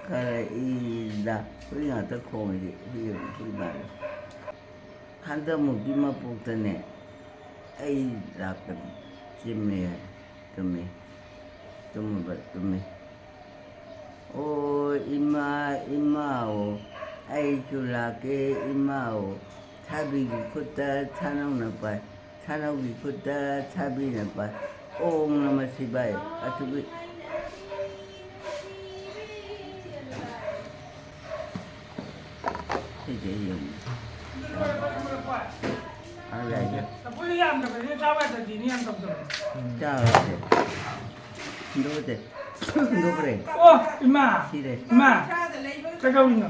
ꯀꯂꯛꯏꯗ꯫ ꯍꯨꯏ ꯉꯥꯛꯇ ꯈꯣꯡꯉꯤꯁꯦ, ꯍꯨꯏ, ꯍꯨꯏ ꯃꯥꯜꯂꯦ꯫ ꯍꯟꯗꯛꯃꯨꯛꯀꯤ ꯃꯄꯣꯛꯇꯅꯦ, ꯑꯩ ꯂꯥꯛꯀꯅꯤ꯫ ꯆꯤꯝꯃꯦ ꯍꯥꯏ꯫ ꯇꯨꯝꯃꯤ꯫ ꯇꯨꯝꯃꯕ ꯇꯨꯝꯃꯤ꯫ ꯑꯣ ꯏꯃꯥ, ꯏꯃꯥꯑꯣ, ꯑꯩꯁꯨ ꯂꯥꯛꯀꯦ ꯏꯃꯥꯑꯣ꯫ ꯊꯥꯕꯤꯒꯤ ꯈꯨꯠꯇ ꯊꯥꯅꯧꯅ ꯄꯥꯏ, ꯊꯥꯅꯧꯒꯤ ꯈꯨꯠꯇ ꯊꯥꯕꯤꯅ ꯄꯥꯏ꯫ ꯑꯣꯝ ꯅꯃ ꯁꯤꯕꯥꯏ꯫ ꯑꯗꯨꯒꯤ ꯁꯤꯁꯦ ꯌꯦꯡꯉꯨ꯫ ꯑꯗꯨꯗ ꯑꯩꯁꯦ ꯂꯐꯣꯏꯗꯤ ꯌꯥꯝꯗꯕꯅꯤꯅ ꯆꯥꯕ ꯌꯥꯗꯕꯗꯤꯅꯤ ꯌꯥꯝ ꯇꯧꯗꯕꯅꯤ꯫ ꯆꯥꯔꯁꯦ꯫ ꯍꯨꯟꯗꯣꯛꯑꯁꯦ꯫ ꯍꯨꯟꯗꯣꯛꯈ꯭ꯔꯦ꯫ ꯑꯣ, ꯏꯃꯥ! ꯁꯤꯔꯦ꯫ ꯏꯃꯥ! ꯀꯩꯗꯧꯔꯤꯅꯣ?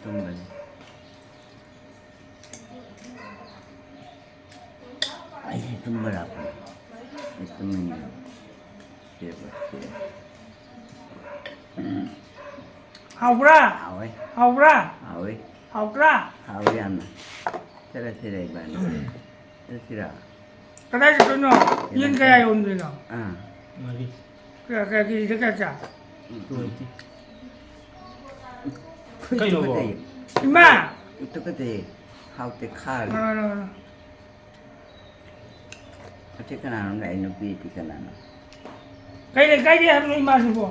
ꯇꯨꯝꯕꯅꯤ꯫ ꯑꯩꯁꯦ ꯇꯨꯝꯕ ꯂꯥꯛꯄꯅꯦ꯫ ꯑꯩ ꯇꯨꯝꯅꯤꯡꯉꯦ꯫ ꯁꯦꯕ, ꯁꯦꯕ꯫ ꯎꯝ꯫ ꯍꯥꯎꯕ꯭ꯔꯥ? ꯍꯥꯎꯋꯦ꯫ ꯍꯥꯎꯕ꯭ꯔꯥ? ꯍꯥꯎꯋꯦ꯫ ꯍꯥꯎꯕ꯭ꯔꯥ? ꯍꯥꯎꯋꯦ ꯌꯥꯝꯅ꯫ ꯆꯠꯂꯁꯤꯔ ꯏꯕꯥꯅꯤ? ꯆꯠꯁꯤꯔ? ꯀꯗꯥꯏ ꯆꯠꯇꯣꯏꯅꯣ? ꯌꯦꯟ ꯀꯌꯥ ꯌꯣꯟꯗꯣꯏꯅꯣ? ꯑꯥ꯫ ꯃꯔꯤ꯫ ꯀꯌꯥ, ꯀꯌꯥ, ꯀꯦꯖꯤꯗ ꯀꯌꯥ ꯆꯥ? Two eighty. ꯀꯩꯅꯣꯕꯣ? ꯇꯨꯀꯠꯆꯩꯌꯦ꯫ ꯏꯃꯥ! ꯇꯨꯀꯠꯆꯩꯌꯦ꯫ ꯍꯥꯎꯇꯦ, ꯈꯥꯔꯦ꯫ ꯉꯥꯏꯔꯣ, ꯉꯥꯏꯔꯣ, ꯉꯥꯏꯔꯣ꯫ ꯑꯁꯤ ꯀꯅꯥꯅꯣ ꯂꯥꯛꯏ? ꯅꯨꯄꯤꯗꯤ ꯀꯅꯥꯅꯣ? ꯀꯩ ꯂꯩꯀꯥꯏꯗꯩ ꯍꯥꯏꯕꯅꯣ ꯏꯃꯥꯁꯤꯕꯣ?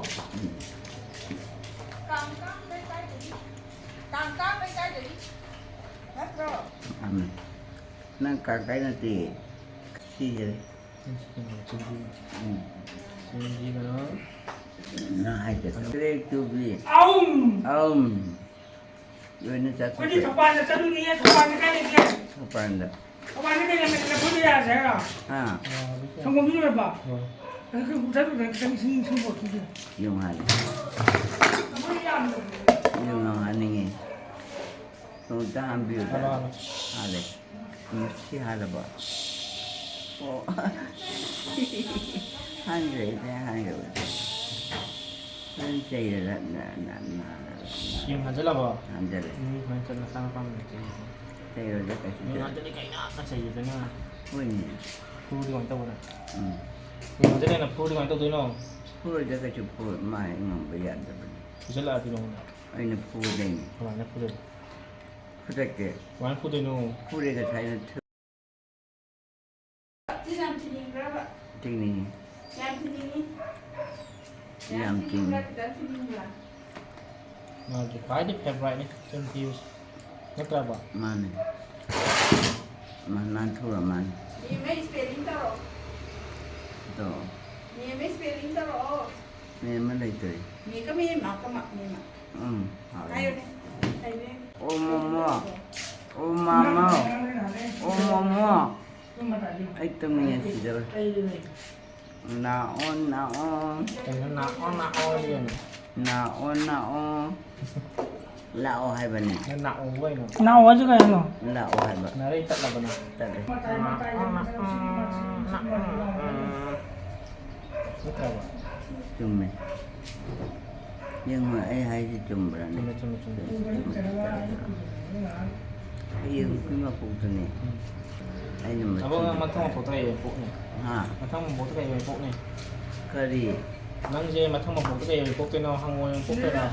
ꯀꯥꯡ ꯀꯥꯡ ꯂꯩꯀꯥꯏꯗꯒꯤ꯫ ꯀꯥꯡ ꯀꯥꯡ ꯂꯩꯀꯥꯏꯗꯒꯤ꯫ ꯅꯠꯇ꯭ꯔꯣ? ꯃꯥꯅꯦ꯫ ꯅꯪ ꯀꯥꯡ ꯀꯥꯏ ꯅꯠꯇꯦ꯫ ꯁꯤꯁꯦ꯫ ꯎꯝ꯫ ꯅꯪ ꯍꯥꯏꯗꯣ ꯇ꯭ꯔꯦꯛ ꯇꯨꯕꯤ꯫ ꯑꯍꯨꯝ꯫ ꯑꯍꯨꯝ꯫ ꯂꯣꯏꯅ ꯑꯩꯈꯣꯏꯗꯤ ꯆꯠꯊꯣꯛꯈ꯭ꯔꯦ꯫ ꯊꯧꯕꯥꯜꯗ ꯆꯠꯂꯨꯅꯤꯌꯦ, ꯊꯧꯕꯥꯜꯗ ꯀꯥꯏ ꯂꯩꯒꯦ? ꯊꯧꯕꯥꯜꯗ꯫ ꯊꯧꯕꯥꯜꯗ ꯀꯩ ꯂꯝꯗ ꯂꯐꯨꯗ ꯌꯥꯁꯦ ꯍꯥꯏꯔꯣ? ꯑꯥ꯫ ꯁꯪꯒꯣꯝꯗꯤ ꯂꯣꯏꯔꯕꯣ? ꯍꯣꯏ꯫ ꯑꯗꯨ ꯀꯩ ꯆꯠꯂꯨꯗꯅ ꯈꯤꯇꯪ ꯏꯁꯤꯡ, ꯏꯁꯤꯡ ꯄꯣꯠꯁꯤꯗꯤ꯫ ꯌꯨꯡ ꯍꯥꯜꯂꯦ꯫ ꯂꯐꯨꯗ ꯌꯥꯝꯗꯕꯅꯦ꯫ ꯌꯨꯡ ꯍꯥꯟꯅꯤꯡꯉꯦ꯫ ꯅꯣꯡꯇ ꯍꯥꯟꯕꯤꯌꯨꯗ꯫ ꯍꯥꯜꯂꯣ, ꯍꯥꯜꯂꯣ꯫ ꯍꯥꯜꯂꯦ꯫ ꯃꯁꯤ ꯍꯥꯜꯂꯕꯣ? ꯑꯣ꯫ ꯍꯥꯟꯈ꯭ꯔꯦ, ꯑꯩꯗꯤ ꯍꯥꯟꯈ꯭ꯔꯕꯅꯦ꯫ ꯅꯪ ꯆꯩꯔꯒ ꯅ-, ꯅ-, ꯅ-, ꯌꯨꯝ ꯍꯟꯖꯜꯂꯕꯣ? ꯍꯟꯖꯜꯂꯦ꯫ ꯃꯤ ꯁꯨꯃꯥꯏꯅ ꯆꯠꯂ ꯆꯪꯉꯛꯄ ꯑꯃ ꯂꯩꯇꯦ꯫ ꯆꯩꯔꯒ ꯀꯩꯁꯨ ꯃꯤ ꯆꯩ-, ꯍꯟꯖꯜꯂꯤ ꯀꯩꯅꯣ ꯆꯠꯁꯤꯗꯅ꯫ ꯍꯣꯏꯅꯦ꯫ ꯐꯨꯔꯗꯤ ꯀꯃꯥꯏꯅ ꯇꯧꯕꯅꯣ? ꯎꯝ꯫ ꯃꯤ ꯍꯟꯖꯜꯂꯦꯅ ꯐꯨꯔꯗꯤ ꯀꯃꯥꯏꯅ ꯇꯧꯗꯣꯏꯅꯣ? ꯐꯨꯔꯣꯏꯗ ꯀꯩꯁꯨ ꯐꯨ-, ꯃꯥ ꯑꯩ ꯉꯝꯕ ꯌꯥꯗꯕꯅꯤ꯫ ꯐꯨꯖꯜꯂꯛꯑꯗꯤ ꯅꯉꯣꯟꯗ? ꯑꯩꯅ ꯐꯨꯗꯣꯏꯅꯤ꯫ ꯀꯃꯥꯏꯅ ꯐꯨꯗꯣꯏꯅꯣ? ꯐꯨꯗꯠꯀꯦ꯫ ꯀꯃꯥꯏꯅ ꯐꯨꯗꯣꯏꯅꯣ? ꯐꯨꯔꯦ ꯉꯁꯥꯏꯅ ꯊꯨ-, ꯁꯤ ꯌꯥꯝ ꯊꯤꯅꯤꯡꯕ꯭ꯔꯕ? ꯊꯤꯅꯤꯡꯉꯤ꯫ ꯌꯥꯝ ꯊꯤꯅꯤꯡꯉꯤ? ꯌꯥꯝ ꯌꯥꯝ ꯊꯤꯅꯤꯡꯕ꯭ꯔꯥ, ꯊꯤꯅꯤꯡꯉꯤ꯫ ꯈꯤꯇꯪ ꯊꯤꯅꯤꯡꯕ꯭ꯔꯥ? ꯃꯥꯒꯤ ꯈ꯭ꯋꯥꯏꯗꯒꯤ favourite ꯅꯤ ꯆꯤꯟ ꯊꯤꯕꯁꯦ꯫ ꯅꯠꯇ꯭ꯔꯕ? ꯃꯥꯅꯦ꯫ ꯃꯥ ꯅꯥꯟꯊꯣꯛꯑ ꯃꯥꯅꯦ꯫ ꯃꯦꯝꯃ spelling ꯇꯧꯔꯛꯑꯣ꯫ ꯇꯧꯔꯛꯑꯣ꯫ ꯃꯦꯝꯃ spelling ꯇꯧꯔꯛꯑꯣ꯫ ꯃꯦꯝꯃ ꯂꯩꯇ꯭ꯔꯦ꯫ ꯃꯦꯝꯃ, ꯃꯦꯝꯃ, ꯃꯦꯝꯃ꯫ ꯎꯝ, ꯍꯥꯎꯔꯦ꯫ ꯍꯥꯏꯌꯨꯅꯦ꯫ ꯍꯥꯏꯌꯨꯅꯦ꯫ ꯑꯣ ꯃꯣꯃꯣ꯫ ꯑꯣ ꯃꯃꯣ꯫ ꯑꯣ ꯃꯣꯃꯣ꯫ ꯑꯩ ꯇꯨꯝꯅꯤꯡꯉꯦ ꯁꯤꯗꯧꯔꯦ꯫ ꯂꯥꯛꯑꯣ, ꯂꯥꯛꯑꯣ꯫ ꯀꯩꯅꯣ ꯂꯥꯛꯑꯣ, ꯂꯥꯛꯑꯣ ꯍꯥꯏꯗꯤ ꯀꯩꯅꯣ? ꯂꯥꯛꯑꯣ, ꯂꯥꯛꯑꯣ꯫ ꯂꯥꯛꯑꯣ ꯍꯥꯏꯕꯅꯦ꯫ ꯅꯪ ꯂꯥꯛꯑꯣ ꯀꯩꯅꯣ? ꯂꯥꯛꯑꯣ ꯍꯥꯏꯁꯦ ꯀꯩꯅꯣ? ꯂꯥꯛꯑꯣ ꯍꯥꯏꯕ꯫ ꯅꯔꯩ ꯇꯠꯂꯕ ꯅꯪ? ꯇꯠꯂꯦ꯫ ꯂꯥꯛꯑꯣ, ꯂꯥꯛꯑꯣ, ꯂꯥꯛꯑꯣ꯫ ꯅꯠꯇ꯭ꯔꯕ? ꯆꯨꯝꯃꯦ꯫ ꯌꯦꯡꯉꯣ, ꯑꯩ ꯍꯥꯏꯁꯤ ꯆꯨꯝꯕ꯭ꯔꯥꯅꯦ? ꯆꯨꯝꯃꯦ, ꯆꯨꯝꯃꯦ, ꯆꯨꯝꯃꯦ꯫ ꯍꯌꯦꯡ ꯅꯨꯄꯤ ꯃꯀꯣꯛꯇꯨꯅꯦ꯫ ꯎꯝ꯫ ꯑꯩꯅ ꯑꯕꯣꯛ, ꯅꯪ ꯃꯊꯪ ꯃꯊꯪꯗ ꯃꯄꯣꯛꯇ ꯀꯩ ꯑꯣꯏꯅ ꯄꯣꯛꯅꯤ? ꯍꯥ? ꯃꯊꯪ ꯃꯄꯣꯛꯇ ꯀꯩ ꯑꯣꯏꯅ ꯄꯣꯛꯅꯤ? ꯀꯔꯤ? ꯅꯪꯁꯦ ꯃꯊꯪ ꯃꯄꯣꯛꯇ ꯀꯩ ꯑꯣꯏꯅ ꯄꯣꯛꯇꯣꯏꯅꯣ? ꯍꯪꯉꯣꯏ ꯑꯣꯏꯅ ꯄꯣꯛꯇꯣꯏꯔꯥ?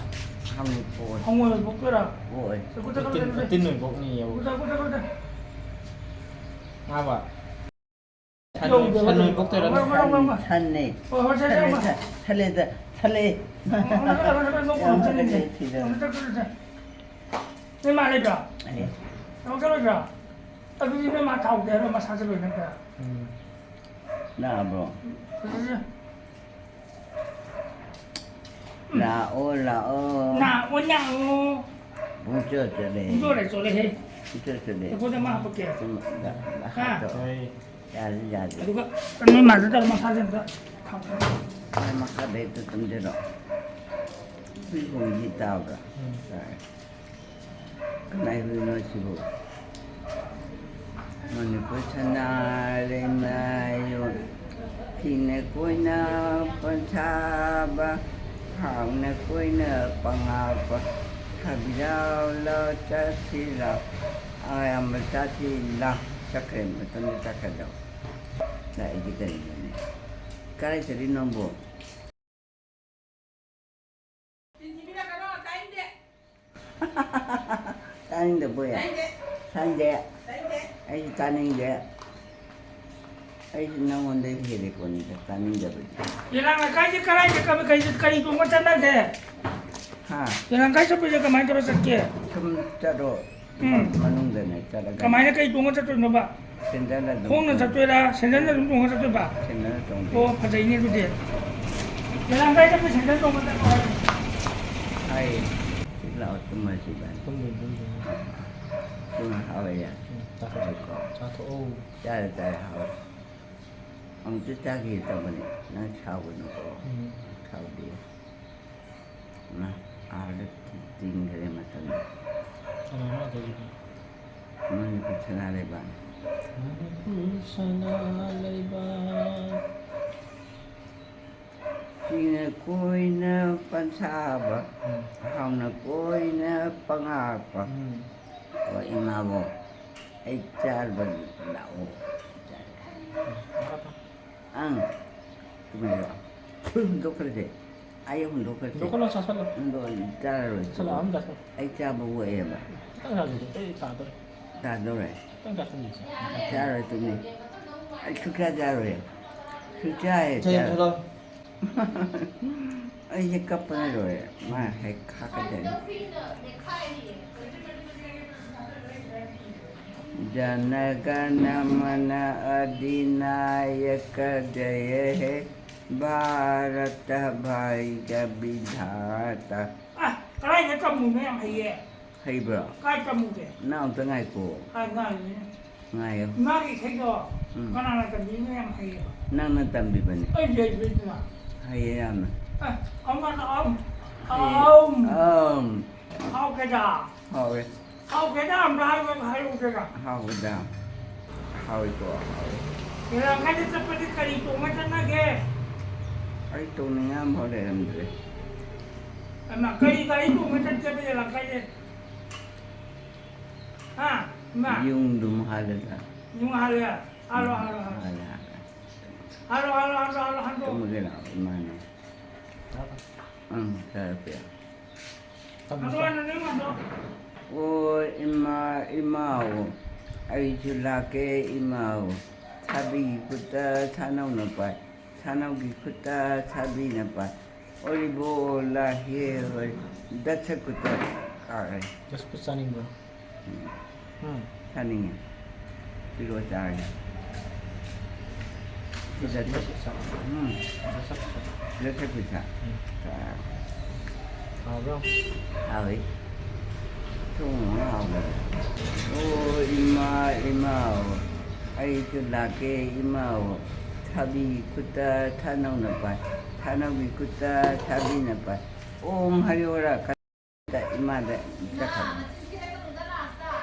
ꯍꯪꯉꯣꯏ ꯄꯣꯛꯑꯣꯏ꯫ ꯍꯪꯉꯣꯏ ꯑꯣꯏꯅ ꯄꯣꯛꯇꯣꯏꯔꯥ? ꯄꯣꯛꯑꯣꯏ꯫ ꯎꯇꯤꯟ, ꯎꯇꯤꯟ ꯑꯣꯏꯅ ꯄꯣꯛꯅꯤꯌꯦ, ꯑꯕꯣꯛ꯫ ꯉꯥꯕ? ꯁꯟ, ꯁꯟ ꯑꯣꯏꯅ ꯄꯣꯛꯇꯣꯏꯔꯣ? ꯁꯟ, ꯁꯟꯅꯦ꯫ ꯍꯣꯏ, ꯍꯣꯏ, ꯁꯦ, ꯁꯦ, ꯁꯟꯅꯦ, ꯁꯦ꯫ ꯁꯟ, ꯁꯜꯂꯦꯗ, ꯁꯜꯂꯦ꯫ ꯌꯥꯝ ꯐꯖꯩ, ꯊꯤꯗ꯫ ꯅꯣꯏ ꯃꯥ ꯂꯩꯕ꯭ꯔꯣ? ꯑꯦ꯫ ꯊꯕꯛ ꯆꯠꯂꯣꯏꯗ꯭ꯔꯣ? ꯑꯗꯨꯗꯤ ꯅꯣꯏ ꯃꯥ ꯊꯥꯎꯗꯦ ꯍꯥꯏꯔꯣ, ꯃꯁꯥ ꯆꯠꯂꯣꯏ ꯅꯠꯇ꯭ꯔꯥ? ꯎꯝ꯫ ꯂꯥꯛꯑꯕ꯭ꯔꯣ? ꯐꯖꯩ꯫ ꯂꯥꯛꯑꯣ, ꯂꯥꯛꯑꯣ꯫ ꯂꯥꯛꯑꯣ, ꯂꯥꯛꯑꯣ꯫ ꯄꯨꯡꯆꯣꯠ ꯆꯣꯠꯂꯦ꯫ ꯄꯨꯡꯆꯣꯠ ꯍꯦꯛ ꯆꯣꯠꯂꯦꯍꯦ꯫ ꯄꯨꯡꯆꯣꯠ ꯆꯣꯠꯂꯦ꯫ ꯑꯩꯈꯣꯏꯗ ꯃꯥ ꯍꯥꯞꯄꯛꯀꯦ꯫ ꯁꯨꯝ ꯂꯥꯛ-, ꯂꯥꯛ-, ꯍꯥ? ꯍꯥꯞꯄꯛꯑꯣ꯫ ꯍꯣꯏ꯫ ꯌꯥꯔꯦ, ꯌꯥꯔꯦ꯫ ꯑꯗꯨꯒ ꯅꯣꯏ ꯃꯥꯗ ꯇꯧꯔꯣ, ꯃꯁꯥꯁꯦ ꯑꯝꯇ ꯊꯝꯃꯣ꯫ ꯃꯥꯏ ꯃꯈꯥꯗ ꯍꯦꯛꯇ ꯇꯨꯝꯖꯔꯣ꯫ ꯍꯨꯏ ꯈꯣꯡꯉꯤꯁꯤ ꯇꯥꯕ꯭ꯔꯥ? ꯎꯝ꯫ ꯇꯥꯏ꯫ ꯀꯅꯥꯏ ꯍꯨꯏꯅꯣ ꯁꯤꯕꯨ? ꯃꯅꯤꯄꯨꯔ ꯁꯅꯥ ꯂꯩꯃꯥꯏ ꯌꯣꯟ, ꯊꯤꯅ ꯀꯣꯏꯅ ꯄꯟꯊꯥꯕ, ꯍꯥꯎꯅ ꯀꯣꯏꯅ ꯄꯉꯥꯎꯕ, ꯊꯥꯕꯤꯔꯥꯎ ꯂꯥꯎ ꯆꯥꯁꯤ ꯂꯥꯎ, ꯑꯌꯥꯝꯕ ꯆꯥꯁꯤ ꯂꯥꯎ꯫ ꯆꯠꯈ꯭ꯔꯦ, ꯃꯇꯝꯗ ꯆꯠꯈ꯭ꯔꯗꯧ꯫ ꯂꯥꯛꯏꯗꯤ ꯀꯔꯤꯅꯣꯅꯦ? ꯀꯔꯥꯏ ꯆꯠꯂꯤ ꯅꯪꯕꯨ? ꯇꯥꯅꯤꯡꯗꯕꯣꯏ? ꯇꯥꯅꯤꯡꯗꯦ꯫ ꯇꯥꯅꯤꯡꯗꯦ? ꯇꯥꯅꯤꯡꯗꯦ꯫ ꯑꯩꯁꯨ ꯇꯥꯅꯤꯡꯗꯦ꯫ ꯑꯩꯁꯨ ꯅꯪꯉꯣꯟꯗ ꯍꯦꯜꯂꯦ ꯄꯣꯠꯅꯤꯗ, ꯇꯥꯅꯤꯡꯗꯕꯗꯤ꯫ ꯌꯦꯂꯥꯡ ꯂꯩꯀꯥꯏꯁꯦ ꯀꯔꯥꯏꯗ ꯀꯃ-, ꯀꯩ, ꯀꯔꯤ ꯇꯣꯡꯉ ꯆꯠꯅꯒꯦ? ꯍꯥ? ꯌꯦꯂꯥꯡ ꯂꯩꯀꯥꯏ ꯆꯠꯄꯁꯦ ꯀꯃꯥꯏꯅ ꯇꯧꯔ ꯆꯠꯀꯦ? ꯁꯨꯝ ꯆꯠꯂꯣ꯫ ꯎꯝ꯫ ꯃꯅꯨꯡꯗꯅꯦ ꯆꯠꯂꯒ꯫ ꯀꯃꯥꯏꯅ, ꯀꯩ ꯇꯣꯡꯉ ꯆꯠꯇꯣꯏꯅꯣꯕ? ꯁꯦꯟꯗꯜ ꯑꯗꯨꯝ ꯈꯣꯡꯅ ꯇꯣꯡꯉ꯫ ꯆꯠꯇꯣꯏꯔꯥ? ꯁꯦꯟꯗꯜ ꯑꯗꯨꯝ ꯇꯣꯡꯉ ꯆꯠꯇꯣꯏꯕ? ꯁꯦꯟꯗꯜ ꯇꯣꯡꯗꯦ꯫ ꯑꯣ, ꯐꯖꯩꯅꯦ ꯑꯗꯨꯗꯤ꯫ ꯌꯦꯂꯥꯡ ꯂꯩꯀꯥꯏ ꯆꯠꯄ ꯁꯦꯟꯗꯜ ꯇꯣꯡꯉ ꯆꯠꯂꯣ ꯍꯥꯏ꯫ ꯍꯥꯏ꯫ ꯁꯤ ꯂꯥꯛꯑꯣ, ꯇꯨꯝꯃꯁꯤ ꯏꯕꯥꯅꯤ꯫ ꯇꯨꯝꯗꯣꯏꯅꯤ, ꯇꯨꯝꯗꯣꯏꯅꯤ꯫ ꯇꯨꯝꯃ ꯍꯥꯎꯋꯦ ꯌꯥ꯫ ꯎꯝ, ꯆꯥꯊꯣꯛꯑꯣ꯫ ꯍꯥꯎꯋꯦꯀꯣ? ꯆꯥꯊꯣꯛꯑꯣ꯫ ꯆꯥꯔꯦ, ꯆꯥꯔꯦ, ꯍꯥꯎꯋꯦ꯫ ꯑꯃꯨꯛꯇ ꯆꯥꯈꯤꯒꯦ ꯇꯧꯕꯅꯦ, ꯅꯪ ꯁꯥꯎꯒꯅꯨꯀꯣ꯫ ꯎꯝ꯫ ꯁꯥꯎꯗꯦ꯫ ꯃꯥ ꯑꯥꯗ ꯇꯤꯡꯈ꯭ꯔꯦ ꯃꯇꯝꯗꯣ꯫ ꯀꯅꯥꯅꯣ ꯑꯥꯗ ꯇꯤꯡꯈ꯭ꯔꯦ? ꯃꯅꯤꯄꯨꯔ ꯁꯅꯥ ꯂꯩꯕꯥꯛ꯫ ꯃꯅꯤꯄꯨꯔ ꯁꯅꯥ ꯂꯩꯕꯥꯛ꯫ ꯆꯤꯡꯅ ꯀꯣꯏꯅ ꯄꯟꯊꯥꯕ, ꯎꯝ꯫ ꯍꯥꯎꯅ ꯀꯣꯏꯅ ꯄꯉꯥꯛꯄ꯫ ꯎꯝ꯫ ꯑꯣ, ꯏꯃꯥꯕꯣ, ꯑꯩ ꯆꯥꯔꯕ ꯂꯥꯛꯑꯣ꯫ ꯎꯝ꯫ ꯑꯪ, ꯇꯨꯃꯤꯟ ꯂꯥꯛꯑꯣ꯫ ꯍꯨꯟꯗꯣꯛꯈ꯭ꯔꯁꯦ꯫ ꯑꯩ ꯍꯨꯟꯗꯣꯛꯈ꯭ꯔꯁꯦ꯫ ꯍꯨꯟꯗꯣꯛꯀꯅꯨ, ꯆꯥꯁꯜꯂꯣ꯫ ꯍꯨꯟꯗꯣꯛꯑꯅꯤ, ꯆꯥꯔꯔꯣꯏ꯫ ꯆꯥꯁꯜꯂꯣ, ꯑꯗꯨꯝ ꯆꯥꯁꯜꯂꯣ꯫ ꯑꯩ ꯆꯥꯕ ꯑꯣꯛꯑꯦꯕ꯫ ꯈꯤꯇꯪ ꯆꯥꯁꯤꯜꯂꯨ꯫ ꯑꯩ ꯇꯥꯗꯣꯔꯦ꯫ ꯇꯥꯗꯧꯔꯦ꯫ ꯈꯤꯇꯪ ꯆꯥꯁꯤꯜꯂꯨ꯫ ꯆꯥꯔꯔꯣꯏ, ꯇꯨꯃꯤꯟ꯫ ꯑꯩ ꯁꯨꯛꯆꯥ ꯆꯥꯔꯣꯏ꯫ ꯁꯨꯛꯆꯥ ꯍꯦꯛ ꯆꯦ, ꯆꯥꯔꯣꯏ꯫ ꯊꯣꯛꯂꯛꯑꯣ꯫ ꯑꯩꯁꯦ ꯀꯞꯄꯅ ꯂꯣꯏꯔꯦ꯫ ꯃꯥ ꯍꯦꯛ ꯈꯥꯛꯀꯗꯣꯏꯅꯤ꯫ ꯖꯅ ꯒꯅ ꯃꯅ ꯑꯙꯤꯅꯥꯌꯀ ꯖꯌ ꯍꯦ ꯚꯥꯔꯇ ꯚꯥꯒ꯭ꯌ ꯕꯤꯙꯥꯇ꯫ ꯑ, ꯀꯗꯥꯏꯗ ꯇꯝꯃꯨꯅꯣ? ꯌꯥꯝ ꯍꯩꯌꯦ꯫ ꯍꯩꯕ꯭ꯔꯣ? ꯀꯥꯏ ꯇꯝꯃꯨꯒꯦ? ꯅꯪ ꯑꯝꯇ ꯉꯥꯏꯈꯣ꯫ ꯀꯥꯏ ꯉꯥꯏꯔꯤꯅꯣ? ꯉꯥꯏꯌꯣ꯫ ꯏꯃꯥꯒꯤ ꯏꯁꯩꯗꯣ ꯎꯝ꯫ ꯀꯅꯥꯅ ꯇꯝꯕꯤꯔꯤꯅꯣ? ꯌꯥꯝ ꯍꯩꯌꯦꯕ꯫ ꯅꯪꯅ ꯇꯝꯕꯤꯕꯅꯤ꯫ ꯑꯩ ꯍꯩꯕꯩꯗꯨꯅ꯫ ꯍꯩꯌꯦ ꯌꯥꯝꯅ꯫ ꯑꯦ, ꯑꯃꯅ ꯑꯝ, ꯍꯩꯌꯦ꯫ ꯑꯝ꯫ ꯑꯝ꯫ ꯍꯥꯎ ꯀꯦꯗꯥ꯫ ꯍꯥꯎꯋꯦ꯫ ꯍꯥꯎ ꯀꯦꯗꯥ ꯑꯝꯇ ꯍꯥꯏꯌꯨ, ꯍꯥꯏꯌꯨ ꯀꯦꯗꯥ꯫ ꯍꯥꯎꯕꯗ꯫ ꯍꯥꯎꯋꯤꯀꯣ, ꯍꯥꯎꯋꯤ꯫ ꯂꯪꯀꯥꯏꯗ ꯆꯠꯄꯗꯤ ꯀꯔꯤ ꯇꯣꯡꯉ ꯆꯠꯅꯒꯦ? ꯑꯩ ꯇꯣꯡꯅꯤꯡꯉꯥꯏ ꯑꯝꯐꯥꯎ ꯂꯩꯔꯝꯗ꯭ꯔꯦ꯫ ꯍꯩꯃꯥ, ꯀꯔꯤ ꯒꯥꯔꯤ ꯇꯣꯡꯉ ꯆꯠꯀꯦꯕ ꯂꯪꯀꯥꯏꯗ? ꯍꯥ? ꯏꯃꯥ? ꯌꯨꯡꯗꯨꯝ ꯍꯥꯜꯂꯦꯗ꯫ ꯌꯨꯡ ꯍꯥꯜꯂꯦ? ꯍꯥꯜꯂꯣ, ꯎꯝ, ꯍꯥꯜꯂꯣ, ꯍꯥꯜꯂꯣ꯫ ꯍꯥꯜꯂꯦ, ꯍꯥꯜꯂꯦ꯫ ꯍꯥꯜꯂꯣ, ꯍꯥꯜꯂꯣ, ꯍꯥꯜꯂꯣ, ꯍꯥꯜꯂꯣ, ꯍꯥꯜꯂꯣ꯫ ꯇꯨꯝꯃꯒꯦ ꯂꯥꯛꯑꯣ, ꯏꯃꯥꯅ꯫ ꯎꯝ, ꯆꯠꯂꯁꯦ꯫ ꯍꯥꯜꯂꯣ, ꯍꯥꯜꯂꯣ, ꯅꯪ ꯍꯥꯜꯂꯣ꯫ ꯑꯣ, ꯏꯃꯥ, ꯏꯃꯥꯑꯣ, ꯑꯩꯁꯨ ꯂꯥꯛꯀꯦ, ꯏꯃꯥꯑꯣ꯫ ꯁꯥꯕꯤꯒꯤ ꯈꯨꯠꯇ ꯁꯥꯅꯧꯅ ꯄꯥꯏ, ꯁꯥꯅꯧꯒꯤ ꯈꯨꯠꯇ ꯁꯥꯕꯤꯅ ꯄꯥꯏ꯫ ꯑꯣꯔꯤꯕꯣꯂꯥ ꯍꯦ ꯍꯣꯏ, ꯗꯁ ꯀꯨꯇ ꯀꯥꯔꯦ꯫ ꯗꯁ ꯀꯨꯇ ꯆꯥꯅꯤꯡꯕ꯭ꯔꯣ? ꯎꯝ꯫ ꯎꯝ꯫ ꯆꯥꯅꯤꯡꯉꯦ꯫ ꯄꯤꯔꯛꯑꯣ ꯆꯥꯔꯒꯦ꯫ ꯗꯁ ꯀꯨꯇ ꯆꯥ-, ꯎꯝ꯫ ꯗꯁ ꯀꯨꯇ꯫ ꯗꯁ ꯀꯨꯇ꯫ ꯎꯝ꯫ ꯆꯥꯔꯒꯦ꯫ ꯍꯥꯎꯕ꯭ꯔꯣ? ꯍꯥꯎꯏ꯫ ꯊꯣꯡ ꯍꯥꯎꯕꯅꯦ꯫ ꯑꯣ ꯏꯃꯥ, ꯏꯃꯥꯑꯣ꯫ ꯑꯩꯁꯨ ꯂꯥꯛꯀꯦ ꯏꯃꯥꯑꯣ꯫ ꯊꯥꯕꯤ ꯈꯨꯠꯇ ꯊꯥꯅꯧꯅ ꯄꯥꯏ꯫ ꯊꯥꯅꯧꯒꯤ ꯈꯨꯠꯇ ꯊꯥꯕꯤꯅ ꯄꯥꯏ꯫ ꯑꯣꯝ ꯍꯔꯤ ꯍꯔꯥ ꯈꯛꯇ ꯏꯃꯥꯗ ꯆꯠꯈ꯭ꯔꯕ꯫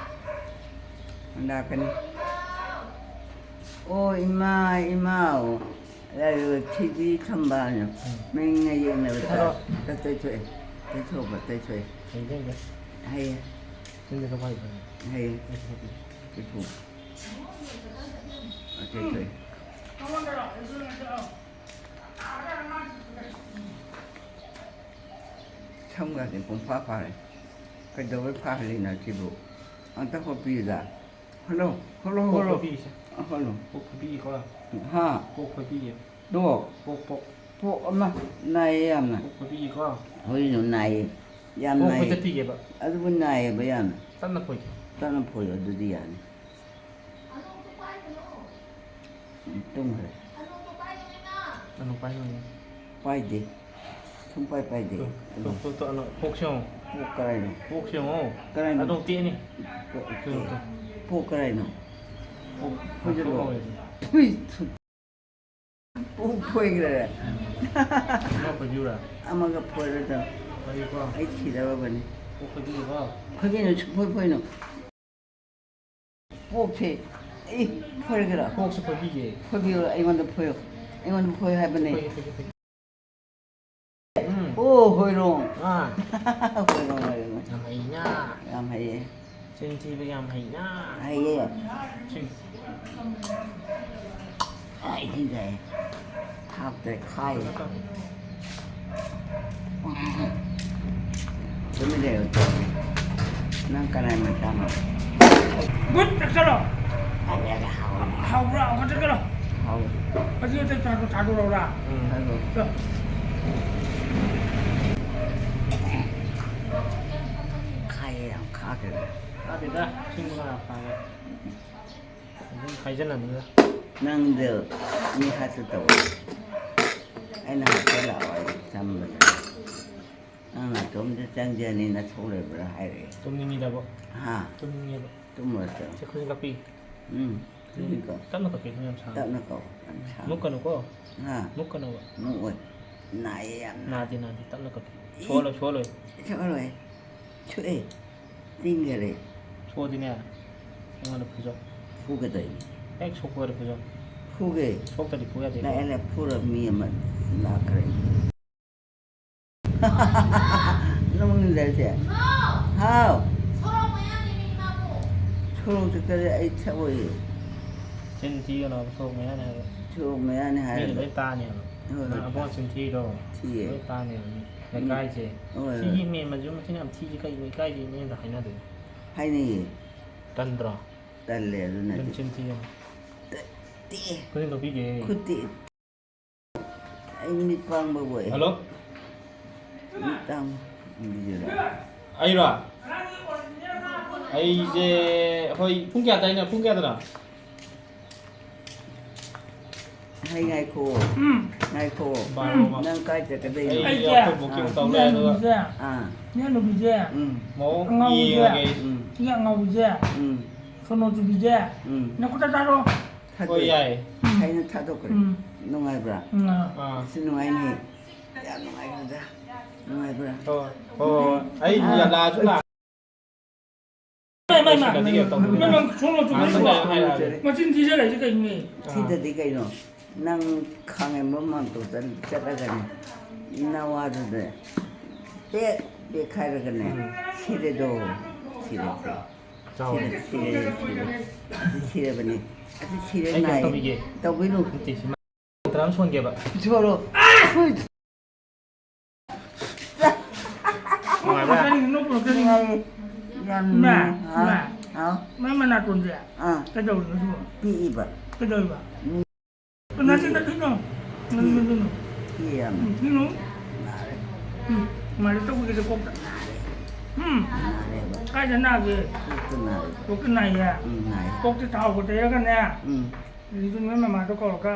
ꯂꯥꯛꯀꯅꯤ꯫ ꯑꯣ ꯏꯃꯥ, ꯏꯃꯥꯑꯣ꯫ ꯂꯥꯏꯔꯕ ꯊꯤꯕꯤ ꯊꯝꯕꯥꯜꯅ ꯎꯝ꯫ ꯃꯤꯡꯅ ꯌꯦꯡꯅꯕ ꯍꯥꯏꯔꯣ꯫ ꯇ-, ꯇꯩꯊꯣꯛꯑꯦ꯫ ꯇꯩꯊꯣꯛꯄ, ꯇꯩꯊꯣꯛꯑꯦ꯫ ꯍꯩꯔꯦ, ꯍꯩꯔꯦ꯫ ꯍꯩꯌꯦ꯫ ꯆꯤꯟꯗ ꯈꯔ ꯄꯥꯏꯌꯨ꯫ ꯍꯩꯌꯦ꯫ ꯇꯩꯊꯣꯛꯄ꯫ ꯇꯩꯊꯣꯛ꯫ ꯑ, ꯇꯩꯊꯣꯛꯑꯦ꯫ ꯁꯝꯒꯁꯦ ꯄꯨꯡꯐꯥ ꯐꯥꯔꯦ꯫ ꯀꯩꯗꯧꯕꯩ ꯐꯥꯍꯜꯂꯤꯅꯣ ꯁꯤꯕꯨ? ꯑꯝꯇ ꯍꯣꯠꯄꯤꯌꯨꯗ꯫ ꯍꯜꯂꯣ, ꯍꯜꯂꯣ, ꯀꯣꯛ ꯍꯜꯂꯣ꯫ ꯐꯣꯏꯕꯤꯒꯦꯁꯦ꯫ ꯑ, ꯍꯜꯂꯣ꯫ ꯀꯣꯛ ꯐꯣꯏꯕꯤꯒꯦꯀꯣ꯫ ꯍꯥ? ꯀꯣꯛ ꯐꯣꯏꯕꯤꯒꯦ꯫ ꯂꯣ? ꯀꯣꯛ, ꯀꯣꯛ꯫ ꯄꯣꯛ ꯑꯃ ꯅꯥꯏꯌꯦ ꯌꯥꯝꯅ꯫ ꯀꯣꯛ ꯐꯣꯏꯕꯤꯒꯦꯀꯣ꯫ ꯍꯣꯏꯅꯦ, ꯅꯥꯏꯌꯦ꯫ ꯌꯥꯝ ꯀꯣꯛ ꯅꯥꯏꯌꯦ꯫ ꯐꯣꯏꯗꯠꯄꯤꯒꯦꯕ꯫ ꯑꯗꯨꯕꯨ ꯅꯥꯏꯌꯦꯕ ꯌꯥꯝꯅ꯫ ꯇꯞꯅ ꯐꯣꯏꯒꯦ꯫ ꯇꯞꯅ ꯐꯣꯏꯌꯣ, ꯑꯗꯨꯗꯤ ꯌꯥꯅꯤ꯫ ꯇꯨꯝꯈ꯭ꯔꯦ꯫ ꯑꯅꯨ ꯄꯥꯏꯅꯨꯅꯦ꯫ ꯄꯥꯏꯗꯦ꯫ ꯁꯨꯡꯄꯥꯏ ꯄꯥꯏꯗꯦ꯫ Two, two, two, two, Anu, ꯀꯣꯛꯁꯦ ꯌꯦꯡꯉꯣ꯫ ꯄꯣꯛ ꯀꯔꯥꯏꯅꯣ? ꯀꯣꯛꯁꯦ ꯌꯦꯡꯉꯣ꯫ ꯀꯔꯥꯏꯅꯣ? ꯑꯗꯨ ꯇꯦꯛꯑꯅꯤ꯫ ꯄꯣꯛ ꯇꯨ, ꯇꯦꯛ-, ꯇꯨ꯫ ꯄꯣꯛ ꯀꯔꯥꯏꯅꯣ? ꯄꯣꯛ, ꯐꯣꯏꯖꯜꯂꯣ꯫ ꯄꯣꯛ ꯍꯧꯔꯦ꯫ ꯊꯨꯏ, ꯊꯨ-, ꯄꯣꯛ ꯐꯣꯏꯈ꯭ꯔꯦ꯫ ꯑꯃ ꯐꯣꯏꯕꯤꯌꯨꯔꯥ? ꯑꯃꯒ ꯐꯣꯏꯔꯗ꯫ ꯐꯣꯏꯒꯦꯀꯣ꯫ ꯑꯩ ꯁꯤꯗꯧꯔꯕꯅꯤ꯫ ꯄꯣꯛ ꯐꯣꯏꯕꯤꯒꯦꯀꯣ꯫ ꯐꯣꯏꯕꯤꯅꯨ, ꯁꯨꯡꯐꯣꯏ ꯐꯣꯏꯅꯨ꯫ ꯄꯣꯛꯁꯦ, ꯑꯩ ꯐꯣꯏꯔꯒꯦꯔꯥ? ꯄꯣꯛꯁꯦ ꯐꯣꯏꯕꯤꯒꯦ꯫ ꯐꯣꯏꯕꯤꯌꯣ, ꯑꯩꯉꯣꯟꯗ ꯐꯣꯏꯌꯣ꯫ ꯑꯩꯉꯣꯟꯗ ꯐꯣꯏꯌꯣ ꯍꯥꯏꯕꯅꯦ꯫ ꯐꯣꯏꯒꯦ, ꯐꯣꯏꯒꯦ, ꯐꯣꯏꯒꯦ꯫ ꯎꯝ꯫ ꯑꯣ, ꯍꯣꯏꯔꯣꯡ꯫ ꯑꯥ꯫ ꯍꯣꯏꯔꯣꯡ, ꯍꯣꯏꯔꯣꯡ꯫ ꯌꯥꯝ ꯍꯩꯅ꯫ ꯌꯥꯝ ꯍꯩꯌꯦ꯫ ꯆꯤꯟ ꯊꯤꯕ ꯌꯥꯝ ꯍꯩꯅ꯫ ꯍꯩꯌꯦ꯫ ꯆꯤꯟ- ꯑꯩ ꯊꯤꯟꯖꯩ꯫ ꯍꯥꯞꯇ꯭ꯔꯦ, ꯈꯥꯏ꯫ ꯇꯨꯃꯤꯟ ꯂꯩꯌꯨ꯫ ꯅꯪ ꯀꯅꯥꯏ ꯃꯆꯥꯅꯣ? ꯒꯨꯠ ꯆꯠꯂꯣ꯫ ꯍꯥꯎꯕ꯭ꯔꯥ? ꯑꯃꯨꯛꯀ ꯆꯠꯂꯣ꯫ ꯍꯥꯎꯋꯦ꯫ ꯑꯗꯨ ꯑꯝꯇ ꯊꯥꯗꯣꯛ-, ꯊꯥꯗꯣꯔꯛꯎꯔꯥ? ꯎꯝ꯫ ꯊꯥꯗꯣꯛ꯫ ꯆꯣ꯫ ꯈꯥꯏꯌꯦ, ꯌꯥꯝ ꯈꯥꯈ꯭ꯔꯦꯗ꯫ ꯈꯥꯗꯦꯗ, ꯁꯤꯡꯕ ꯀꯅꯥ ꯈꯥꯒꯦ? ꯑꯗꯨꯝ ꯍꯥꯏꯖꯟꯅꯅꯨꯗ꯫ ꯅꯪꯗꯣ ꯃꯤ ꯍꯥꯠꯀꯦ ꯇꯧꯋꯦ꯫ ꯑꯩꯅ ꯍꯥꯠꯀꯦ ꯂꯥꯛꯑꯣ, ꯑꯩ ꯆꯝꯕꯗ꯫ ꯅꯪ ꯅꯥꯇꯣꯝꯗ ꯆꯪꯖꯅꯤ, ꯅꯊꯧ ꯂꯩꯕ꯭ꯔꯥ ꯍꯥꯏꯔꯛꯑꯦ꯫ ꯇꯨꯝꯅꯤꯡꯉꯤꯗꯕ꯫ ꯍꯥ? ꯇꯨꯝꯅꯤꯡꯉꯦꯕ꯫ ꯇꯨꯝꯃꯨꯔꯣ ꯆꯪꯉꯣ꯫ ꯁꯦ, ꯈꯨꯖꯤꯟ ꯀꯛꯄꯤ꯫ ꯎꯝ, ꯈꯨꯖꯤꯟ ꯀꯛ-, ꯇꯞꯅ ꯀꯛꯀꯦ, ꯈꯨꯖꯤꯟ ꯌꯥꯝ ꯁꯥꯡꯉꯦ꯫ ꯇꯞꯅ ꯀꯛꯑꯣ, ꯌꯥꯝ ꯁꯥꯡꯉꯦ꯫ ꯃꯨꯛꯀꯅꯨꯀꯣ꯫ ꯍꯥ? ꯃꯨꯛꯀꯅꯨꯕ꯫ ꯃꯨꯛꯑꯣꯏ꯫ ꯅꯥꯏꯌꯦ ꯌꯥꯝꯅ꯫ ꯅꯥꯗꯦ, ꯅꯥꯗꯦ, ꯇꯞꯅ ꯀꯛꯀꯦ꯫ ꯏ! ꯁꯣꯛꯍꯜꯂꯣꯏ, ꯁꯣꯛꯍꯜꯂꯣꯏ꯫ ꯁꯣꯛꯍꯜꯂꯣꯏ꯫ ꯁꯣꯛꯑꯦ꯫ ꯇꯤꯡꯈꯔꯦ꯫ ꯁꯣꯛꯑꯗꯤꯅꯦ, ꯑꯩꯉꯣꯟꯗ ꯐꯨꯖꯧ꯫ ꯐꯨꯒꯗꯣꯏꯅꯤ꯫ ꯍꯦꯛ ꯁꯣꯛꯄꯒ ꯐꯨꯖꯧ꯫ ꯐꯨꯒꯦ꯫ ꯁꯣꯛꯇ꯭ꯔꯗꯤ ꯐꯨ ꯌꯥꯗꯦꯀꯣ꯫ ꯂꯥꯛꯑꯦ, ꯂꯥꯛꯑꯦ, ꯐꯨꯔ ꯃꯤ ꯑꯃ ꯂꯥꯛꯈ꯭ꯔꯦ꯫ ꯅꯣꯛꯅꯤꯡꯗ꯭ꯔꯁꯦ꯫ ꯍꯥꯎ꯫ ꯁꯣꯔꯣꯛ ꯃꯌꯥꯅꯤ ꯃꯤ ꯃꯥꯕꯨ꯫ ꯁꯣꯔꯣꯛꯇ ꯀꯔꯤ ꯑꯩ ꯊꯛꯑꯣꯏꯌꯦ꯫ ꯆꯤꯟ ꯊꯤꯒꯅꯣ ꯍꯥꯏꯕ, ꯁꯣꯔꯣꯛ ꯃꯌꯥꯅꯤ ꯍꯥꯏꯕ꯫ ꯁꯣꯔꯣꯛ ꯃꯌꯥꯅꯤ ꯃꯤꯅ ꯍꯥꯏꯔꯒ꯫ ꯂꯣꯏ ꯇꯥꯅꯦꯕ꯫ ꯍꯣꯏ, ꯍꯣꯏ꯫ ꯅꯪ ꯑꯕꯨꯡꯉꯣ ꯆꯤꯟ ꯊꯤꯔꯤꯗꯣ꯫ ꯊꯤꯌꯦ꯫ ꯂꯣꯏ ꯇꯥꯅꯦꯕ ꯃꯤ꯫ ꯎꯝ꯫ ꯂꯩꯀꯥꯏꯁꯦ꯫ ꯍꯣꯏ, ꯍꯣꯏ꯫ ꯁꯤꯒꯤ ꯃꯦꯝ ꯑꯁꯤꯕꯨ ꯃꯆꯤꯟ ꯌꯥꯝ ꯊꯤꯁꯦ ꯀꯩꯒꯤꯅꯣ ꯏꯀꯥꯏꯁꯦ ꯃꯤꯅ ꯍꯥꯏꯅꯗꯣꯏꯅꯦ꯫ ꯍꯥꯏꯅꯩꯌꯦ꯫ ꯇꯟꯗ꯭ꯔꯣ? ꯇꯜꯂꯦ ꯑꯗꯨꯅꯗꯤ꯫ ꯅꯆꯤꯟ ꯊꯤꯒꯅꯨ꯫ ꯇꯦ꯫ ꯈꯨꯖꯤꯟ ꯂꯧꯕꯤꯒꯦ꯫ ꯈꯨꯠꯇꯤ꯫ ꯑꯩ ꯃꯤꯠ ꯄꯥꯡꯕꯕꯨ ꯑꯣꯏ꯫ ꯍꯜꯂꯣ? ꯃꯤꯠ ꯄꯥꯡꯕ꯫ ꯑꯩꯔꯣ? ꯑꯩꯁꯦ, ꯍꯣꯏ, ꯄꯨꯡ ꯀꯌꯥꯗ ꯑꯩꯅ, ꯄꯨꯡ ꯀꯌꯥꯗꯅꯣ? ꯍꯩ, ꯉꯥꯏꯈꯣ꯫ ꯎꯝ꯫ ꯉꯥꯏꯈꯣ꯫ ꯕꯥꯔꯣ ꯑꯃ꯫ ꯅꯪ ꯀꯥꯏ ꯆꯠꯀꯗꯣꯏꯅꯣ? ꯑꯩ ꯑꯩꯁꯦ ꯑꯩꯈꯣꯏ booking ꯇꯧ ꯂꯩ, ꯑꯗꯨꯒ ꯏꯌꯥꯅꯨꯕꯤꯁꯦ꯫ ꯑꯥ꯫ ꯏꯌꯥꯅꯨꯕꯤꯁꯦ꯫ ꯎꯝ꯫ ꯃꯑꯣꯡ ꯑꯉꯥꯎꯕꯁꯦ꯫ ꯌꯦꯡꯉꯒꯦ ꯑꯩ꯫ ꯎꯝ꯫ ꯏꯌꯥ ꯑꯉꯥꯎꯕꯁꯦ꯫ ꯎꯝ꯫ ꯁꯣꯅꯣ ꯆꯨꯕꯤꯁꯦ꯫ ꯎꯝ꯫ ꯅꯈꯨꯠꯇ ꯆꯥꯔꯣ꯫ ꯊꯥꯗꯣꯛꯑꯦ꯫ ꯍꯣꯏ, ꯌꯥꯏ꯫ ꯎꯝ꯫ ꯁꯥꯏꯅ ꯊꯥꯗꯣꯛꯈ꯭ꯔꯦ꯫ ꯎꯝ꯫ ꯅꯨꯡꯉꯥꯏꯕ꯭ꯔꯥ? ꯎꯝ꯫ ꯑꯥ꯫ ꯑꯥ꯫ ꯁꯤ ꯅꯨꯡꯉꯥꯏꯅꯤ꯫ ꯌꯥꯝ ꯅꯨꯡꯉꯥꯏꯈ꯭ꯔꯦꯗ꯫ ꯅꯨꯡꯉꯥꯏꯕ꯭ꯔꯥ? ꯍꯣꯏ, ꯍꯣꯏ, ꯍꯣꯏ꯫ ꯑꯩ ꯑꯥ꯫ ꯂꯥꯛꯑꯁꯨ ꯂꯥꯛ-, ꯃꯥꯏ, ꯃꯥꯏ, ꯃꯥꯏ꯫ ꯂꯣꯏꯁꯤꯜꯂꯗꯤ ꯀꯩꯅꯣ ꯇꯧꯗꯣꯏꯅꯣ? ꯅꯪ ꯁꯣꯝꯗ ꯆꯨꯝꯃꯤ꯫ ꯉꯥꯏꯍꯥꯛꯇꯪ ꯉꯥꯏꯌꯣ ꯍꯥꯏꯔꯛꯑꯒꯦ꯫ ꯃꯆꯤꯟ ꯊꯤꯖꯜꯂꯛꯏꯁꯦ ꯀꯩꯅꯣꯅꯦ? ꯑꯥ꯫ ꯊꯤꯗꯗꯤ ꯀꯩꯅꯣ? ꯅꯪ ꯈꯥꯡꯉꯦꯝꯕ ꯃꯥꯟꯇꯣꯞꯇ ꯆꯠꯂꯒꯅꯦ, ꯅꯋꯥꯗꯨꯗ ꯄꯦꯛ ꯄꯦꯛꯈꯥꯏꯔꯒꯅꯦ, ꯎꯝ꯫ ꯁꯤꯔꯦꯗꯣ, ꯁꯤꯔꯦ, ꯁꯤꯔꯦ꯫ ꯆꯥꯎ꯫ ꯁꯤꯔꯦ, ꯁꯤꯔꯦ, ꯁꯤꯔꯦ꯫ ꯁꯤꯔꯕꯅꯦ꯫ ꯑꯗꯨ ꯁꯤꯔꯦ ꯑꯩ ꯀꯩꯅꯣ ꯅꯥꯏ꯫ ꯇꯧꯕꯤꯒꯦ꯫ ꯇꯧꯕꯤꯅꯨ꯫ ꯅꯠꯇꯦ, ꯁꯤ ꯇꯔꯥ ꯑꯃ ꯁꯣꯟꯒꯦꯕ꯫ ꯁꯣꯔꯣ꯫ ꯅꯨꯡꯉꯥꯏꯕ꯭ꯔꯥ? ꯅꯣꯛꯀꯅꯤ, ꯅꯣꯛꯀꯅꯤ꯫ ꯅꯨꯡꯉꯥꯏꯌꯦ꯫ ꯌꯥꯝ ꯏꯃꯥ, ꯅꯨꯡꯉꯥꯏ꯫ ꯏꯃꯥ꯫ ꯍꯥ? ꯍꯥꯎ꯫ ꯃꯥꯏ ꯃꯅꯥꯇꯣꯟꯁꯦ ꯑꯥ꯫ ꯀꯩꯗꯧꯔꯤꯅꯣ ꯁꯤꯕꯣ? ꯄꯤꯛꯏꯕ꯫ ꯀꯩꯗꯧꯔꯤꯕ? ꯃꯤ ꯀꯅꯥ ꯆꯤꯟꯅꯗꯣꯏꯅꯣ? ꯅꯪ ꯆꯤꯟꯅꯗꯣꯏꯅꯣ? ꯄꯤ ꯌꯥꯝ ꯎꯝ, ꯄꯤꯅꯨ꯫ ꯅꯥꯔꯦ꯫ ꯎꯝ, ꯃꯥꯂꯤꯁ ꯇꯧꯕꯤꯒꯦꯁꯦ ꯀꯣꯛꯇ꯫ ꯎꯝ꯫ ꯅꯥꯔꯦꯕ꯫ ꯀꯥꯏꯗ ꯅꯥꯒꯦ? ꯀꯣꯛꯇ ꯅꯥꯔꯦꯕ꯫ ꯀꯣꯛꯇ ꯅꯥꯏꯌꯦ? ꯎꯝ, ꯅꯥꯏ꯫ ꯀꯣꯛꯇ ꯊꯥꯎꯒ ꯇꯩꯔꯒꯅꯦ꯫ ꯎꯝ꯫ ꯑꯗꯨꯗꯤ ꯅꯣꯏ ꯃꯃꯥꯗꯣ ꯀꯧꯔꯒ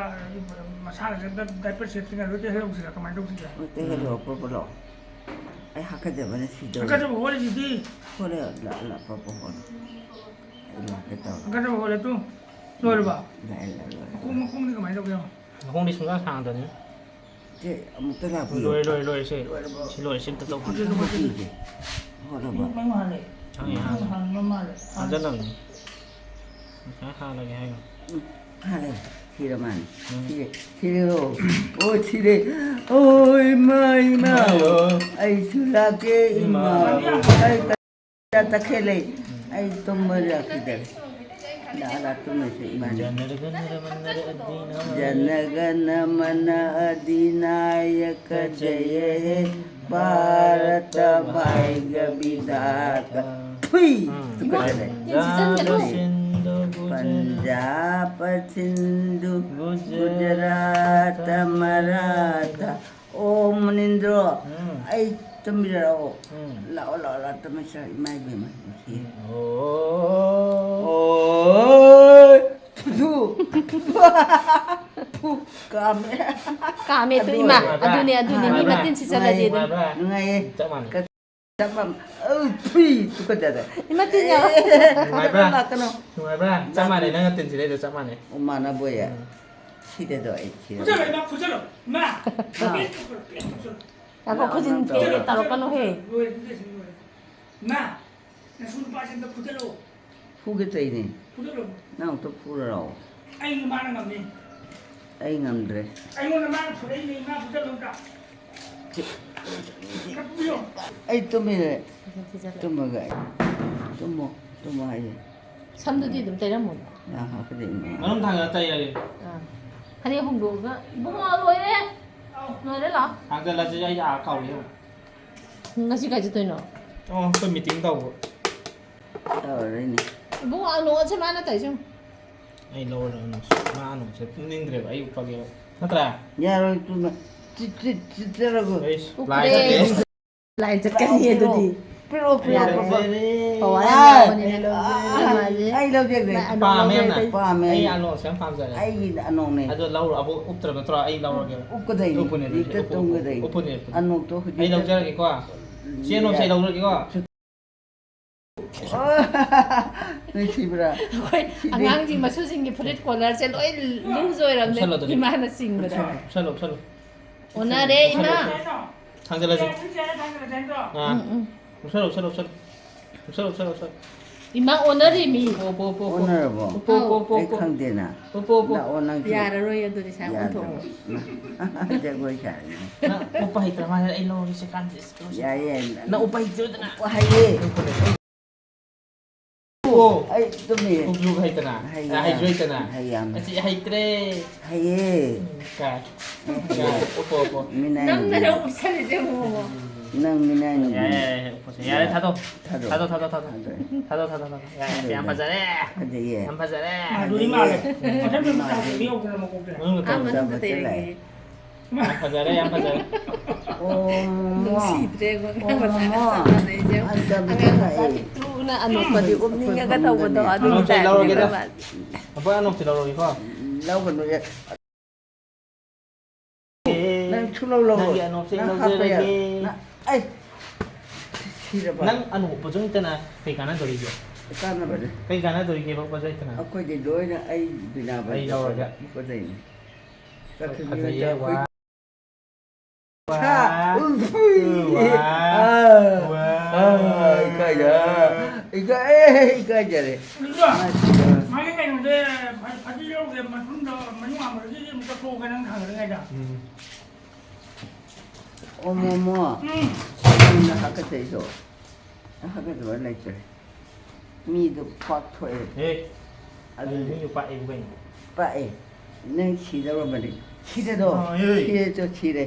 ꯃꯁꯥꯒꯁꯦ ꯑꯝꯇ diaper ꯁꯦꯠꯇ꯭ꯔꯤꯉꯩꯗ ꯂꯣꯏ ꯇꯩꯍꯜꯂꯧꯁꯤꯔꯥ? ꯀꯃꯥꯏꯅ ꯇꯧꯁꯤꯒꯦ? ꯍꯣꯏ, ꯇꯩꯍꯜꯂꯣ, ꯎꯝ꯫ ꯑꯄꯣꯞꯄ ꯂꯥꯛꯑꯣ꯫ ꯑꯩ ꯍꯥꯀꯠꯆꯕꯅ ꯁꯤꯗꯧꯔꯦ꯫ ꯍꯥꯀꯠꯆꯕ ꯍꯣꯔꯤꯁꯤꯗꯤ꯫ ꯍꯣꯔꯦ, ꯂꯥꯛ-, ꯂꯥꯛ-, ꯑꯄꯣꯞꯄ ꯍꯣꯔꯦ꯫ ꯑꯩ ꯂꯥꯛꯀꯦ ꯇꯧꯔꯦ꯫ ꯍꯥꯀꯠꯆꯕ ꯍꯣꯔꯦ ꯇꯨ꯫ ꯂꯣꯏꯔꯕ? ꯂꯥꯛꯑꯦ, ꯂꯥꯛꯑꯦ, ꯂꯥꯛꯑꯦ꯫ ꯃꯈꯣꯡ, ꯃꯈꯣꯡꯗꯤ ꯀꯃꯥꯏꯅ ꯇꯧꯒꯦ? ꯃꯈꯣꯡꯗꯤ ꯁꯨꯡꯁꯥꯡ ꯁꯥꯡꯗꯕꯅꯤ꯫ ꯁꯦ, ꯑꯃꯨꯛꯇ ꯂꯥꯛꯄꯤꯌꯨ꯫ ꯂꯣꯏꯔꯦ, ꯂꯣꯏꯔꯦ, ꯂꯣꯏꯔꯦ, ꯁꯦ꯫ ꯂꯣꯏꯔꯕꯣ? ꯁꯤ ꯂꯣꯏꯔꯦ, ꯁꯤ ꯑꯝꯇ ꯇꯧ꯫ ꯑꯗꯨꯁꯨ ꯃꯄꯤꯁꯦ꯫ ꯍꯣꯔꯕꯣ? ꯃꯩ ꯉꯥꯜꯂꯦ꯫ ꯍꯪꯉꯦ, ꯍꯪꯉꯦ꯫ ꯃꯩ ꯉꯥꯜꯂꯦ, ꯃꯩ ꯉꯥꯜꯂꯦ꯫ ꯍꯟꯖꯜꯂꯝꯅꯤ꯫ ꯉꯁꯥꯏ ꯍꯥꯜꯂꯒꯦ ꯍꯥꯏꯅꯣ? ꯎꯝ, ꯍꯥꯜꯂꯦ꯫ ꯁꯤꯔ ꯃꯥꯜꯂꯦ꯫ ꯎꯝ꯫ ꯁꯤꯔꯦ, ꯁꯤꯔꯦ, ꯑꯣ꯫ ꯑꯣ, ꯁꯤꯔꯦ꯫ ꯑꯣ, ꯏꯃꯥ, ꯏꯃꯥ꯫ ꯏꯃꯥ, ꯑꯣ꯫ ꯑꯩꯁꯨ ꯂꯥꯛꯀꯦ, ꯏꯃꯥ꯫ ꯏꯃꯥ꯫ ꯑꯩ ꯇ-, ꯇꯈꯦꯜ ꯂꯩ꯫ ꯑꯩ ꯇꯨꯝꯕ ꯌꯥꯈꯤꯗꯔꯦ꯫ ꯂꯥꯛꯑ ꯂꯥꯛꯑ ꯇꯨꯝꯃꯁꯦ ꯏꯕꯥꯅꯤ꯫ ꯖꯅꯔꯒꯅ ꯃꯅꯔ ꯑꯗꯤꯅ꯫ ꯖꯅꯒꯅ ꯃꯅ ꯑꯗꯤꯅꯥꯌꯀ ꯖꯌ ꯍꯦ ꯚꯥꯔꯇ ꯚꯥꯏꯒ ꯕꯤꯙꯥꯇ꯫ ꯊꯨꯏ! ꯎꯝ꯫ ꯇꯨꯀꯠꯆꯔꯦ꯫ ꯌꯥꯝ ꯁꯤꯖꯤꯟꯒꯅꯨ꯫ ꯄꯟꯖꯥꯕ, ꯁꯤꯟꯙꯨ, ꯒꯨꯖꯔꯥꯇ, ꯃꯔꯥꯊ꯫ ꯑꯣ, ꯃꯨꯅꯤꯟꯗ꯭ꯔꯣ, ꯎꯝ꯫ ꯑꯩ ꯇꯨꯝꯕꯤꯔꯛꯑꯣ꯫ ꯎꯝ꯫ ꯂꯥꯛꯑꯣ, ꯂꯥꯛꯑꯣ, ꯂꯥꯛꯑꯣ, ꯇꯨꯝꯃꯁꯤ꯫ ꯏꯃꯥ ꯏꯕꯦꯝꯃ, ꯅꯨꯡꯁꯤ꯫ ꯎꯝ꯫ ꯑꯣ꯫ ꯑꯣ꯫ ꯐꯨ꯫ ꯐꯨ꯫ ꯀꯥꯝꯃꯦ꯫ ꯀꯥꯝꯃꯦ, ꯇꯨ, ꯑꯗꯨ ꯏꯃꯥ, ꯅꯨꯡꯉꯥꯏꯕ꯭ꯔꯥ? ꯑꯗꯨꯅꯦ, ꯑꯗꯨꯅꯦ, ꯃꯤ ꯅꯨꯡꯉꯥꯏꯕ꯭ꯔꯥ? ꯃꯇꯤꯟ ꯁꯤꯠꯆꯜꯂꯗꯤ ꯑꯗꯨ꯫ ꯅꯨꯡꯉꯥꯏꯌꯦ꯫ ꯆꯞ ꯃꯥꯟꯅꯩ꯫ ꯆꯞ ꯃꯥꯟꯅꯩ꯫ ꯑꯧ, ꯐꯨꯏ, ꯇꯨꯀꯠꯆꯔꯦ꯫ ꯏꯃꯥ ꯇꯤꯟ ꯌꯥꯎ꯫ ꯅꯨꯡꯉꯥꯏꯕ꯭ꯔꯥ? ꯂꯥꯛꯀꯅꯨ꯫ ꯅꯨꯡꯉꯥꯏꯕ꯭ꯔꯥ? ꯆꯞ ꯃꯥꯟꯅꯩ, ꯅꯪꯅ ꯇꯤꯟ ꯁꯤꯠꯂꯛꯏꯗꯣ ꯆꯞ ꯃꯥꯟꯅꯩ꯫ ꯑꯣ, ꯃꯥꯟꯅꯕꯣꯏꯌꯦ꯫ ꯎꯝ꯫ ꯁꯤꯗꯗꯣ ꯑꯩ ꯁꯤꯗ꯫ ꯐꯨꯖꯜꯂꯣ, ꯏꯃꯥ, ꯐꯨꯖꯜꯂꯣ, ꯏꯃꯥ꯫ ꯑꯥ꯫ ꯄꯦꯠ ꯇꯧꯁꯜꯂꯣ, ꯄꯦꯠ ꯇꯧꯁꯜꯂꯣ꯫ ꯉꯥꯏꯈꯣ, ꯈꯨꯖꯤꯟ ꯅꯪ ꯇꯧꯔꯣ꯫ ꯇꯦꯛꯑꯦ ꯇꯧꯔꯛꯀꯅꯨꯍꯦ꯫ ꯂꯣꯏꯔꯦ, ꯐꯨꯖꯜꯂꯣ, ꯂꯣꯏꯔꯦ꯫ ꯏꯃꯥ, ꯅꯁꯨ ꯅꯨꯄꯥꯁꯦ ꯑꯝꯇ ꯐꯨꯖꯜꯂꯣ꯫ ꯐꯨꯒꯦ ꯇꯧꯔꯤꯅꯦ꯫ ꯐꯨꯖꯜꯂꯣ꯫ ꯅꯪ ꯑꯝꯇ ꯐꯨꯔꯣ ꯂꯥꯎ꯫ ꯑꯩ ꯃꯥꯅ ꯉꯝꯅꯤ꯫ ꯑꯩ ꯉꯝꯗ꯭ꯔꯦ꯫ ꯑꯩꯉꯣꯟꯗ ꯃꯥꯅ ꯐꯨꯔꯛꯏꯅꯦ, ꯏꯃꯥ ꯐꯨꯖꯜꯂꯣ ꯑꯝꯇ꯫ ꯁꯤ-, ꯑꯝꯇ ꯐꯨꯕꯤꯌꯣ꯫ ꯑꯩ ꯇꯨꯝꯃꯤꯔꯦ꯫ ꯇꯨꯝꯃꯒ ꯑꯩ꯫ ꯇꯨꯝꯃꯣ, ꯇꯨꯝꯃꯣ ꯍꯥꯏꯌꯦ꯫ ꯁꯝꯗꯨꯗꯤ ꯑꯗꯨꯝ ꯇꯩꯔꯝꯃꯣ꯫ ꯌꯥ, ꯍꯥꯞꯀꯗꯣꯏꯅꯦ꯫ ꯃꯅꯨꯡ ꯊꯥꯡꯗ ꯇꯩꯔꯒꯦ꯫ ꯑꯥ꯫ ꯐꯅꯦꯛ ꯍꯣꯡꯗꯣꯛꯑꯒ, "ꯏꯕꯨꯡꯉꯣ, ꯂꯣꯏꯔꯦ꯫ ꯂꯣꯏꯔꯦ, ꯂꯥꯛꯑꯣ꯫" ꯊꯥꯡꯖꯜꯂꯁꯤ, ꯑꯩ ꯑꯥ ꯀꯥꯎꯔꯦ꯫ ꯉꯁꯤ ꯀꯥꯏ ꯆꯠꯇꯣꯏꯅꯣ? ꯑꯣ, ꯑꯩꯈꯣꯏ meeting ꯇꯧꯕ꯫ ꯇꯧꯔꯔꯣꯏꯅꯦ꯫ ꯏꯕꯨꯡꯉꯣ, ꯑꯅꯣꯛ ꯑꯁꯦ ꯃꯥꯅ ꯇꯧꯔꯤꯁꯦ ꯌꯦꯡꯉꯨ꯫ ꯑꯩ ꯂꯧꯔꯗꯕꯅꯤ꯫ ꯃꯥ ꯑꯅꯣꯛꯁꯦ ꯄꯨꯅꯤꯡꯗ꯭ꯔꯦꯕ, ꯑꯩ ꯎꯞꯄꯒꯦꯕ꯫ ꯅꯠꯇ꯭ꯔꯥ? ꯌꯥꯔꯣꯏ, ꯇꯨꯅ꯫ ꯆꯤꯠ, ꯆꯤꯠ, ꯆꯤꯠ ꯆꯠꯂꯒ꯫ ꯑꯩꯁ, ꯎꯞꯄꯦ꯫ ꯂꯥꯏ ꯆꯠꯀꯦ꯫ ꯂꯥꯏ ꯆꯠꯀꯅꯤ ꯑꯗꯨꯗꯤ꯫ ꯄꯤꯔꯛꯑꯣ, ꯄꯤꯔꯛꯑꯣ, ꯌꯥꯔꯦ꯫ ꯄꯤꯔꯛꯑꯣ꯫ ꯄꯋꯥꯔ ꯌꯥꯝ ꯑꯥ, ꯌꯥꯎꯕꯅꯤꯅ ꯂꯧꯖꯔꯦ, ꯑꯥ, ꯃꯥꯁꯦ꯫ ꯑꯩ ꯂꯧꯖꯒꯦ꯫ ꯃꯥ ꯑꯅꯣꯛ ꯄꯥꯝꯃꯦ ꯂꯧꯖꯔꯦ ꯌꯥꯝꯅ꯫ ꯑꯇꯩ꯫ ꯑꯩ ꯑꯅꯣꯛꯁꯦ ꯌꯥꯝ ꯄꯥꯝꯖꯔꯦ꯫ ꯑꯩꯒꯤꯗꯤ ꯑꯅꯣꯛꯅꯦ꯫ ꯑꯗꯣ ꯂꯧꯔꯣ, ꯑꯕꯣꯛ ꯎꯞꯇ꯭ꯔꯕ ꯅꯠꯇ꯭ꯔꯣ? ꯑꯩ ꯂꯧꯔꯒꯦ꯫ ꯎꯞꯀꯗꯣꯏꯅꯤ꯫ ꯎꯞꯄꯨꯅꯦ ꯑꯗꯨꯗꯤ꯫ ꯂꯤꯞꯇ ꯎꯞꯄꯨ, ꯎꯞꯄꯨ, ꯇꯣꯡꯒꯗꯣꯏꯅꯤ꯫ ꯎꯞꯄꯨꯅꯦ, ꯎꯞꯄꯨꯅꯦ꯫ ꯑꯅꯣꯛꯇꯣ ꯍꯧꯖꯤꯛꯇ ꯑꯩ ꯂꯧꯖꯔꯒꯦꯀꯣ꯫ ꯁꯤ ꯑꯅꯣꯛꯁꯦ ꯑꯩ ꯂꯧꯖꯔꯒꯦꯀꯣ꯫ ꯅꯨꯡꯁꯤꯕ꯭ꯔꯥ? ꯑꯩꯈꯣꯏ ꯁꯤꯗꯤ ꯑꯉꯥꯡꯁꯤꯡ ꯃꯁꯨꯁꯤꯡꯒꯤ ꯐꯨꯔꯤꯠ collarꯁꯦ ꯂꯣꯏ loose ꯑꯣꯏꯔꯝꯅꯦ꯫ ꯎꯞꯁꯜꯂꯣ ꯑꯗꯨꯗꯤ꯫ ꯏꯃꯥꯅ ꯆꯤꯡꯕꯗ꯫ ꯎꯞꯁꯜꯂꯣ, ꯎꯞꯁꯜꯂꯣ꯫ ꯑꯣꯟꯅꯔꯦ, ꯏꯃꯥ꯫ ꯊꯥꯡꯖꯜꯂꯁꯤ꯫ ꯑꯥ꯫ ꯎꯝ, ꯎꯝ꯫ ꯎꯞꯁꯜꯂꯣ, ꯎꯞꯁꯜꯂꯣ, ꯎꯞꯁꯜꯂꯣ꯫ ꯎꯞꯁꯜꯂꯣ, ꯎꯞꯁꯜꯂꯣ, ꯎꯞꯁꯜꯂꯣ꯫ ꯏꯃꯥ ꯑꯣꯟꯅꯔꯦ ꯃꯤ꯫ ꯎꯞꯄꯣ, ꯎꯞꯄꯣ, ꯎꯞꯄꯣ, ꯎꯞꯄꯣ꯫ ꯑꯣꯟꯅꯔꯕꯣ? ꯎꯞꯄꯣ, ꯎꯞꯄꯣ, ꯎꯞꯄꯣ, ꯑꯩ ꯎꯞꯄꯣ꯫ ꯈꯪꯗꯦꯅ꯫ ꯎꯞꯄꯣ, ꯎꯞꯄꯣ꯫ ꯂꯥꯛꯑꯣ ꯅꯪꯁꯨ꯫ ꯌꯥꯔꯔꯣꯏ ꯑꯗꯨꯗꯤ ꯁꯥꯏ ꯌꯥꯗ꯭ꯔꯕ꯫ ꯑꯣꯟꯊꯣꯛꯑꯣ꯫ ꯖꯒꯣꯏ ꯁꯥꯔꯤꯅꯦ꯫ ꯅꯪ ꯎꯞꯄ ꯍꯩꯇ꯭ꯔ ꯃꯥꯜꯂꯦ, ꯑꯩ ꯂꯧꯔꯒꯦ ꯁꯦ ꯀꯥꯟꯗꯦꯁ꯫ ꯌꯥꯏꯌꯦ꯫ ꯅꯪ ꯎꯞꯄ ꯍꯩꯇ꯭ꯔꯦꯗꯅ꯫ ꯎꯞꯄ ꯍꯩꯌꯦ꯫ ꯎꯞꯄꯣ꯫ ꯑꯩ ꯇꯨꯝꯃꯤ꯫ ꯎꯞꯁꯨ ꯍꯩꯇꯅ꯫ ꯍꯩꯌꯦ꯫ ꯑ, ꯍꯩꯁꯨ ꯍꯩꯇꯅ꯫ ꯍꯩ ꯌꯥꯝꯅ꯫ ꯑꯁꯤ ꯍꯩꯇ꯭ꯔꯦ꯫ ꯍꯩꯌꯦ꯫ ꯎꯝ, ꯀꯥꯏ꯫ ꯍꯩꯌꯦ꯫ ꯀꯥꯏ꯫ ꯎꯞꯄꯣ, ꯎꯞꯄꯣ꯫ ꯃꯤꯅ ꯅꯪꯅ ꯍꯩꯌꯦ꯫ ꯂꯧ ꯎꯞꯁꯜꯂꯤꯁꯦ ꯌꯦꯡꯉꯣ꯫ ꯅꯪ ꯃꯤꯅꯥꯏ ꯅꯨꯄꯤ꯫ ꯌꯥꯔꯦ, ꯌꯥꯔꯦ, ꯌꯥꯔꯦ, ꯄꯣꯠꯁꯦ꯫ ꯌꯥꯔꯦ, ꯊꯥꯗꯣꯛ꯫ ꯊꯥꯗꯣꯛ꯫ ꯊꯥꯗꯣꯛ, ꯊꯥꯗꯣꯛ, ꯊꯥꯗꯣꯛ, ꯊꯥꯗꯣꯛ꯫ ꯊꯥꯗꯣꯛꯑꯦ꯫ ꯊꯥꯗꯣꯛ, ꯊꯥꯗꯣꯛ, ꯊꯥꯗꯣꯛ, ꯊꯥꯗꯣꯛ꯫ ꯌꯥꯔꯦ, ꯌꯥꯔꯦ, ꯌꯥꯝ ꯐꯖꯔꯦ꯫ ꯐꯖꯩꯌꯦ꯫ ꯌꯥꯝ ꯐꯖꯔꯦ꯫ ꯃꯥꯗꯨꯗꯤ ꯃꯥꯜꯂꯦ꯫ ꯃꯊꯪꯗ ꯃꯥꯗꯤ꯫ ꯃꯊꯪꯗ ꯌꯥꯎꯗꯅ ꯃꯀꯣꯛꯇ꯫ ꯃꯅꯨꯡꯗ ꯇꯧꯔꯒ ꯑꯃꯅ ꯆꯥꯕ ꯐꯖꯔꯦ꯫ ꯆꯠꯂꯦ꯫ ꯌꯥꯝ ꯐꯖꯔꯦ, ꯌꯥꯝ ꯐꯖꯔꯦ꯫ ꯑꯣ, ꯃꯃꯥ꯫ ꯅꯨꯡꯁꯤꯗ꯭ꯔꯦ, ꯑꯣ, ꯑꯉꯥꯡ ꯃꯆꯥ ꯃꯃꯥ꯫ ꯆꯞ ꯃꯥꯟꯅꯩꯁꯦ꯫ ꯑꯩ ꯆꯥꯕ ꯑꯉꯥꯡ ꯃꯆꯥ ꯆꯠꯂꯦ꯫ ꯄꯤꯛꯇ꯭ꯔꯨꯅ ꯑꯅꯣꯛꯄꯗꯤ ꯑꯩꯈꯣꯏ, ꯑꯣꯝꯅꯤꯡꯉꯒ ꯑꯩꯈꯣꯏ ꯇꯧꯕꯗꯣ ꯍꯟꯗꯅꯦ꯫ ꯑꯗꯨꯒꯤ ꯑꯅꯣꯛꯁꯦ ꯇꯥꯏꯞꯅꯦ ꯂꯧꯔꯒꯦꯗ꯫ ꯑꯩꯈꯣꯏ ꯃꯥꯗꯤ꯫ ꯑꯕꯣꯛ, ꯑꯅꯣꯛꯁꯦ ꯂꯧꯔꯒꯦꯀꯣ꯫ ꯂꯧꯒꯅꯨ꯫ ꯅꯪ ꯁꯨꯡꯂꯧ ꯂꯧꯔꯣꯏ꯫ ꯅꯪꯒꯤ ꯑꯅꯣꯛꯁꯦ ꯅꯪ ꯍꯥꯞꯄ ꯌꯥ-, ꯂꯧꯖꯔꯒꯦ꯫ ꯅꯪ, ꯑꯩ, ꯁꯤꯔꯕ? ꯅꯪ ꯑꯅꯣꯛ ꯎꯞꯄꯁꯨ ꯅꯠꯇꯅ ꯀꯩ ꯀꯥꯟꯅꯗꯧꯔꯤꯒꯦ? ꯀꯥꯟꯅꯕꯅꯦ꯫ ꯀꯩ ꯀꯥꯟꯅꯗꯧꯔꯤꯒꯦꯕ ꯎꯞꯄꯁꯨ ꯅꯠꯇꯅ? ꯑꯩꯈꯣꯏꯗꯤ ꯂꯣꯏꯅ ꯑꯩ ꯕꯤꯅꯥ ꯑꯩ ꯂꯧꯔꯒꯦ꯫ ꯎꯞꯄꯗꯩꯅꯦ꯫ ꯆꯠꯈꯤꯕ ꯐꯖꯩꯌꯦ, ꯅꯨꯃꯤꯠꯇ ꯑꯩꯈꯣꯏ ꯋꯥ꯫ ꯁꯥ-, ꯋꯥ꯫ ꯎꯐꯨꯏ꯫ ꯋꯥ꯫ ꯑꯥ, ꯋꯥ꯫ ꯑꯥ, ꯏꯀꯥꯏꯖ-, ꯏꯀꯥꯏ-, ꯑꯦ, ꯏꯀꯥꯏꯖꯔꯦ꯫ ꯑꯗꯨꯒ ꯃꯥꯒꯤ ꯀꯩꯅꯣꯗꯤ ꯐ-, ꯐꯗꯤ ꯂꯧꯔꯒꯦ, ꯃꯊꯨꯝꯗꯣ, ꯃꯅꯨꯡ ꯍꯥꯞꯄꯗꯨꯗꯤ ꯑꯃꯨꯛ ꯆꯠꯊꯣꯛꯑꯒꯦ ꯅꯪ ꯊꯥꯡꯒꯠꯂꯤꯉꯩꯗ꯫ ꯎꯝ꯫ ꯑꯣ, ꯃꯣꯃꯣ꯫ ꯎꯝ꯫ ꯅꯪꯅ ꯍꯥꯀꯠꯆꯩꯗꯣ꯫ ꯍꯥꯀꯠꯆꯕ ꯂꯩꯇ꯭ꯔꯦ꯫ ꯃꯤꯗꯣ ꯄꯥꯛꯊꯣꯛꯑꯦ꯫ ꯑꯦ, ꯑꯗꯨ ꯑꯗꯨ ꯃꯤꯗꯣ ꯄꯥꯛꯑꯦꯕꯨ ꯀꯩꯅꯣ? ꯄꯥꯛꯑꯦ꯫ ꯅꯪ ꯁꯤꯗꯧꯔꯕꯅꯤ꯫ ꯁꯤꯔꯦꯗꯣ꯫ ꯑꯥ, ꯑꯦ꯫ ꯁꯤꯔꯦꯗꯣ, ꯁꯤꯔꯦ꯫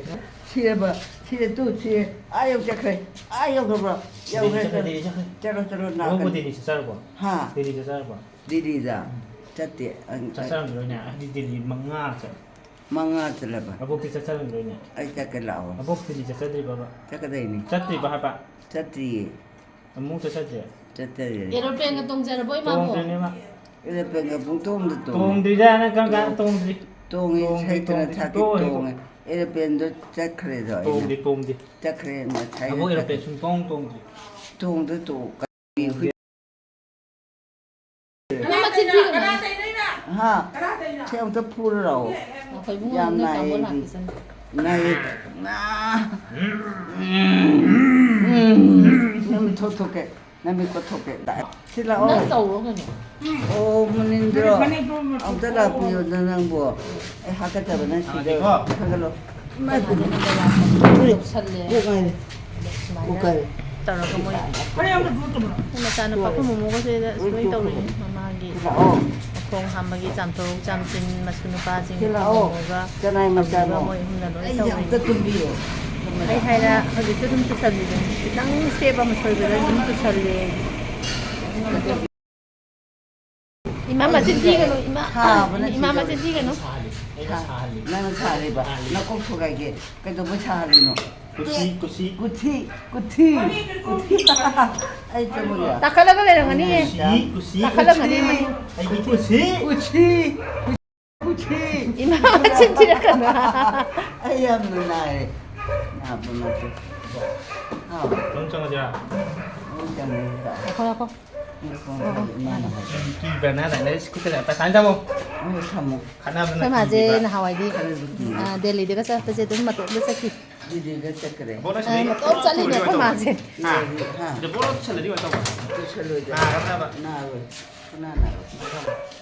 ꯁꯤꯔꯕ, ꯁꯤꯔꯦ ꯇꯨ, ꯁꯤꯔꯦ꯫ ꯑꯥ ꯌꯧ ꯆꯠꯈ꯭ꯔꯦ꯫ ꯑꯥ ꯌꯧꯈ꯭ꯔꯕ? ꯌꯧꯈ꯭ꯔꯦ, ꯗꯦꯜꯂꯤ ꯆꯠꯈ꯭ꯔꯦ, ꯆꯠꯂꯣ꯫ ꯗꯦꯜꯂꯤ ꯆꯠꯈ꯭ꯔꯦ꯫ ꯆꯠꯂꯣ, ꯆꯠꯂꯣ, ꯅꯥꯀꯟ꯫ ꯅꯪꯕꯨ ꯗꯦꯜꯂꯤ ꯆꯠꯆꯔꯕꯣ? ꯍꯥ? ꯗꯦꯜꯂꯤ ꯆꯠꯆꯔꯕꯣ? ꯗꯦꯜꯂꯤꯗ? ꯎꯝ꯫ ꯆꯠꯇꯦ꯫ ꯑꯪ, ꯑꯪ꯫ ꯆꯠꯆꯔꯝꯈꯤꯔꯣꯏꯅꯦ꯫ ꯑꯗꯨꯗꯤ ꯗꯦꯜꯂꯤ ꯃꯉꯥ ꯆꯠꯂꯦ꯫ ꯃꯉꯥ ꯆꯠꯂꯕ? ꯑꯕꯣꯛꯇꯤ ꯆꯠꯆꯔꯝꯈꯤꯔꯣꯏꯅꯦ꯫ ꯑꯩ ꯆꯠꯀꯦ ꯂꯥꯛꯑꯣ꯫ ꯑꯕꯣꯛ ꯗꯦꯜꯂꯤ ꯆꯠꯆꯗ꯭ꯔꯤꯕꯕ? ꯆꯠꯀꯗꯣꯏꯅꯤ꯫ ꯆꯠꯇ꯭ꯔꯤꯕ ꯍꯥꯏꯕ? ꯆꯠꯇ꯭ꯔꯤꯌꯦ꯫ ꯑꯃꯨꯛ ꯆꯠꯆꯗ꯭ꯔꯤ? ꯆꯠꯆꯗ꯭ꯔꯤ꯫ ꯑꯦꯔꯣꯄ꯭ꯂꯦꯟꯒ ꯇꯣꯡꯖꯔꯕꯣ, ꯏꯃꯥꯕꯣ? ꯇꯣꯡꯗ꯭ꯔꯤꯅꯦ ꯃꯥ꯫ ꯑꯦꯔꯣꯄ꯭ꯂꯦꯟꯒ ꯄꯨꯡꯇꯣꯡꯗ ꯇꯣꯡꯉꯦ꯫ ꯇꯣꯡꯗ꯭ꯔꯤꯗ, ꯅꯪ ꯀꯔꯝ ꯀꯥꯟꯗ ꯇꯣꯡ-, ꯇꯣꯡꯗ꯭ꯔꯤ? ꯇꯣꯡꯉꯦ, ꯇꯣꯡꯗ꯭ꯔꯤ, ꯁꯩꯇꯅ ꯇꯣꯡꯗ꯭ꯔꯤ, ꯊꯥꯛꯀꯤ ꯇꯣꯡꯉꯦ꯫ ꯇꯣꯡꯉꯦ꯫ ꯑꯦꯔꯣꯄ꯭ꯂꯦꯟꯗꯣ ꯆꯠꯈ꯭ꯔꯦꯗꯣ ꯑꯩꯅ꯫ ꯇꯣꯡꯗ꯭ꯔꯤ, ꯇꯣꯡꯗ꯭ꯔꯤ꯫ ꯆꯠꯈ꯭ꯔꯦ, ꯉꯁꯥꯏꯅ ꯑꯕꯣꯛ ꯑꯦꯔꯣꯄ꯭ꯂꯦꯟ ꯆꯠꯈ꯭ꯔꯦ꯫ ꯁꯨꯡꯇꯣꯡ ꯇꯣꯡꯗ꯭ꯔꯤ꯫ ꯇꯣꯡꯗ ꯇꯣꯡ-, ꯇꯣꯡꯗꯦ꯫ ꯅꯪ ꯃꯆꯤꯟ ꯊꯤꯒꯅꯨ꯫ ꯍꯥ? ꯁꯤ ꯑꯝꯇ ꯐꯨꯔꯨ ꯂꯥꯛꯑꯣ꯫ ꯑꯩꯈꯣꯏ ꯏꯕꯨꯡꯉꯣ ꯌꯥꯝ ꯅꯣꯏ ꯅꯥꯏꯌꯦ ꯀꯥꯡꯕꯨ ꯑꯩꯗꯤ꯫ ꯂꯥꯛꯈꯤꯁꯅꯨ꯫ ꯅꯥꯏꯌꯦ꯫ ꯅꯥ-, ꯅꯃꯤꯠ ꯊꯣꯛ ꯊꯣꯛꯀꯦ꯫ ꯅꯃꯤꯠ ꯀꯣꯠꯊꯣꯛꯀꯦ꯫ ꯂꯥꯛꯑꯦ꯫ ꯁꯤ ꯂꯥꯛꯑꯣ꯫ ꯅꯪ ꯇꯧꯔꯣ ꯀꯩꯅꯣ꯫ ꯑꯣ, ꯃꯅꯤꯟꯗ꯭ꯔꯣ꯫ ꯑꯝꯇ ꯂꯥꯛꯄꯤꯌꯣꯗ ꯅꯪꯕꯨ꯫ ꯑꯩ ꯍꯥꯀꯠꯆꯕꯅ ꯁꯤꯗꯧꯔꯦ꯫ ꯂꯥꯛꯑꯒꯦꯀꯣ꯫ ꯊꯥꯡꯒꯠꯂꯣ꯫ ꯏꯃꯥꯏ ꯄꯦꯝꯃ꯫ ꯌꯥꯝ ꯀꯣꯛ ꯉꯥꯏꯔꯦ꯫ ꯁꯨꯝ ꯁꯜꯂꯦ꯫ ꯀꯣꯛ ꯉꯥꯏꯔꯦ꯫ ꯁꯨꯃꯥꯏꯅ ꯀꯣꯛ ꯉꯥꯏꯔꯦ꯫ ꯇꯧꯔꯒ ꯃꯣꯏ ꯃꯆꯥꯅꯨꯄꯥ ꯑꯩꯈꯣꯏ ꯃꯣꯃꯣꯒꯁꯦ ꯁꯨꯃꯥꯏꯅ ꯇꯧꯔꯤꯅꯤ꯫ ꯃꯃꯥꯒꯤ ꯂꯥꯛꯑꯣ꯫ ꯃꯈꯣꯡ ꯍꯥꯝꯕꯒꯤ ꯆꯥꯝꯊꯣꯛ ꯆꯥꯝꯁꯤꯟ, ꯃꯁꯨ ꯅꯨꯄꯥꯁꯤꯡ ꯁꯤ ꯂꯥꯛꯑꯣ꯫ ꯃꯣꯃꯣꯒ ꯀꯅꯥꯏ ꯃꯆꯥꯅꯣ? ꯃꯣꯏ ꯑꯍꯨꯝꯅ ꯂꯣꯏ ꯑꯩ ꯇꯧꯔꯤꯅꯤ꯫ ꯑꯝꯇ ꯇꯨꯝꯕꯤꯌꯣ꯫ ꯑꯩ ꯍꯥꯏꯔ ꯍꯧꯖꯤꯛꯁꯨ ꯑꯗꯨꯝ ꯇꯨꯁꯜꯂꯤꯕꯅꯤ꯫ ꯈꯤꯇꯪ step ꯑꯃ ꯁꯣꯏꯕꯗ ꯑꯗꯨꯝ ꯇꯨꯁꯜꯂꯦ꯫ ꯏꯃꯥ ꯃꯆꯤꯟ ꯊꯤꯒꯅꯨ, ꯏꯃꯥ꯫ ꯊꯥꯕꯅ ꯏꯃꯥ ꯁꯤꯗꯧꯔꯦ꯫ ꯃꯆꯤꯟ ꯊꯤꯒꯅꯨ꯫ ꯁꯥꯍꯜꯂꯤ꯫ ꯑꯩꯅ ꯁꯥ-, ꯁꯥꯍꯜꯂꯤ꯫ ꯅꯪꯅ ꯁꯥꯍꯜꯂꯤꯕ? ꯁꯥꯍꯜꯂꯤ꯫ ꯅꯀꯣꯛ ꯊꯨꯒꯥꯏꯒꯦ꯫ ꯀꯩꯗꯧꯕꯩ ꯁꯥꯍꯜꯂꯤꯅꯣ? ꯀꯨꯊꯤ, ꯀꯨꯊꯤ, ꯀꯨꯊꯤ꯫ ꯑꯩ ꯆꯪꯉꯨꯒꯦ꯫ ꯇꯥꯈꯠꯂꯒ ꯂꯩꯔꯝꯒꯅꯤꯌꯦ꯫ ꯀꯨꯁꯤ, ꯀꯨꯁꯤ, ꯇꯥꯈꯠꯂꯝꯒꯅꯤ ꯀꯨꯁꯤ꯫ ꯃꯅꯤꯡ꯫ ꯑꯩꯒꯤ ꯀꯨꯁꯤ꯫ ꯀꯨꯁꯤ, ꯀꯨꯁꯤ꯫ ꯏꯃꯥ ꯃꯆꯤꯟ ꯊꯤꯔꯛꯀꯅꯨ꯫ ꯑꯩ ꯌꯥꯝ ꯅꯨꯡꯉꯥꯏꯔꯦ꯫ ꯅꯥꯕ ꯅꯠꯇꯦ꯫ ꯍꯥꯎ꯫ ꯅꯪ ꯆꯪꯉꯁꯤꯔꯥ? ꯑꯃꯨꯛ ꯆꯪꯉꯁꯤꯔꯥ? ꯉꯥꯏꯈꯣ, ꯉꯥꯏꯈꯣ꯫ ꯉꯥꯏꯈꯣ, ꯉꯥꯏꯈꯣ, ꯏꯃꯥꯅ ꯍꯥꯏ꯫ ꯀꯤꯕ꯭ꯔꯥ ꯅꯪ? ꯂꯥꯏꯔꯤꯛ ꯁꯤ ꯈꯨꯠꯇ ꯄꯩꯁꯥ ꯊꯝꯃꯣ꯫ ꯑꯃꯨꯛ ꯊꯝꯃꯣ꯫ ꯈꯠꯅꯕꯅ ꯑꯩꯈꯣꯏ ꯃꯥꯁꯦ ꯀꯤꯕ꯭ꯔꯥ? ꯅꯍꯥꯟꯋꯥꯏꯗꯤ, ꯈꯠꯅꯕ ꯀꯤꯕ꯭ꯔꯥ? ꯑ, ꯗꯦꯜꯂꯤꯗꯒ ꯆꯠꯄꯁꯦ ꯑꯗꯨꯝ ꯃꯇꯣꯝꯇ ꯆꯠꯈꯤ꯫ ꯗꯦꯜꯂꯤꯗ ꯆꯠꯈ꯭ꯔꯦ꯫ ꯕꯣꯠ ꯑ, ꯂꯣꯏꯁꯤꯜꯂꯗꯤ ꯃꯇꯣꯝ ꯆꯠꯂꯤꯅꯦ ꯑꯩꯈꯣꯏ ꯃꯥꯁꯦ꯫ ꯍꯥ? ꯕꯣꯠ ꯂꯣꯏꯁꯤꯜꯂꯗꯤ ꯀꯃꯥꯏꯅ ꯇꯧꯕ? ꯂꯣꯏꯁꯤꯜꯂꯣꯏꯗ꯫ ꯅꯥꯒꯗ꯭ꯔꯕ? ꯅꯥꯔꯣꯏ꯫ ꯁꯨꯅꯥ ꯅꯥꯔꯣꯏ꯫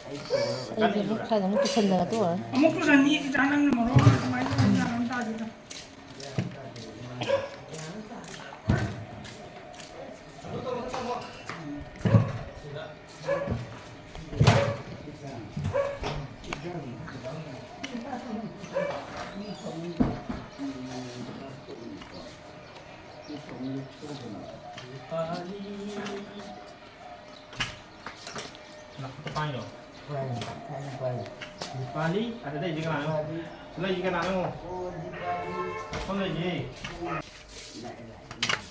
ꯑꯩ ꯇꯧꯔꯒ꯫ ꯑꯩꯁꯦ ꯑꯃꯨꯛ ꯁ꯭ꯋꯥꯏꯗ ꯑꯃꯨꯛ ꯄꯨꯁꯟꯗꯅ ꯇꯣꯛꯑꯣꯏ꯫ ꯑꯃꯨꯛ ꯄꯨꯁꯟꯅꯤ, ꯏꯆꯥ ꯅꯪꯅ ꯃꯔꯣꯜ ꯑꯃ ꯀꯃꯥꯏꯅ ꯇꯧꯕ ꯒ꯭ꯌꯥꯟ ꯑꯃ ꯇꯥꯗꯦꯗ꯫ ꯅꯈꯨꯠꯇ ꯄꯥꯏꯌꯣ꯫ ꯄꯥꯏꯌꯣ, ꯄꯥꯏꯌꯣ, ꯄꯥꯏꯌꯣ꯫ ꯗꯤꯄꯥꯂꯤ, ꯑꯗ ꯂꯩꯁꯦ ꯀꯅꯥꯅꯣ? ꯗꯤꯄꯥꯂꯤ꯫ ꯁꯤ ꯂꯩꯁꯦ ꯀꯅꯥꯅꯣ? ꯑꯣ, ꯗꯤꯄꯥꯂꯤ꯫ ꯁꯣꯝ ꯂꯩꯁꯦ꯫ ꯂꯥꯛꯑꯦ, ꯂꯥꯛꯑꯦ, ꯂꯥꯛꯑꯦ꯫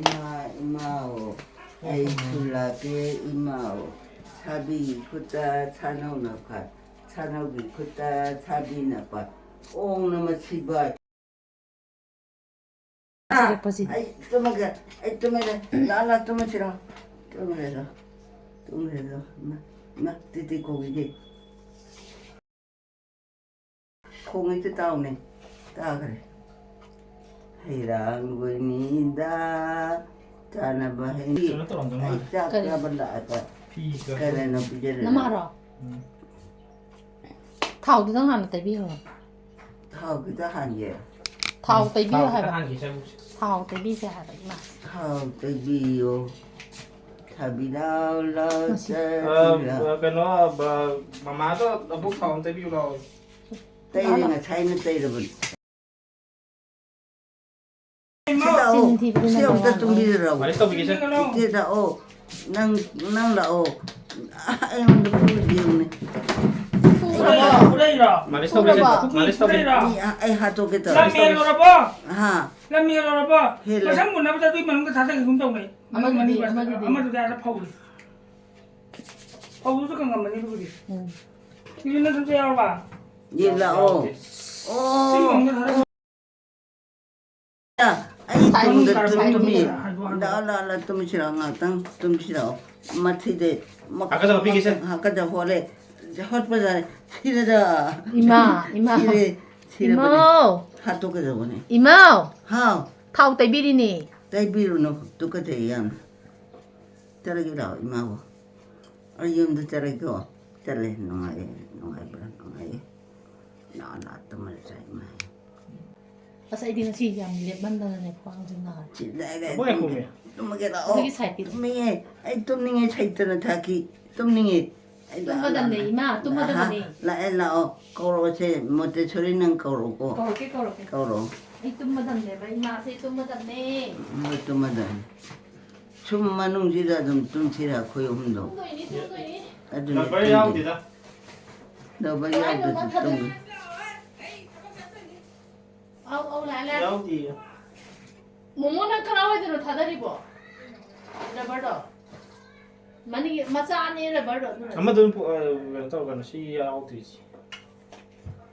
ꯏꯃꯥ, ꯏꯃꯥꯑꯣ, ꯑꯩꯁꯨ ꯂꯥꯛꯀꯦ, ꯏꯃꯥꯑꯣ꯫ ꯁꯥꯕꯤ ꯈꯨꯠꯇ ꯁꯥꯅꯧꯅ ꯐꯥ, ꯁꯥꯅꯧꯒꯤ ꯈꯨꯠꯇ ꯁꯥꯕꯤꯅ ꯄꯥ꯫ ꯑꯣꯡ ꯅꯃ ꯁꯤꯕꯥꯏ꯫ ꯊꯤꯔꯛꯄꯁꯤꯗꯤ꯫ ꯑꯩ ꯇꯨꯝꯃꯒꯦ, ꯑꯩ ꯇꯨꯝꯃꯒꯦ꯫ ꯂꯥꯛꯑꯣ, ꯂꯥꯛꯑꯣ, ꯇꯨꯝꯃꯁꯤꯔꯣ? ꯇꯨꯝꯃꯁꯤꯔꯣ? ꯇꯨꯝꯃꯁꯤꯔꯣ? ꯏꯃꯥ, ꯏꯃꯥ, ꯇꯤꯇꯤ ꯈꯣꯡꯉꯤꯗꯤ꯫ ꯈꯣꯡꯉꯤꯗꯤ ꯇꯥꯎꯅꯦ꯫ ꯇꯥꯈ꯭ꯔꯦ꯫ ꯍꯩꯔꯥꯡ ꯒꯣꯏꯅꯤꯗ ꯆꯥꯅꯕ ꯍꯩ-, ꯀꯩꯅꯣ ꯇꯧꯔꯝꯗꯧ ꯑꯩ ꯃꯥꯜꯂꯦ꯫ ꯆꯥꯛ ꯀꯔꯤ? ꯆꯥꯕ ꯂꯥꯛꯑꯒ ꯐꯤ ꯀꯩꯅꯣ ꯄꯤꯖꯔꯦ꯫ ꯅꯃꯥꯔꯣ? ꯎꯝ꯫ ꯊꯥꯎꯗꯨꯗꯪ ꯍꯥꯟꯅ ꯇꯩꯕꯤꯈ꯭ꯔꯣ꯫ ꯊꯥꯎ ꯈꯤꯇ ꯍꯥꯟꯒꯦ꯫ ꯊꯥꯎ ꯇꯩꯕꯤꯌꯣ ꯊꯥꯎ ꯈꯤꯇ ꯍꯥꯏꯕ꯫ ꯍꯥꯟꯈꯤ ꯆꯪꯉꯨꯁꯦ꯫ ꯊꯥꯎ ꯇꯩꯕꯤꯁꯦ ꯍꯥꯏꯕ ꯏꯃꯥ꯫ ꯊꯥꯎ ꯇꯩꯕꯤꯌꯣ꯫ ꯊꯥꯕꯤꯔꯥꯎ ꯂꯥꯎ ꯃꯁꯤ꯫ ꯆꯠꯂꯤꯔꯥ꯫ ꯑ, ꯀꯩꯅꯣ, ꯕ-, ꯃꯃꯥꯗꯣ ꯂꯧꯕꯨꯛ ꯊꯥꯎ ꯑꯃ ꯇꯩꯕꯤꯌꯨ ꯂꯥꯎ꯫ ꯇꯩꯔꯦ, ꯂꯥꯎ, ꯂꯥꯎ꯫ ꯉꯁꯥꯏꯅ ꯇꯩꯔꯕꯅꯤ꯫ ꯁꯤ ꯂꯥꯛꯑꯣ꯫ ꯆꯤꯟ ꯊꯤꯕꯗꯨꯅ ꯁꯤ ꯑꯝꯇ ꯃꯔꯣꯜ ꯑꯃ꯫ ꯇꯨꯝꯕꯤꯔꯣ꯫ ꯃꯥꯂꯤꯁ ꯇꯧꯕꯤꯒꯦꯁꯦ꯫ ꯏꯆꯦ ꯂꯥꯛꯑꯣ꯫ ꯅꯪ, ꯅꯪ ꯂꯥꯛꯑꯣ꯫ ꯑꯩꯉꯣꯟꯗ ꯐꯨꯔꯤꯗꯤ ꯌꯦꯡꯉꯨꯅꯦ꯫ ꯐꯨꯔꯕꯣ? ꯐꯨꯔꯛꯏꯔꯣ? ꯃꯥꯂꯤꯁ ꯇꯧꯕꯤꯒꯦ꯫ ꯐꯨꯔꯕꯣ? ꯃꯥꯂꯤꯁ ꯇꯧꯕꯤꯒꯦ꯫ ꯐꯨꯔꯛꯏꯔꯣ? ꯃꯤ, ꯑ-, ꯑꯩ ꯍꯥꯠꯇꯣꯛꯀꯦ ꯇꯧꯔꯦ꯫ ꯂꯝ ꯍꯦꯜꯂꯨꯔꯕꯣ? ꯍꯥ꯫ ꯂꯝ ꯍꯦꯜꯂꯨꯔꯕꯣ? ꯍꯦꯜꯂꯦ꯫ ꯃꯁꯝ ꯃꯨꯟꯅꯕꯗ ꯑꯗꯨꯒꯤ ꯃꯅꯨꯡꯗ ꯊꯥꯗꯈꯤꯒꯨꯝ ꯇꯧꯅꯩ꯫ ꯑꯃꯗꯨꯗꯤ, ꯃꯅꯨꯡ ꯑꯃꯗꯨꯗꯤ? ꯑꯃꯗꯨꯗꯤ ꯑꯥꯗ ꯐꯧꯔꯤ꯫ ꯐꯧꯗꯨꯁꯨ ꯀꯪꯉꯝꯃꯅꯤ ꯑꯗꯨꯕꯨꯗꯤ꯫ ꯎꯝ꯫ ꯁꯤꯁꯨ ꯅꯪ ꯁꯝꯁꯦ ꯌꯥꯎꯔꯕ? ꯌꯦ ꯂꯥꯛꯑꯣ꯫ ꯁꯤ ꯑꯣ꯫ ꯃꯅꯨꯡꯗ ꯊꯥꯗ- ꯑꯩ ꯁꯥꯏ, ꯇꯨꯝꯗ ꯁꯥꯏ, ꯇꯨꯝꯃꯤ꯫ ꯁꯥꯏ꯫ ꯂꯥꯛꯑꯣ, ꯂꯥꯛꯑꯣ, ꯂꯥꯛꯑꯣ, ꯇꯨꯝꯁꯤꯔꯣ ꯉꯥꯛꯇꯪ? ꯇꯨꯝꯁꯤꯔꯣ? ꯃꯊꯤꯗꯤ ꯃꯈꯣꯡ ꯍꯥꯀꯠꯆꯕ ꯄꯤꯒꯦꯁꯦ꯫ ꯉꯥꯛꯇꯪ ꯍꯥꯀꯠꯆꯕ ꯍꯣꯠꯂꯦ꯫ ꯍꯣꯠꯄꯗ ꯁꯤꯔꯗ꯫ ꯏꯃꯥ, ꯏꯃꯥ꯫ ꯁꯤꯔꯦ, ꯁꯤꯔꯕꯅꯦ꯫ ꯏꯃꯥꯎ꯫ ꯍꯥꯠꯇꯣꯛꯀꯗꯧꯕꯅꯦ꯫ ꯏꯃꯥꯎ꯫ ꯍꯥꯎ꯫ ꯊꯥꯎ ꯇꯩꯕꯤꯔꯤꯅꯦ꯫ ꯇꯩꯕꯤꯔꯨꯅꯨ, ꯇꯨꯀꯠꯆꯩ ꯌꯥꯝ꯫ ꯆꯠꯂꯒꯦ ꯂꯥꯛꯑꯣ, ꯏꯃꯥꯕꯨ꯫ ꯑꯩ ꯌꯨꯝꯗ ꯆꯠꯂꯒꯦꯀꯣ꯫ ꯆꯠꯂꯦ, ꯅꯨꯡꯉꯥꯏꯌꯦ, ꯅꯨꯡꯉꯥꯏꯕ꯭ꯔꯥ? ꯅꯨꯡꯉꯥꯏꯌꯦ꯫ ꯂꯥꯛꯑꯣ, ꯂꯥꯛꯑꯣ, ꯇꯨꯝꯃꯁꯦ, ꯏꯃꯥ꯫ ꯑꯁ, ꯑꯩꯗꯤ ꯉꯁꯤ ꯌꯥꯝ ꯂꯦꯞꯃꯟꯗꯅꯅꯦ ꯈ꯭ꯋꯥꯡꯁꯦ ꯅꯥꯔꯦ꯫ ꯁꯤ ꯂꯩꯔꯦ, ꯇꯨꯝꯃꯒꯦ ꯂꯥꯛꯑꯣ꯫ ꯑꯗꯨꯒꯤ side ꯀꯤꯗꯣ꯫ ꯇꯨꯝꯅꯤꯡꯉꯦ, ꯑꯩ ꯇꯨꯝꯅꯤꯡꯉꯦ, ꯁꯩꯇꯅ ꯊꯥꯀꯤ꯫ ꯇꯨꯝꯅꯤꯡꯉꯦ꯫ ꯑꯩ ꯂꯥꯛꯑꯣ, ꯇꯨꯝꯃꯗꯝꯅꯦ, ꯂꯥꯛꯑꯣ꯫ ꯏꯃꯥ, ꯇꯨꯝꯃꯗꯕꯅꯦ꯫ ꯂꯥꯛꯑꯣ, ꯂꯥꯛꯑꯦ, ꯂꯥꯛꯑꯣ꯫ ꯀꯧꯔꯛꯑꯣꯁꯦ, ꯃꯣꯇꯦꯁꯣꯔꯤ, ꯅꯪ ꯀꯧꯔꯛꯑꯣꯀꯣ꯫ ꯀꯧꯔꯛꯀꯦ, ꯀꯧꯔꯛꯀꯦ꯫ ꯀꯧꯔꯛꯑꯣ꯫ ꯑꯩ ꯇꯨꯝꯃꯗꯝꯅꯦꯕ, ꯏꯃꯥꯁꯦ ꯇꯨꯝꯃꯗꯝꯅꯦ꯫ ꯍꯣꯏ, ꯇꯨꯝꯃꯗꯝꯅꯦ꯫ ꯁꯨꯝ ꯃꯅꯨꯡꯁꯤꯗ ꯑꯗꯨꯝ ꯇꯨꯝꯁꯤꯔ ꯑꯩꯈꯣꯏ ꯑꯍꯨꯝꯗꯣ? ꯇꯨꯝꯗꯣꯏꯅꯤ, ꯇꯨꯝꯗꯣꯏꯅꯤ꯫ ꯑꯗꯨꯅꯦ rubber ꯇꯨꯝꯗꯣꯏꯅꯤ꯫ ꯌꯥꯎꯗꯦꯗ꯫ Rubber ꯀꯃꯥꯏꯅ ꯌꯥꯎꯗ꯭ꯔꯁꯨ ꯇꯨꯝꯃꯣ? ꯇꯨꯝꯃꯤ꯫ ꯑꯧ, ꯑꯧ, ꯂꯥꯛꯑꯦ, ꯂꯥꯛꯑꯦ꯫ ꯌꯥꯎꯗꯤꯌꯦ꯫ ꯃꯣꯃꯣ, ꯅꯪ ꯀꯔꯥꯏꯋꯥꯏꯗꯅꯣ ꯊꯥꯗꯔꯤꯕꯣ? Rubber ꯗꯣ? ꯃꯅꯤꯡꯒꯤ ꯃꯆꯥ ꯑꯅꯤ rubber ꯗꯣ ꯑꯗꯨꯅ꯫ ꯑꯃꯗꯨꯅ ꯄꯨ-, ꯑ, ꯀꯩꯅꯣ ꯇꯧꯔꯀꯥꯟꯗ ꯁꯤ ꯌꯥꯎꯗ꯭ꯔꯤꯁꯤ꯫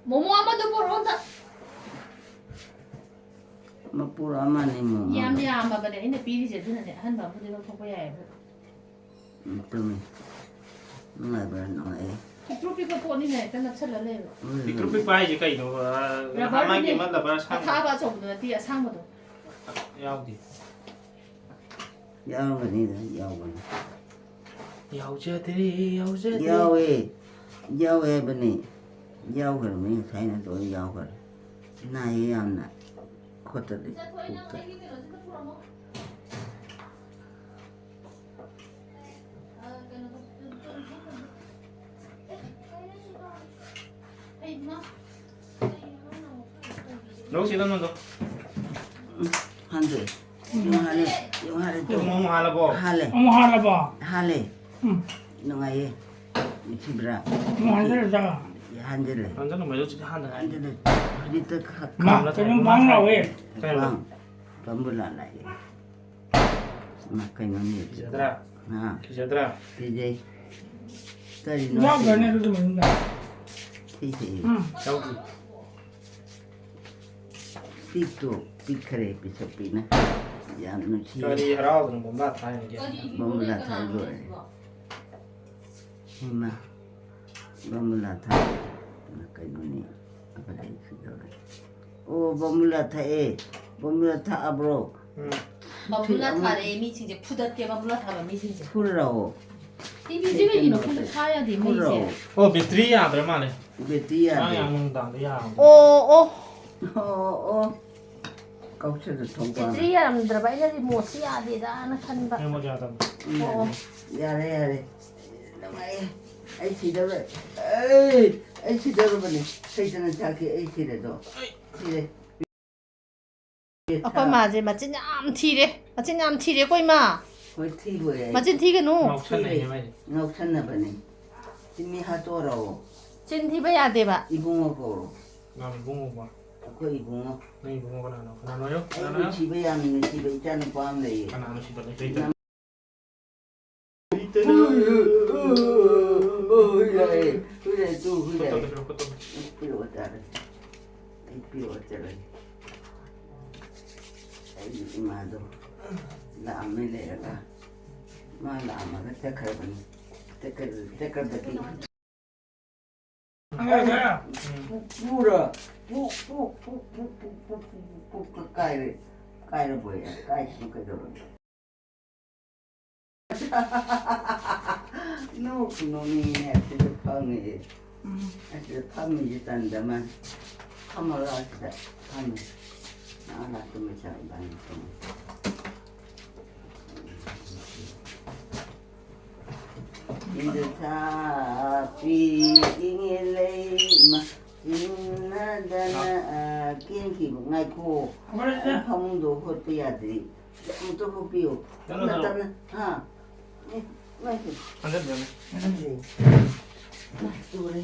ꯃꯣꯃꯣ ꯑꯃꯗꯣ ꯄꯨꯔꯛꯑꯣ ꯑꯝꯇ꯫ ꯃꯄꯨꯔ ꯑꯃꯅꯤ ꯃꯣꯃꯣ꯫ ꯌꯥꯝ ꯌꯥꯝꯃꯕꯅꯦ ꯑꯩꯅ ꯄꯤꯔꯤꯁꯦ, ꯑꯗꯨꯅꯅꯦ ꯑꯍꯟꯕ ꯑꯃꯗꯤ ꯂꯧꯊꯣꯛꯄ ꯌꯥꯏꯌꯦꯕ꯫ ꯎꯝ, ꯇꯨꯝꯃꯤ꯫ ꯅꯨꯡꯉꯥꯏꯕ꯭ꯔꯥ? ꯅꯨꯡꯉꯥꯏꯌꯦ꯫ ꯄꯤꯛꯇ꯭ꯔꯨ ꯄꯤꯛꯄ ꯄꯣꯠꯅꯤꯅ ꯍꯦꯛꯇ ꯅꯞꯁꯜꯂ ꯂꯩꯕ꯫ ꯎꯝ꯫ ꯄꯤꯛꯇ꯭ꯔꯨ ꯄꯤꯛꯄ ꯍꯥꯏꯁꯦ ꯀꯩꯅꯣ? ꯑ, rubber ꯗꯨꯅꯦ꯫ ꯃꯥꯒꯤ ꯑꯃ rubber ꯑꯁꯥꯡꯕ꯫ ꯑꯊꯥꯕ ꯑꯆꯧꯕꯗꯨ ꯅꯠꯇꯦ, ꯑꯁꯥꯡꯕꯗꯣ꯫ ꯌꯥꯎꯗꯦ꯫ ꯌꯥꯎꯔꯝꯒꯅꯤꯗ, ꯌꯥꯎꯕꯅꯤ꯫ ꯌꯥꯎꯖꯗꯦ, ꯌꯥꯎꯖꯗꯦ꯫ ꯌꯥꯎꯋꯦ, ꯌꯥꯎꯋꯦ ꯍꯥꯏꯕꯅꯤ꯫ ꯌꯥꯎꯈ꯭ꯔꯕꯅꯤ, ꯉꯁꯥꯏꯅ ꯂꯣꯏ ꯌꯥꯎꯈ꯭ꯔꯦ꯫ ꯅꯥꯏꯌꯦ ꯌꯥꯝꯅ꯫ ꯈꯨꯠꯇꯗꯤ, ꯄꯨꯛꯇ꯫ ꯂꯧ ꯁꯤꯗ ꯅꯪꯗꯣ꯫ ꯎꯝ꯫ ꯍꯥꯟꯗꯦ꯫ ꯌꯨꯡ ꯍꯥꯜꯂꯦ꯫ ꯌꯨꯡ ꯍꯥꯜꯂꯦ꯫ ꯌꯨꯡ ꯑꯃꯨꯛ ꯍꯥꯜꯂꯕꯣ? ꯍꯥꯜꯂꯦ꯫ ꯑꯃꯨꯛ ꯍꯥꯜꯂꯕꯣ? ꯍꯥꯜꯂꯦ꯫ ꯎꯝ꯫ ꯅꯨꯡꯉꯥꯏꯌꯦ꯫ ꯅꯨꯡꯁꯤꯕ꯭ꯔꯥ? ꯑꯃꯨꯛ ꯍꯥꯟꯖꯔ ꯆꯥꯕ꯫ ꯍꯥꯟꯖꯜꯂꯝꯃꯣꯏꯗ, ꯍꯧꯖꯤꯛ ꯍꯥꯟꯗ ꯉꯥꯏꯔꯤ꯫ ꯍꯥꯟꯖꯜꯂꯦ꯫ ꯍꯧꯖꯤꯛꯇ ꯈꯛ ꯃꯥ, ꯀꯩꯅꯣꯝ ꯃꯥꯡ ꯂꯥꯎꯋꯦ꯫ ꯀꯩꯅꯣ? ꯕꯥꯡ-, ꯕꯥꯝꯕꯨꯂꯥ ꯂꯥꯛꯑꯦ꯫ ꯃꯥ ꯀꯩꯅꯣꯅꯦ꯫ ꯀꯤꯖꯗ꯭ꯔꯥ? ꯍꯥ? ꯀꯤꯖꯗ꯭ꯔꯥ? ꯀꯤꯖꯩ꯫ ꯀꯔꯤꯅꯣ ꯌꯥꯎꯗ꯭ꯔꯅꯦ ꯁꯤꯕꯣ? ꯑꯗꯨꯗꯤ ꯃꯅꯨꯡꯗ? ꯁꯤꯁꯦ꯫ ꯎꯝ꯫ ꯌꯥꯎꯗꯦ꯫ ꯄꯤꯛꯇꯣ ꯄꯤꯛꯈꯔꯦ, ꯄꯤꯁꯛ ꯄꯤꯛꯅ꯫ ꯌꯥꯝ ꯅꯨꯡꯁꯤ꯫ ꯀꯔꯤ ꯍꯔꯥꯎꯗꯅ ꯕꯣꯝꯕꯥ ꯊꯥꯏꯅꯒꯦ? ꯕꯣꯝꯕꯨꯂꯥ ꯊꯥꯏ ꯂꯣꯏꯔꯦ꯫ ꯏꯃꯥ, ꯕꯣꯝꯕꯨꯂꯥ ꯊꯥꯏ꯫ ꯏꯃꯥ, ꯀꯩꯅꯣꯅꯦ? ꯑꯐ ꯂꯩꯈꯤꯗꯧꯔꯦ꯫ ꯑꯣ, ꯕꯣꯝꯕꯨꯂꯥ ꯊꯛꯑꯦ꯫ ꯕꯣꯝꯕꯨꯂꯥ ꯊꯛꯑꯕ꯭ꯔꯣ? ꯎꯝ꯫ ꯕꯣꯝꯕꯨꯂꯥ ꯊꯥꯔꯛꯑꯦ ꯃꯤꯁꯤꯡꯁꯦ, ꯐꯨꯗꯠꯀꯦ ꯕꯣꯝꯕꯨꯂꯥ ꯊꯥꯕ ꯃꯤꯁꯤꯡꯁꯦ꯫ ꯐꯨꯔꯛꯑꯣ꯫ ꯇꯤꯚꯤꯁꯦ ꯀꯩꯒꯤꯅꯣ ꯈꯪꯗꯦ, ꯊꯥ ꯌꯥꯗꯦ ꯃꯩꯁꯦ꯫ ꯐꯨꯔꯛꯑꯣ꯫ ꯑꯣ, ꯕꯦꯇ꯭ꯔꯤ ꯌꯥꯗ꯭ꯔ ꯃꯥꯜꯂꯦ꯫ ꯕꯦꯇ꯭ꯔꯤ ꯌꯥꯗꯦ꯫ ꯉꯔꯥꯡ ꯅꯨꯡꯗꯥꯡꯗ ꯌꯥꯔꯝꯕ꯫ ꯑꯣ, ꯑꯣ꯫ ꯑꯣ, ꯑꯣ꯫ ꯀꯥꯎꯁꯜꯂ ꯊꯣꯡꯕ꯫ ꯕꯦꯇ꯭ꯔꯤ ꯌꯥꯔꯝꯗ꯭ꯔꯕ, ꯑꯩꯅ ꯔꯤꯃꯣꯠꯁꯤ ꯌꯥꯗꯦꯗꯥꯅ ꯈꯟꯕ꯫ ꯔꯤꯃꯣꯠ ꯌꯥꯗꯕꯅꯤ꯫ ꯑꯣ, ꯑꯣ꯫ ꯌꯥꯔꯦ, ꯌꯥꯔꯦ꯫ ꯅꯨꯡꯉꯥꯏꯌꯦ꯫ ꯑꯩ ꯁꯤꯗꯧꯔꯦ꯫ ꯑꯩ, ꯑꯩ ꯁꯤꯗꯧꯔꯕꯅꯦ꯫ ꯍꯩꯇꯅ ꯆꯥꯛꯀꯦ, ꯑꯩ ꯁꯤꯔꯦꯗꯣ꯫ ꯁꯤꯔꯦ꯫ ꯑꯩꯈꯣꯏ ꯃꯥꯁꯦ ꯃꯆꯤꯟ ꯌꯥꯝ ꯊꯤꯔꯦ꯫ ꯃꯆꯤꯟ ꯌꯥꯝ ꯊꯤꯔꯦ ꯑꯩꯈꯣꯏ ꯃꯥ꯫ ꯍꯣꯏ, ꯊꯤꯕꯣꯏ ꯑꯩ꯫ ꯃꯆꯤꯟ ꯊꯤꯒꯅꯨ꯫ ꯉꯥꯎꯁꯟꯅꯩꯅꯦ ꯃꯥꯏꯁꯦ꯫ ꯉꯥꯎꯁꯟꯅꯕꯅꯦ꯫ ꯆꯤꯟꯃꯤ ꯍꯥꯠꯇꯣꯔꯛꯑꯣ꯫ ꯆꯤꯟ ꯊꯤꯕ ꯌꯥꯗꯦꯕ꯫ ꯏꯕꯨꯡꯉꯣ ꯀꯧꯔꯣ꯫ ꯅꯪ ꯏꯕꯨꯡꯉꯣ ꯀꯧꯔꯣ꯫ ꯑꯩꯈꯣꯏ ꯏꯕꯨꯡꯉꯣ꯫ ꯅꯪ ꯏꯕꯨꯡꯉꯣ ꯀꯅꯥꯅꯣ? ꯀꯅꯥꯅꯣ ꯍꯥꯏꯌꯣ? ꯀꯅꯥꯅꯣ ꯍꯥꯏꯌꯣ? ꯅꯨꯡꯁꯤꯕ ꯌꯥꯝꯅ ꯅꯨꯡꯁꯤꯕ ꯏꯆꯥ ꯅꯨꯄꯥ ꯑꯃ ꯂꯩꯌꯦ꯫ ꯀꯅꯥ ꯅꯨꯡꯁꯤꯕ ꯂꯩꯇ꯭ꯔꯦ? ꯅꯪ ꯍꯨꯏ ꯂꯥꯛꯑꯦ, ꯍꯨꯏ ꯂꯥꯛꯑꯦ, ꯇꯨ ꯍꯨꯏ ꯂꯥꯛꯑꯦ꯫ ꯈꯨꯠꯇꯣ, ꯈꯨꯠꯇꯣ꯫ ꯑꯩ ꯄꯤꯔꯛꯑꯣ ꯇꯥꯔꯦ꯫ ꯑꯩ ꯄꯤꯔꯛꯑꯣ ꯆꯠꯂꯒꯦ꯫ ꯑꯩꯒꯤ ꯏꯃꯥꯗꯣ ꯂꯥꯛꯑꯝꯃꯦ ꯂꯩꯔꯒ꯫ ꯃꯥ ꯂꯥꯛꯑꯝꯃꯒ ꯆꯠꯈ꯭ꯔꯕꯅꯤ꯫ ꯆꯠꯈ꯭ꯔ-, ꯆꯠꯈ꯭ꯔꯕꯗꯤ ꯄꯨꯔ, ꯄꯨ, ꯄꯨ, ꯀꯥꯏꯔꯦ, ꯀꯥꯏꯔꯕꯣꯏ, ꯀꯥꯏꯗꯅꯣ ꯀꯩꯗꯧꯔꯒꯦ? ꯅꯣꯛꯄꯨ ꯅꯣꯛꯅꯤꯡꯉꯤꯅꯦ, ꯑꯁꯤꯗ ꯐꯝꯃꯤꯁꯦ꯫ ꯎꯝ꯫ ꯑꯁꯤꯗ ꯐꯝꯃꯤꯁꯦ ꯇꯟꯗ ꯃꯥ꯫ ꯐꯝꯃꯔꯣꯏ ꯑꯁꯤꯗ ꯐꯝꯃꯤ꯫ ꯅꯍꯥꯟ ꯂꯥꯛꯇ ꯃꯩꯁꯥ ꯏꯕꯥꯅꯤ ꯐꯝꯃꯤ꯫ ꯏꯟꯗꯨ ꯁꯥꯄꯤ ꯏꯪꯉꯦ ꯂꯩꯃ ꯆꯤꯟꯅꯗꯅ ꯀꯦꯟꯈꯤꯕ꯫ ꯉꯥꯏꯈꯣ꯫ ꯐꯃꯨꯡꯗꯣ ꯍꯣꯠꯄ ꯌꯥꯗ꯭ꯔꯤ꯫ ꯑꯃꯨꯛꯇ ꯍꯣꯠꯄꯤꯌꯨ꯫ ꯇꯞꯅ, ꯇꯞꯅ꯫ ꯍꯥ? ꯑꯦ, ꯏꯃꯥꯏ ꯄꯦꯝꯃ꯫ ꯈꯪꯗꯦ꯫ ꯏꯃꯥꯏ, ꯇꯨꯔꯦ꯫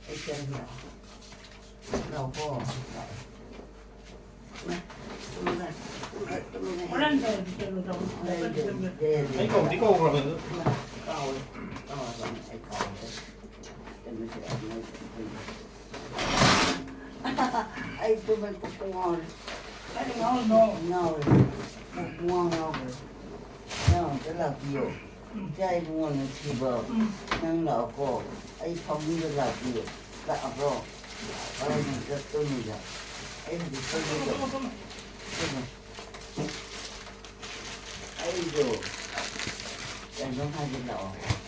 ꯑꯩ ꯆꯪꯉꯦ꯫ ꯂꯥꯛꯑꯣꯀꯣ꯫ ꯂꯥꯛꯑꯣ꯫ ꯏꯃꯥꯏ, ꯇꯨꯝꯃꯦ, ꯇꯨꯝꯃꯦ, ꯇꯨꯝꯃꯦ꯫ ꯍꯣꯔꯦꯟ ꯇꯧꯔꯁꯤ, ꯀꯩꯅꯣ ꯇꯧꯔꯁꯤ꯫ ꯑꯩ ꯂꯩꯔꯦ꯫ ꯑꯩ ꯀꯧꯗꯤ ꯀꯧꯈ꯭ꯔꯕꯅꯦ ꯑꯗꯨ꯫ ꯏꯃꯥꯏ, ꯀꯥꯎꯔꯦ, ꯀꯥꯎꯔꯕꯅꯦ, ꯑꯩ ꯀꯥꯎꯔꯦ꯫ ꯀꯩꯅꯣꯁꯦ, ꯑꯩ ꯇꯨꯝꯃꯦ, ꯀꯣꯛ ꯉꯥꯎꯔꯦ꯫ ꯀꯔꯤ ꯉꯥꯎꯔꯤꯅꯣ? ꯉꯥꯎꯔꯦ꯫ ꯀꯣꯛ ꯄꯨꯡꯉꯥꯎ ꯉꯥꯎꯈ꯭ꯔꯦ꯫ ꯅꯪ ꯑꯝꯇ ꯂꯥꯛꯄꯤꯌꯣ꯫ ꯏꯆꯥ ꯏꯕꯨꯡꯉꯣ ꯅꯨꯡꯁꯤꯕ, ꯅꯪ ꯂꯥꯛꯑꯣꯀꯣ꯫ ꯑꯩ ꯐꯃꯨꯡꯗ ꯂꯥꯛꯄꯤꯌꯣ꯫ ꯂꯥꯛꯑꯕ꯭ꯔꯣ? ꯍꯣꯔꯦꯟ ꯑꯝꯇ ꯇꯨꯝꯃꯤꯒ꯫ ꯑꯩ ꯍꯧꯖꯤꯛ ꯇꯨꯝꯃꯤꯒ꯫ ꯇꯨꯝꯃꯣ꯫ ꯑꯩꯗꯣ ꯀꯩꯅꯣꯝ ꯍꯥꯏꯒꯦ ꯂꯥꯛꯑꯣ꯫